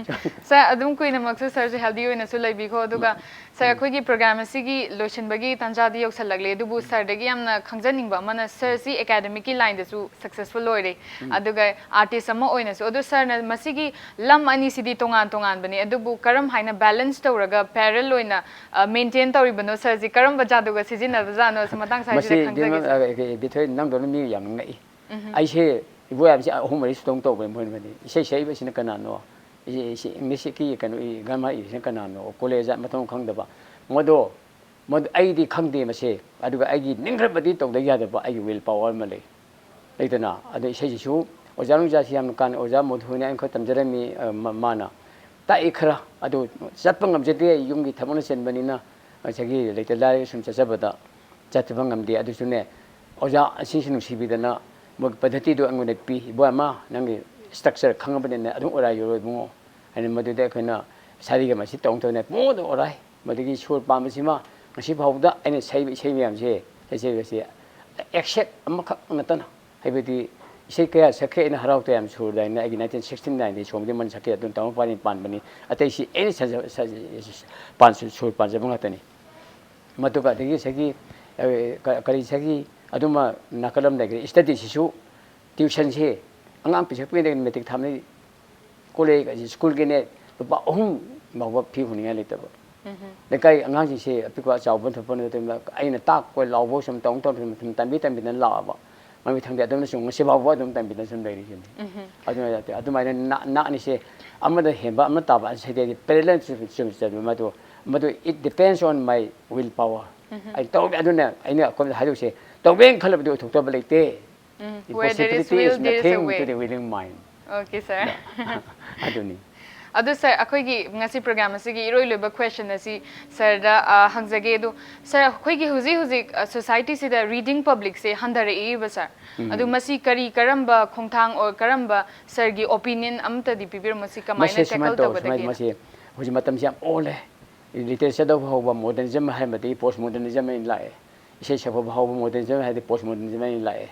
ꯁꯥꯔ, ꯑꯗꯨꯝ ꯀꯨꯏꯅꯃꯛꯁꯨ ꯁꯥꯔꯁꯦ ꯍꯦꯜꯗꯤ ꯑꯣꯏꯅꯁꯨ ꯂꯩꯕꯤꯈꯣ꯫ ꯑꯗꯨꯒ ꯁꯥꯔ, ꯑꯩꯈꯣꯏꯒꯤ ꯄ꯭ꯔꯣꯒ꯭ꯔꯥꯝ ꯑꯁꯤꯒꯤ ꯂꯣꯏꯁꯤꯟꯕꯒꯤ ꯇꯥꯟꯖꯥꯗꯤ ꯌꯧꯁꯜꯂꯛꯂꯦ, ꯑꯗꯨꯕꯨ ꯁꯥꯔꯗꯒꯤ ꯌꯥꯝꯅ ꯈꯪꯖꯅꯤꯡꯕ ꯑꯃꯅ, ꯁꯥꯔꯁꯤ ꯑꯦꯀꯥꯗꯃꯤꯛꯀꯤ ꯂꯥꯏꯟꯗꯁꯨ ꯁꯛꯁꯦꯁꯐꯨꯜ ꯑꯣꯏꯔꯦ, ꯑꯗꯨꯒ ꯑꯥꯔꯇꯤꯁ ꯑꯃ ꯑꯣꯏꯅꯁꯨ꯫ ꯑꯗꯣ ꯁꯥꯔꯅ ꯃꯁꯤꯒꯤ ꯂꯝ ꯑꯅꯤꯁꯤꯗꯤ ꯇꯣꯉꯥꯟ ꯇꯣꯉꯥꯟꯕꯅꯦ, ꯑꯗꯨꯕꯨ ꯀꯔꯝ ꯍꯥꯏꯅ ꯕꯦꯂꯦꯟꯁ ꯇꯧꯔꯒ ꯄꯦꯔꯦꯂꯦꯜ ꯑꯣꯏꯅ, ꯑ, ꯃꯦꯟꯇꯦꯟ ꯇꯧꯔꯤꯕꯅꯣ? ꯁꯥꯔꯁꯤ ꯀꯔꯝꯕ ꯖꯥꯗꯨꯒ ꯁꯤꯖꯤꯟꯅꯕꯖꯥꯠꯅꯣ? ꯁꯤ ꯃꯇꯥꯡꯁꯦ ꯍꯥꯏꯕꯁꯤꯗ ꯃꯁꯤ ꯈꯪꯖꯒꯦ, ꯕꯤꯃ-, ꯁꯥꯔ꯫ ꯑ, ꯀꯩ, ꯕꯤꯊꯣꯏ, ꯅꯪꯗꯧꯅ ꯃꯤ ꯌꯥꯝ ꯉꯛꯏ꯫ ꯑꯩꯁꯦ ꯏꯕꯣꯌꯥꯝꯁꯦ ꯑꯍꯨꯝ ꯃꯔꯤ ꯁꯨꯇꯧ ꯇꯧꯕꯅꯤ ꯃꯣꯏꯅ꯫ ꯏꯁꯩ ꯁꯛꯏꯕꯁꯤꯅ ꯀꯅꯥꯅꯣ? ꯏ-, ꯏ-, ꯏꯪꯂꯤꯁꯀꯤ ꯀꯩꯅꯣ, ꯏ-, ꯒ꯭ꯔꯥꯃꯥꯔ ꯏꯕꯁꯤꯅ ꯀꯅꯥꯅꯣ? ꯀꯣꯂꯦꯖ ꯃꯊꯣꯡ ꯈꯪꯗꯕ꯫ ꯃꯗꯣ ꯃꯗꯨ ꯑꯩꯗꯤ ꯈꯪꯗꯦ ꯃꯁꯦ꯫ ꯑꯗꯨꯒ ꯑꯩꯒꯤ ꯅꯤꯡꯈ꯭ꯔꯕꯗꯤ ꯇꯧꯗ ꯌꯥꯗꯕ ꯑꯩꯒꯤ will power ꯑꯃ ꯂꯩ꯫ ꯂꯩꯗꯅ, ꯑꯗꯣ ꯏꯁꯩꯁꯤꯁꯨ ꯑꯣꯖꯥ ꯅꯨꯡꯖꯥꯁꯤ ꯌꯥꯝꯅ ꯀꯥꯟꯅꯩ꯫ ꯑꯣꯖꯥ ꯃꯣꯙꯨꯅ ꯑꯩꯈꯣꯏ ꯇꯝꯖꯔꯝꯃꯤ꯫ ꯑ, ꯃ-, ꯃꯥꯅ ꯇꯥꯛꯏ ꯈꯔ꯫ ꯑꯗꯨ ꯆꯠꯄ ꯉꯝꯖꯗꯦ, ꯑꯩ ꯌꯨꯝꯒꯤ ꯊꯕꯛꯅ ꯆꯤꯟꯕꯅꯤꯅ꯫ ꯉꯁꯥꯏꯒꯤ ꯂꯩꯇ ꯂꯥꯏꯔ ꯁꯨꯝ ꯆꯠꯆꯕꯗ ꯆꯠꯄ ꯉꯝꯗꯦ꯫ ꯑꯗꯨꯁꯨꯅꯦ, ꯑꯣꯖꯥ ꯑꯁꯤꯁꯨ ꯅꯨꯡꯁꯤꯕꯤꯗꯅ ꯃꯣꯏꯒꯤ ꯄꯗꯙꯇꯤꯗꯣ ꯑꯩꯉꯣꯟꯗ ꯄꯤ꯫ "ꯏꯕꯣ ꯑꯃ, ꯅꯪꯒꯤ structure ꯈꯪꯉꯕꯅꯤꯅ ꯑꯗꯨꯝ ꯑꯣꯔꯥꯏ ꯌꯧꯔꯣ ꯏꯕꯨꯡꯉꯣ" ꯍꯥꯏꯅ꯫ ꯃꯗꯨꯗ ꯑꯩꯈꯣꯏꯅ ꯁꯥꯔꯤꯒ ꯃꯁꯤ ꯇꯧ ꯇꯧꯅ ꯄꯨꯡꯗ ꯑꯣꯔꯥꯏ꯫ ꯃꯗꯨꯒꯤ ꯁꯨꯔ ꯄꯥꯟꯕꯁꯤꯃ ꯉꯁꯤ ꯐꯥꯎꯕꯗ ꯑꯩꯅ ꯁꯛꯏꯕ ꯏꯁꯩ ꯃꯌꯥꯝꯁꯦ, ꯏꯁꯩꯁꯦ exact ꯑꯃꯈꯛ ꯅꯠꯇꯅ, ꯍꯥꯏꯕꯗꯤ ꯏꯁꯩ ꯀꯌꯥ ꯁꯛꯈ꯭ꯔꯦ ꯑꯩꯅ ꯍꯔꯥꯎ ꯇꯌꯥꯝ ꯁꯨꯔꯗꯥꯏꯅ꯫ ꯑꯩꯒꯤ nineteen sixty nineꯗꯤ ꯁꯣꯝꯒꯤ ꯃꯟ ꯁꯛꯈ꯭ꯔꯦ, ꯑꯗꯨꯝ ꯇꯥꯃꯣ ꯄꯥꯔꯤꯅ ꯄꯥꯟꯕꯅꯤ꯫ ꯑꯇꯩꯁꯤ ꯑꯩꯅ ꯁꯖ-, ꯁꯖ-, ꯄꯥꯟ-, ꯁꯨꯔ ꯄꯥꯟꯖꯕ ꯉꯥꯛꯇꯅꯤ꯫ ꯃꯗꯨꯒ ꯑꯗꯒꯤ ꯉꯁꯥꯏꯒꯤ, ꯑ, ꯀ-, ꯀꯔꯤ ꯉꯁꯥꯏꯒꯤ ꯑꯗꯨꯃ ꯅꯥꯀꯜ ꯑꯃ ꯂꯩꯈ꯭ꯔꯦ, studyꯁꯤꯁꯨ tuitionꯁꯦ ꯑꯉꯥꯡ ꯄꯤꯁꯛ ꯄꯤꯛꯏꯉꯩꯗꯒꯤ matric ꯊꯥꯕꯗꯒꯤ college, schoolꯒꯤꯅꯦ, ꯂꯨꯄꯥ ꯑꯍꯨꯝ ꯐꯥꯎꯕ fee ꯍꯨꯟꯅꯤꯡꯉꯥꯏ ꯂꯩꯇꯕ꯫ ꯂꯩꯀꯥꯏ ꯑꯉꯥꯡꯁꯤꯡꯁꯦ ꯑꯄꯤꯛꯄ ꯑꯆꯥꯎꯕ ꯊꯣꯛꯄ ꯅꯠꯇꯅ ꯑꯩꯅ ꯇꯥꯛꯄ ꯂꯥꯎꯕ ꯁꯨꯝ ꯇꯧ ꯇꯧ ꯁꯨꯝ ꯇꯝꯕꯤ ꯇꯝꯕꯤꯗꯅ ꯂꯥꯛꯑꯕ꯫ ꯃꯃꯤꯠ ꯊꯪꯗꯦ ꯑꯗꯨꯝꯅ ꯁꯨꯝ ꯉꯁꯤ ꯐꯥꯎꯕ ꯑꯗꯨꯝ ꯇꯝꯕꯤꯗꯅ ꯁꯨꯝ ꯂꯩꯔꯤꯁꯤꯅꯤ꯫ ꯑꯗꯨꯅ ꯑꯗꯨꯃꯥꯏꯅ ꯅꯥ-, ꯅꯥꯠꯅꯤꯁꯦ ꯑꯃꯗ ꯍꯦꯟꯕ ꯑꯃ ꯇꯥꯕ ꯑꯁꯤꯗꯤ parallel ꯆꯨꯝ-, ꯆꯨꯝ-, ꯆꯨꯝ-, ꯃꯗꯨ, ꯃꯗꯨ it depends on my will power꯫ ꯑꯩ ꯇꯧꯒꯦ, ꯑꯗꯨꯅ ꯑꯩꯅ ꯑꯩꯈꯣꯏꯗ ꯍꯥꯏꯗꯣꯛꯁꯦ, ꯇꯧꯒꯦꯅ ꯈꯜꯂꯕꯗꯤ ꯑꯣꯏꯊꯣꯛꯇꯕ ꯂꯩꯇꯦ꯫ Where there is Impossibility will, is there is a nothing way. To the willing mind. Okay, sir. ꯑꯗꯨꯅꯤ꯫ ꯑꯗꯨ sir, ꯑꯩꯈꯣꯏꯒꯤ ꯉꯁꯤ program ꯑꯁꯤꯒꯤ ꯏꯔꯣꯏ ꯂꯣꯏꯕ question ꯑꯁꯤ sirꯗ, ꯑ, ꯍꯪꯖꯒꯦ꯫ ꯑꯗꯨ sir, ꯑꯩꯈꯣꯏꯒꯤ ꯍꯧꯖꯤꯛ ꯍꯧꯖꯤꯛ, ꯑ, societyꯁꯤꯗ reading publicꯁꯦ ꯍꯟꯊꯔꯛꯏꯕ sir꯫ ꯑꯗꯨ ꯃꯁꯤ ꯀꯔꯤ, ꯀꯔꯝꯕ ꯈꯣꯡꯊꯥꯡ or ꯀꯔꯝꯕ sirꯒꯤ opinion ꯑꯃꯇꯗꯤ ꯄꯤꯕꯤꯔꯝꯃꯣ, ꯃꯁꯤ ꯀꯃꯥꯏꯅ ꯃꯁꯤ ꯁꯨꯃꯥꯏꯅ tackle ꯇꯧ, ꯁꯨꯃꯥꯏꯅ ꯇꯧꯒꯗꯒꯦꯅ? ꯃꯁꯤ ꯍꯧꯖꯤꯛ ꯃꯇꯝꯁꯤ ꯌꯥꯝ ꯑꯣꯜꯂꯦ꯫ Literature ꯐꯥꯎꯕ modernism ꯍꯥꯏꯔꯝꯕꯗꯒꯤ postmodernism ꯑꯣꯏꯅ ꯂꯥꯛꯑꯦ꯫ ꯏꯁꯩ ꯁꯛꯄ ꯐꯥꯎꯕ modernism ꯍꯥꯏꯗꯤ postmodernism ꯑꯣꯏꯅ ꯂꯥꯛꯑꯦ꯫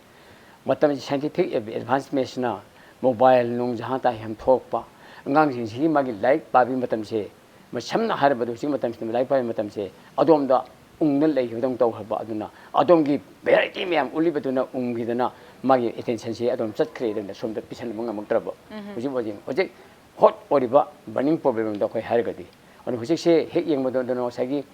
ꯃꯇꯝꯁꯤ scientific advancementꯁꯤꯅ mobile ꯅꯨꯡ ꯖꯍꯥ ꯇꯥ ꯌꯥꯝ ꯊꯣꯛꯄ, ꯑꯉꯥꯡꯁꯤꯡꯁꯤꯒꯤ ꯃꯥꯒꯤ ꯂꯥꯏꯔꯤꯛ ꯄꯥꯕꯒꯤ ꯃꯇꯝꯁꯦ, ꯃ-, ꯁꯝꯅ ꯍꯥꯏꯔꯕꯗ ꯍꯧꯖꯤꯛ ꯃꯇꯝꯁꯤꯗ ꯂꯥꯏꯔꯤꯛ ꯄꯥꯕꯒꯤ ꯃꯇꯝꯁꯦ ꯑꯗꯣꯝꯗ ꯎꯪꯅ ꯂꯩꯈꯤꯕꯗꯧꯅ ꯇꯧꯈ꯭ꯔꯕ꯫ ꯑꯗꯨꯅ ꯑꯗꯣꯝꯒꯤ variety ꯃꯌꯥꯝ ꯎꯠꯂꯤꯕꯗꯨꯅ ꯎꯪꯈꯤꯗꯅ ꯃꯥꯒꯤ attentionꯁꯦ ꯑꯗꯣꯝ ꯆꯠꯈ꯭ꯔꯦ, ꯑꯗꯨꯅ ꯁꯣꯝꯗ ꯄꯤꯁꯟꯕ ꯉꯝꯃꯛꯇ꯭ꯔꯕ꯫ ꯍꯧꯖꯤꯛ ꯍꯧꯖꯤꯛ ꯍꯧꯖꯤꯛ hot ꯑꯣꯏꯔꯤꯕ burning problemꯗ ꯑꯩꯈꯣꯏ ꯍꯥꯏꯔꯒꯗꯤ, ꯑꯗꯨꯅ ꯍꯧꯖꯤꯛꯁꯦ ꯍꯦꯛ ꯌꯦꯡꯕꯗ ꯑꯗꯨꯅ ꯉꯁꯥꯏꯒꯤ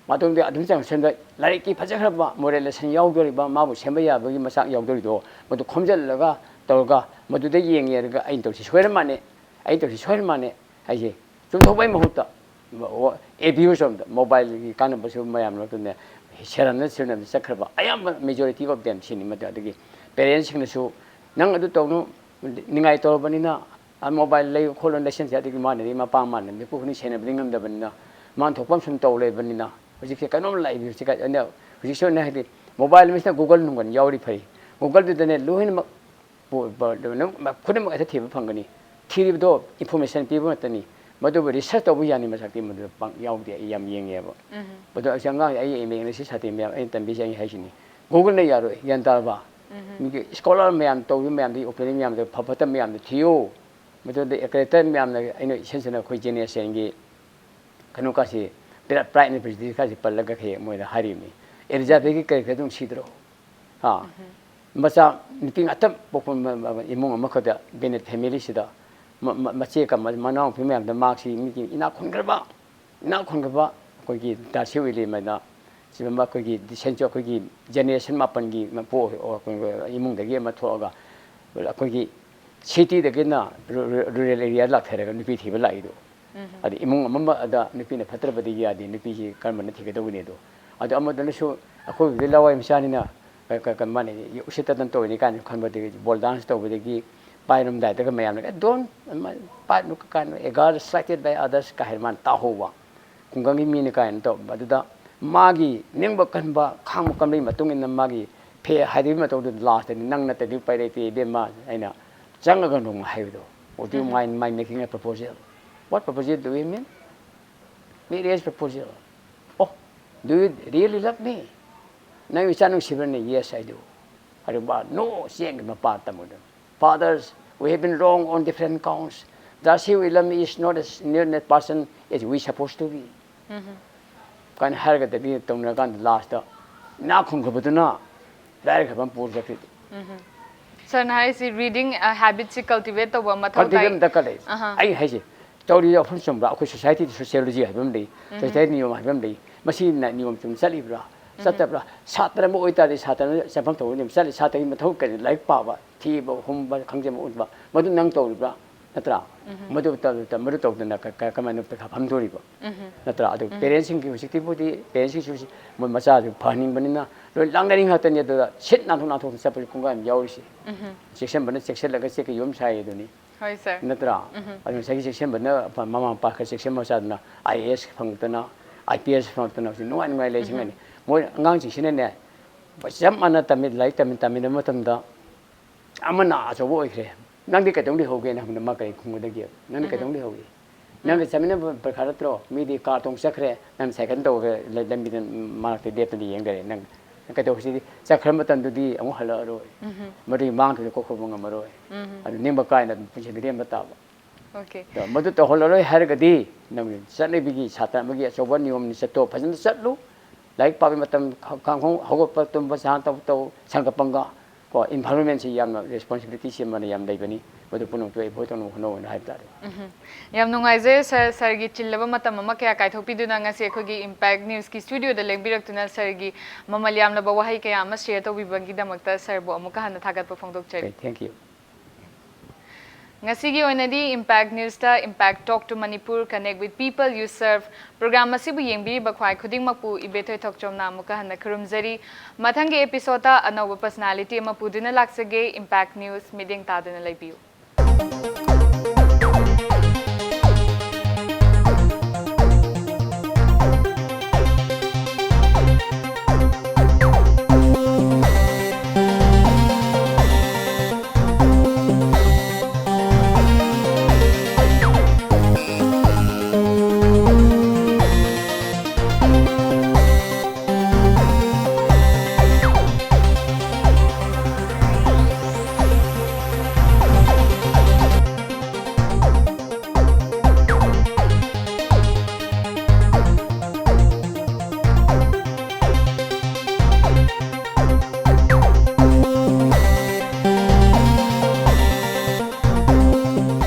ꯃꯇꯝꯗꯨꯗ ꯑꯗꯨꯝ ꯆꯪꯁꯤꯟꯕ ꯂꯥꯏꯔꯤꯛꯀꯤ ꯐꯖꯈ꯭ꯔꯕ moral lesson ꯌꯥꯎꯗꯣꯔꯤꯕ, ꯃꯥꯕꯨ ꯁꯦꯝꯕ ꯌꯥꯕꯒꯤ ꯃꯆꯥꯛ ꯌꯥꯎꯗꯣꯔꯤꯗꯣ, ꯃꯗꯨ ꯈꯣꯝꯖꯤꯜꯂꯒ ꯇꯧꯔꯒ ꯃꯗꯨꯗ ꯌꯦꯡꯉꯦꯔꯒ ꯑꯩꯅ ꯇꯧꯔꯤꯁꯤ ꯁꯣꯏꯔ ꯃꯥꯅꯦ, ꯑꯩꯅ ꯇꯧꯔꯤꯁꯤ ꯁꯣꯏꯔ ꯃꯥꯅꯦ ꯍꯥꯏꯁꯦ ꯆꯨꯝꯊꯣꯛꯄꯒꯤ ꯃꯍꯨꯠꯇ ꯑꯦꯕ꯭ꯌꯨꯁ ꯑꯣꯐ ꯃꯣꯕꯥꯏꯜꯒꯤ ꯀꯥꯟꯅꯕꯁꯨ ꯃꯌꯥꯝ ꯂꯧꯗꯨꯅ ꯁꯦꯔꯟꯅ ꯁꯤꯖꯤꯟꯅꯕ ꯆꯠꯈ꯭ꯔꯕ ꯑꯌꯥꯝꯕ ꯃꯦꯖꯣꯔꯤꯇꯤ ꯑꯣꯐ ꯗꯦꯝ ꯁꯤꯅꯤ꯫ ꯃꯗꯨ ꯑꯗꯒꯤ ꯄꯦꯔꯦꯟꯁꯁꯤꯡꯅꯁꯨ ꯅꯪ ꯑꯗꯨ ꯇꯧꯅꯨ, ꯅꯤꯡꯉꯥꯏ ꯇꯧꯔꯕꯅꯤꯅ ꯃꯣꯕꯥꯏꯜ ꯂꯩꯌꯨ ꯈꯣꯠꯂꯨ ꯂꯩꯁꯟꯁꯦ꯫ ꯑꯗꯒꯤ ꯃꯥꯅꯗꯤ ꯃꯄꯥ ꯃꯥꯅ ꯃꯤꯄꯨ ꯈꯨꯗꯤꯡ ꯁꯦꯟꯅꯕꯗꯤ ꯉꯝꯗꯕꯅꯤꯅ ꯃꯥꯅ ꯊꯣꯛꯄ ꯑꯃ ꯁꯨꯝ ꯇꯧ ꯂꯩꯕꯅꯤꯅ ꯍꯧꯖꯤꯛꯁꯦ ꯀꯩꯅꯣꯝ ꯂꯥꯛꯏ꯫ ꯍꯧꯖꯤꯛ ꯍꯧꯖꯤꯛꯁꯨ ꯑꯩꯅ ꯍꯥꯏꯗꯤ ꯃꯣꯕꯥꯏꯜ ꯑꯃꯁꯤꯅ ꯒꯨꯒꯜ ꯅꯨꯡꯒꯜ ꯌꯥꯎꯔꯤ ꯐꯩ꯫ ꯒꯨꯒꯜꯗꯨꯗꯅꯦ ꯂꯣꯏꯅꯃꯛ ꯄꯣ-, ꯄꯣ-, ꯂꯣꯏꯅꯃꯛ ꯈꯨꯗꯤꯡꯃꯛ ꯍꯦꯛꯇ ꯊꯤꯕ ꯐꯪꯒꯅꯤ꯫ ꯊꯤꯔꯤꯕꯗꯣ ꯏꯟꯐꯣꯔꯃꯦꯁꯟ ꯄꯤꯕ ꯉꯥꯛꯇꯅꯤ꯫ ꯃꯗꯨꯕꯨ ꯔꯤꯁꯔꯁ ꯇꯧꯕ ꯌꯥꯅꯤ ꯃꯁꯛꯇꯤ ꯃꯗꯨꯗ ꯄꯥꯛ ꯌꯥꯎꯗꯦ꯫ ꯑꯩ ꯌꯥꯝ ꯌꯦꯡꯉꯦꯕ꯫ ꯎꯝ꯫ ꯃꯗꯨ ꯑꯩꯁꯦ ꯑꯉꯥꯡ ꯑꯩ ꯑꯦꯝ ꯑꯦ ꯏꯪꯂꯤꯁꯀꯤ ꯁꯥꯇ꯭ꯔ ꯃꯌꯥꯝ ꯑꯩꯅ ꯇꯝꯕꯤꯁꯦ ꯑꯩ ꯍꯥꯏꯁꯤꯅꯤ꯫ ꯒꯨꯒꯜꯅ ꯌꯥꯔꯣꯏ, ꯒ꯭ꯌꯥꯟ ꯇꯥꯔꯕ? ꯎꯝ꯫ ꯃꯤꯒꯤ ꯁ꯭ꯀꯣꯂꯔ ꯃꯌꯥꯝ ꯇꯧꯔꯤꯕ ꯃꯌꯥꯝꯗꯨꯒꯤ ꯑꯣꯄꯤꯅꯤꯌꯟ ꯃꯌꯥꯝꯗꯣ ꯐ ꯐꯠꯇꯕ ꯃꯌꯥꯝꯗꯣ ꯊꯤꯌꯨ꯫ ꯃꯗꯨꯗ ꯀꯦꯔꯦꯛꯇꯔ ꯃꯌꯥꯝꯅ ꯑꯩꯅ ꯏꯁꯦꯟ ꯁꯦꯟꯅ ꯑꯩꯈꯣꯏ ꯖꯦꯅꯦꯔꯦꯁꯟꯒꯤ ꯀꯩꯅꯣꯀꯥꯁꯤ ꯄ꯭ꯔꯥꯏꯗ ꯑꯦꯟ ꯄ꯭ꯔꯤꯖꯨꯗꯤꯁꯀꯥꯁꯤ ꯄꯜꯂꯒ ꯍꯦꯛ ꯃꯣꯏꯗ ꯍꯥꯏꯔꯤꯕꯅꯤ꯫ ꯑꯦꯂꯤꯖꯥꯕꯦꯊꯀꯤ ꯀꯦꯔꯦꯛꯇꯔꯗꯨ ꯅꯨꯡꯁꯤꯗ꯭ꯔꯣ? ꯍꯥ? ꯎꯝ꯫ ꯃꯆꯥ ꯅꯨꯄꯤ ꯉꯥꯛꯇ ꯄꯣꯛꯄ ꯃ-, ꯃ-, ꯏꯃꯨꯡ ꯑꯃꯈꯛꯇ ꯕꯦꯅꯦꯠ ꯐꯦꯃꯤꯂꯤꯁꯤꯗ ꯃ-, ꯃ-, ꯃꯆꯦꯒ ꯃ-, ꯃꯅꯥꯎꯅꯨꯄꯤ ꯃꯌꯥꯝꯗ ꯃꯍꯥꯛꯁꯤ ꯃꯤꯒꯤ ꯏꯅꯥꯛ ꯈꯨꯟꯈ꯭ꯔꯕ, ꯏꯅꯥꯛ ꯈꯨꯟꯈ꯭ꯔꯕ ꯑꯩꯈꯣꯏꯒꯤ ꯗꯥꯔꯁꯤ ꯋꯤꯂꯤꯌꯝ ꯍꯥꯏꯅ ꯁꯤꯒꯨꯝꯕ ꯑꯩꯈꯣꯏꯒꯤ ꯗꯤꯁꯦꯟꯁꯨ ꯑꯩꯈꯣꯏꯒꯤ ꯖꯦꯅꯦꯔꯦꯁꯟ ꯃꯥꯄꯟꯒꯤ ꯃꯄꯨ ꯑꯣꯏ-, ꯑꯩꯈꯣꯏ ꯏꯃꯨꯡꯗꯒꯤ ꯑꯃ ꯊꯣꯛꯑꯒ ꯑꯩꯈꯣꯏꯒꯤ ꯁꯤꯇꯤꯗꯒꯤꯅ ꯔꯨ-, ꯔꯨ-, ꯔꯨꯔꯦꯜ ꯑꯦꯔꯤꯌꯥ ꯂꯥꯛꯊꯔꯒ ꯅꯨꯄꯤ ꯊꯤꯕ ꯂꯥꯛꯏꯗꯣ꯫ ꯎꯝ꯫ ꯑꯗ ꯏꯃꯨꯡ ꯑꯃ ꯑꯗ ꯅꯨꯄꯤꯅ ꯐꯠꯇ꯭ꯔꯕꯗꯤ ꯌꯥꯗꯦ, ꯅꯨꯄꯤꯁꯤ ꯀꯔꯝꯕꯅ ꯊꯤꯒꯗꯧꯕꯅꯦ ꯑꯗꯣ꯫ ꯑꯗꯣ ꯑꯃꯗꯨꯅꯁꯨ ꯑꯩꯈꯣꯏꯒꯤꯗꯤ ꯂꯋꯥꯏ ꯃꯆꯥꯅꯤꯅ ꯀ-, ꯀ-, ꯀ-, ꯃꯥꯅ ꯎꯁꯤꯠꯇꯗꯅ ꯇꯧꯔꯤꯅꯤ ꯀꯥꯏꯅ ꯈꯟꯕꯗꯒꯤ ꯕꯣꯜ ꯗꯥꯟꯁ ꯇꯧꯕꯗꯒꯤ ꯄꯥꯏꯔꯝꯗꯥꯏꯗꯒ ꯃꯌꯥꯝꯅ, "ꯑꯦ, don't, ꯄꯥꯏꯔꯅꯨ ꯀꯥꯏꯅ, a girl is slighted by others" ꯀꯥꯏ ꯍꯥꯏꯔ ꯃꯥꯅ ꯇꯥꯍꯧꯕ꯫ ꯈꯨꯡꯒꯪꯒꯤ ꯃꯤꯅ ꯀꯥꯏꯅ ꯇꯧꯕ꯫ ꯑꯗꯨꯗ ꯃꯥꯒꯤ ꯅꯤꯡꯕ ꯀꯟꯕ, ꯈꯥꯡꯕ ꯀꯟꯕꯒꯤ ꯃꯇꯨꯡ ꯏꯟꯅ ꯃꯥꯒꯤ ꯐꯦ ꯍꯥꯏꯔꯤꯕ ꯃꯇꯧꯗꯨꯗ ꯂꯥꯁꯇꯗꯤ ꯅꯪ ꯅꯠꯇꯗꯤ ꯎꯄꯥꯏ ꯂꯩꯇꯦ ꯏꯕꯦꯝꯃ, ꯑꯩꯅ ꯆꯪꯉꯒ ꯅꯣꯡꯃ ꯍꯥꯏꯕꯗꯣ, "Would you mind my making a proposal?" "What proposal do you mean?" "Marriage proposal." "Oh, do you really love me?" "ꯅꯪ ꯏꯆꯥ ꯅꯨꯡꯁꯤꯕ꯭ꯔꯅꯦ?" "Yes, I do." ꯑꯗꯨ ꯃꯥ ꯅꯣ ꯆꯦꯟꯒꯤ ꯃꯄꯥ ꯇꯝꯃꯨꯗꯅ, "Fathers, we have been wrong on different counts. Darcy Willem is not as near a person as we supposed to be." ꯀꯥꯏꯅ ꯍꯥꯏꯔꯒꯗꯤ ꯇꯧꯅꯔꯀꯥꯟꯗ last ꯏꯅꯥꯛ ꯈꯨꯟꯈ꯭ꯔꯕꯗꯨꯅ ꯂꯥꯏꯔꯤꯛ ꯍꯩꯕ ꯑꯃ ꯄꯨꯔ ꯆꯠꯈ꯭ꯔꯤꯗꯣ꯫ ꯁꯔꯅ ꯍꯥꯏꯁꯤ ꯔꯤꯗꯤꯡ ꯍꯦꯕꯤꯠꯁꯤ ꯀꯜꯇꯤꯚꯦꯠ ꯇꯧꯕ ꯃꯊꯧ ꯀꯜꯇꯤꯚꯦꯠ ꯇꯥꯏ꯫ ꯑꯃ ꯗꯔꯀꯥꯔ ꯂꯩ꯫ ꯑꯍꯥ꯫ ꯑꯩ ꯍꯥꯏꯁꯦ ꯇꯧꯔꯤꯕ ꯋꯥꯐꯝ ꯆꯨꯝꯕ꯭ꯔꯥ? ꯑꯩꯈꯣꯏ ꯁꯣꯁꯥꯏꯇꯤꯗ ꯁꯣꯁꯤꯌꯣꯂꯣꯖꯤ ꯍꯥꯏꯕ ꯑꯃ ꯂꯩ, ꯁꯣꯁꯥꯏꯇꯤ ꯅꯤꯌꯣꯝ ꯍꯥꯏꯕ ꯑꯃ ꯂꯩ꯫ ꯃꯁꯤꯅ ꯅꯤꯌꯣꯝ ꯆꯨꯝꯅ ꯆꯠꯂꯤꯕ꯭ꯔꯥ? ꯆꯠꯇꯕ꯭ꯔꯥ? ꯁꯥꯇ꯭ꯔ ꯑꯃ ꯑꯣꯏꯇꯥꯔꯗꯤ ꯁꯥꯇ꯭ꯔꯅ ꯆꯠꯐꯝ ꯊꯣꯛꯄ ꯑꯗꯨꯝ ꯆꯠꯂꯤ꯫ ꯁꯥꯇ꯭ꯔꯒꯤ ꯃꯊꯧ ꯀꯔꯤ? ꯂꯥꯏꯔꯤꯛ ꯄꯥꯕ, ꯊꯤꯕ, ꯍꯨꯝꯕ, ꯈꯪꯖꯕ ꯎꯠꯄ꯫ ꯃꯗꯨ ꯅꯪ ꯇꯧꯔꯤꯕ꯭ꯔꯥ? ꯅꯠꯇ꯭ꯔꯥ? ꯃꯗꯨ ꯇꯧ- ꯇꯧ- ꯃꯗꯨ ꯇꯧꯗꯅ ꯀ- ꯀ- ꯀꯃꯥꯏꯅ ꯄꯩꯈꯥ ꯐꯝꯗꯣꯔꯤꯕ? ꯅꯠꯇ꯭ꯔꯥ? ꯑꯗꯨ parents ꯁꯤꯡꯒꯤ ꯍꯧꯖꯤꯛꯇꯤꯕꯨꯗꯤ parents ꯁꯤꯡꯁꯨ ꯁꯤ- ꯃꯣꯏ ꯃꯆꯥꯁꯨ ꯐꯍꯟꯅꯤꯡꯕꯅꯤꯅ ꯂꯣꯏ ꯂꯥꯡꯅꯔꯤ ꯉꯥꯛꯇꯅꯤ꯫ ꯑꯗꯨꯗ ꯁꯤꯠ ꯅꯥꯟꯊꯣꯛ ꯅꯥꯟꯊꯣꯛꯇꯅ ꯆꯠꯄꯁꯨ ꯀꯣꯡꯒꯥꯏ ꯑꯃ ꯌꯥꯎꯔꯤꯁꯦ꯫ ꯆꯦꯛꯁꯤꯟꯕꯅ ꯆꯦꯛꯁꯤꯜꯂꯒ ꯆꯦꯛꯀ ꯌꯨꯝ ꯁꯥꯏ ꯑꯗꯨꯅꯤ꯫ ꯍꯣꯏ ꯁꯥꯔ꯫ ꯅꯠꯇ꯭ꯔꯥ? ꯑꯗꯨ ꯉꯁꯥꯏꯒꯤ ꯆꯦꯛꯁꯤꯟꯕꯅ ꯃꯃꯥ ꯃꯄꯥ ꯈꯔ ꯆꯦꯛꯁꯤꯟꯕ ꯃꯆꯥꯗꯨꯅ I A S ꯐꯪꯉꯛꯇꯅ, I P S ꯐꯪꯉꯛꯇꯅ ꯍꯧꯖꯤꯛ ꯅꯨꯡꯉꯥꯏ ꯅꯨꯡꯉꯥꯏ ꯂꯩꯁꯤꯡꯒꯅꯤ꯫ ꯃꯣꯏ ꯑꯉꯥꯡꯁꯤꯡꯁꯤꯅꯅꯦ ꯆꯞ ꯃꯥꯟꯅ ꯇꯝꯃꯤ ꯂꯥꯏꯔꯤꯛ ꯇꯝꯃꯤ ꯇꯝꯃꯤꯟꯅꯕ ꯃꯇꯝꯗ ꯑꯃꯅ ꯑꯆꯧꯕ ꯑꯣꯏꯈ꯭ꯔꯦ꯫ "ꯅꯪꯗꯤ ꯀꯩꯗꯧꯉꯩ ꯍꯧꯒꯦꯅ?" ꯍꯪꯕꯗ ꯃꯥ ꯀꯔꯤ ꯈꯨꯝꯒꯗꯒꯦ? "ꯅꯪꯗꯤ ꯀꯩꯗꯧꯉꯩ ꯍꯧꯏ? ꯅꯪꯒ ꯆꯠꯃꯤꯟꯅꯕ ꯄꯔꯤꯈꯥ ꯅꯠꯇ꯭ꯔꯣ? ꯃꯤꯗꯤ ꯀꯥꯔ ꯇꯣꯡ ꯆꯠꯈ꯭ꯔꯦ, ꯅꯪ ꯁꯥꯏꯀꯜ ꯇꯧꯔꯒ ꯂ- ꯂꯝꯕꯤꯗ ꯃꯔꯛꯇ ꯂꯦꯞꯇꯅ ꯌꯦꯡ ꯂꯩꯔꯦ꯫ ꯅꯪ ꯀꯩꯗꯧꯁꯤꯗꯤ?" ꯆꯠꯈ꯭ꯔ ꯃꯇꯝꯗꯨꯗꯤ ꯑꯃꯨꯛ ꯍꯜꯂꯛꯑꯔꯣꯏ꯫ ꯃꯗꯨꯒꯤ ꯃꯥꯡꯗꯨꯗ ꯀꯣꯛꯍꯧꯕ ꯉꯝꯃꯔꯣꯏ꯫ ꯑꯗꯨ ꯅꯤꯡꯕ ꯀꯥꯏꯅ ꯑꯗꯨꯝ ꯄꯨꯟꯁꯤꯗ ꯂꯦꯟꯕ ꯇꯥꯕ꯫ ꯑꯣꯀꯦ꯫ ꯑꯗꯣ ꯃꯗꯨ ꯇꯧꯍꯜꯂꯔꯣꯏ ꯍꯥꯏꯔꯒꯗꯤ ꯅꯪꯒꯤ ꯆꯠꯅꯕꯤꯒꯤ ꯁꯥꯇ꯭ꯔ ꯑꯃꯒꯤ ꯑꯆꯧꯕ ꯅꯤꯌꯣꯝꯅꯤ꯫ ꯆꯠꯇꯣ ꯐꯖꯅ ꯆꯠꯂꯨ꯫ ꯂꯥꯏꯔꯤꯛ ꯄꯥꯕꯒꯤ ꯃꯇꯝ ꯈ- ꯈꯪꯍꯧ- ꯍꯧꯒꯠꯄ ꯇꯨꯝꯕ ꯆꯥ ꯇꯧ ꯇꯧ ꯁꯪꯒ ꯄꯪꯒ ꯀꯣ environment ꯁꯤ ꯌꯥꯝꯅ responsibility ꯁꯤ ꯑꯃꯅ ꯌꯥꯝ ꯂꯩꯕꯅꯤ꯫ ꯃꯗꯨ ꯄꯨꯝꯅꯃꯛꯇꯨ avoid ꯇꯧꯅꯕ ꯍꯣꯠꯅꯧ ꯍꯥꯏꯅ ꯍꯥꯏꯕ ꯇꯥꯔꯦ꯫ ꯌꯥꯝ ꯅꯨꯡꯉꯥꯏꯖꯩ ꯁꯥꯔ, ꯁꯥꯔꯒꯤ ꯆꯤꯜꯂꯕ ꯃꯇꯝ ꯑꯃ ꯀꯌꯥ ꯀꯥꯏꯊꯣꯛꯄꯤꯗꯨꯅ ꯉꯁꯤ ꯑꯩꯈꯣꯏꯒꯤ ꯏꯝꯄꯦꯛ ꯅ꯭ꯌꯨꯁꯀꯤ ꯁ꯭ꯇꯨꯗꯤꯑꯣꯗ ꯂꯦꯡꯕꯤꯔꯛꯇꯨꯅ ꯁꯥꯔꯒꯤ ꯃꯃꯜ ꯌꯥꯝꯂꯕ ꯋꯥꯍꯩ ꯀꯌꯥ ꯑꯃ ꯁꯤꯌꯔ ꯇꯧꯕꯤꯕꯒꯤꯗꯃꯛꯇ ꯁꯥꯔꯕꯨ ꯑꯃꯨꯛꯀ ꯍꯟꯅ ꯊꯥꯒꯠꯄ ꯐꯣꯡꯗꯣꯛꯆꯔꯤ꯫ Okay, thank you. ꯉꯁꯤꯒꯤ ꯑꯣꯏꯅꯗꯤ ꯏꯝꯄꯦꯛ ꯅ꯭ꯌꯨꯁꯇ Impact Talk to Manipur, Connect with People You Serve programme ꯑꯁꯤꯕꯨ ꯌꯦꯡꯕꯤꯔꯤꯕ ꯈ꯭ꯋꯥꯏ ꯈꯨꯗꯤꯡꯃꯛꯄꯨ ꯏꯕꯦꯊꯣꯏ ꯊꯣꯛꯆꯣꯝꯅ ꯑꯃꯨꯛꯀ ꯍꯟꯅ ꯈꯨꯔꯨꯝꯖꯔꯤ꯫ ꯃꯊꯪꯒꯤ ꯑꯦꯄꯤꯁꯣꯗꯇ ꯑꯅꯧꯕ ꯄꯔꯁꯅꯥꯂꯤꯇꯤ ꯑꯃ ꯄꯨꯗꯨꯅ ꯂꯥꯛꯆꯒꯦ꯫ ꯏꯝꯄꯦꯛ ꯅ꯭ꯌꯨꯁ ꯃꯤꯠꯌꯦꯡ ꯇꯥꯗꯨꯅ ꯂꯩꯕꯤꯌꯨ꯫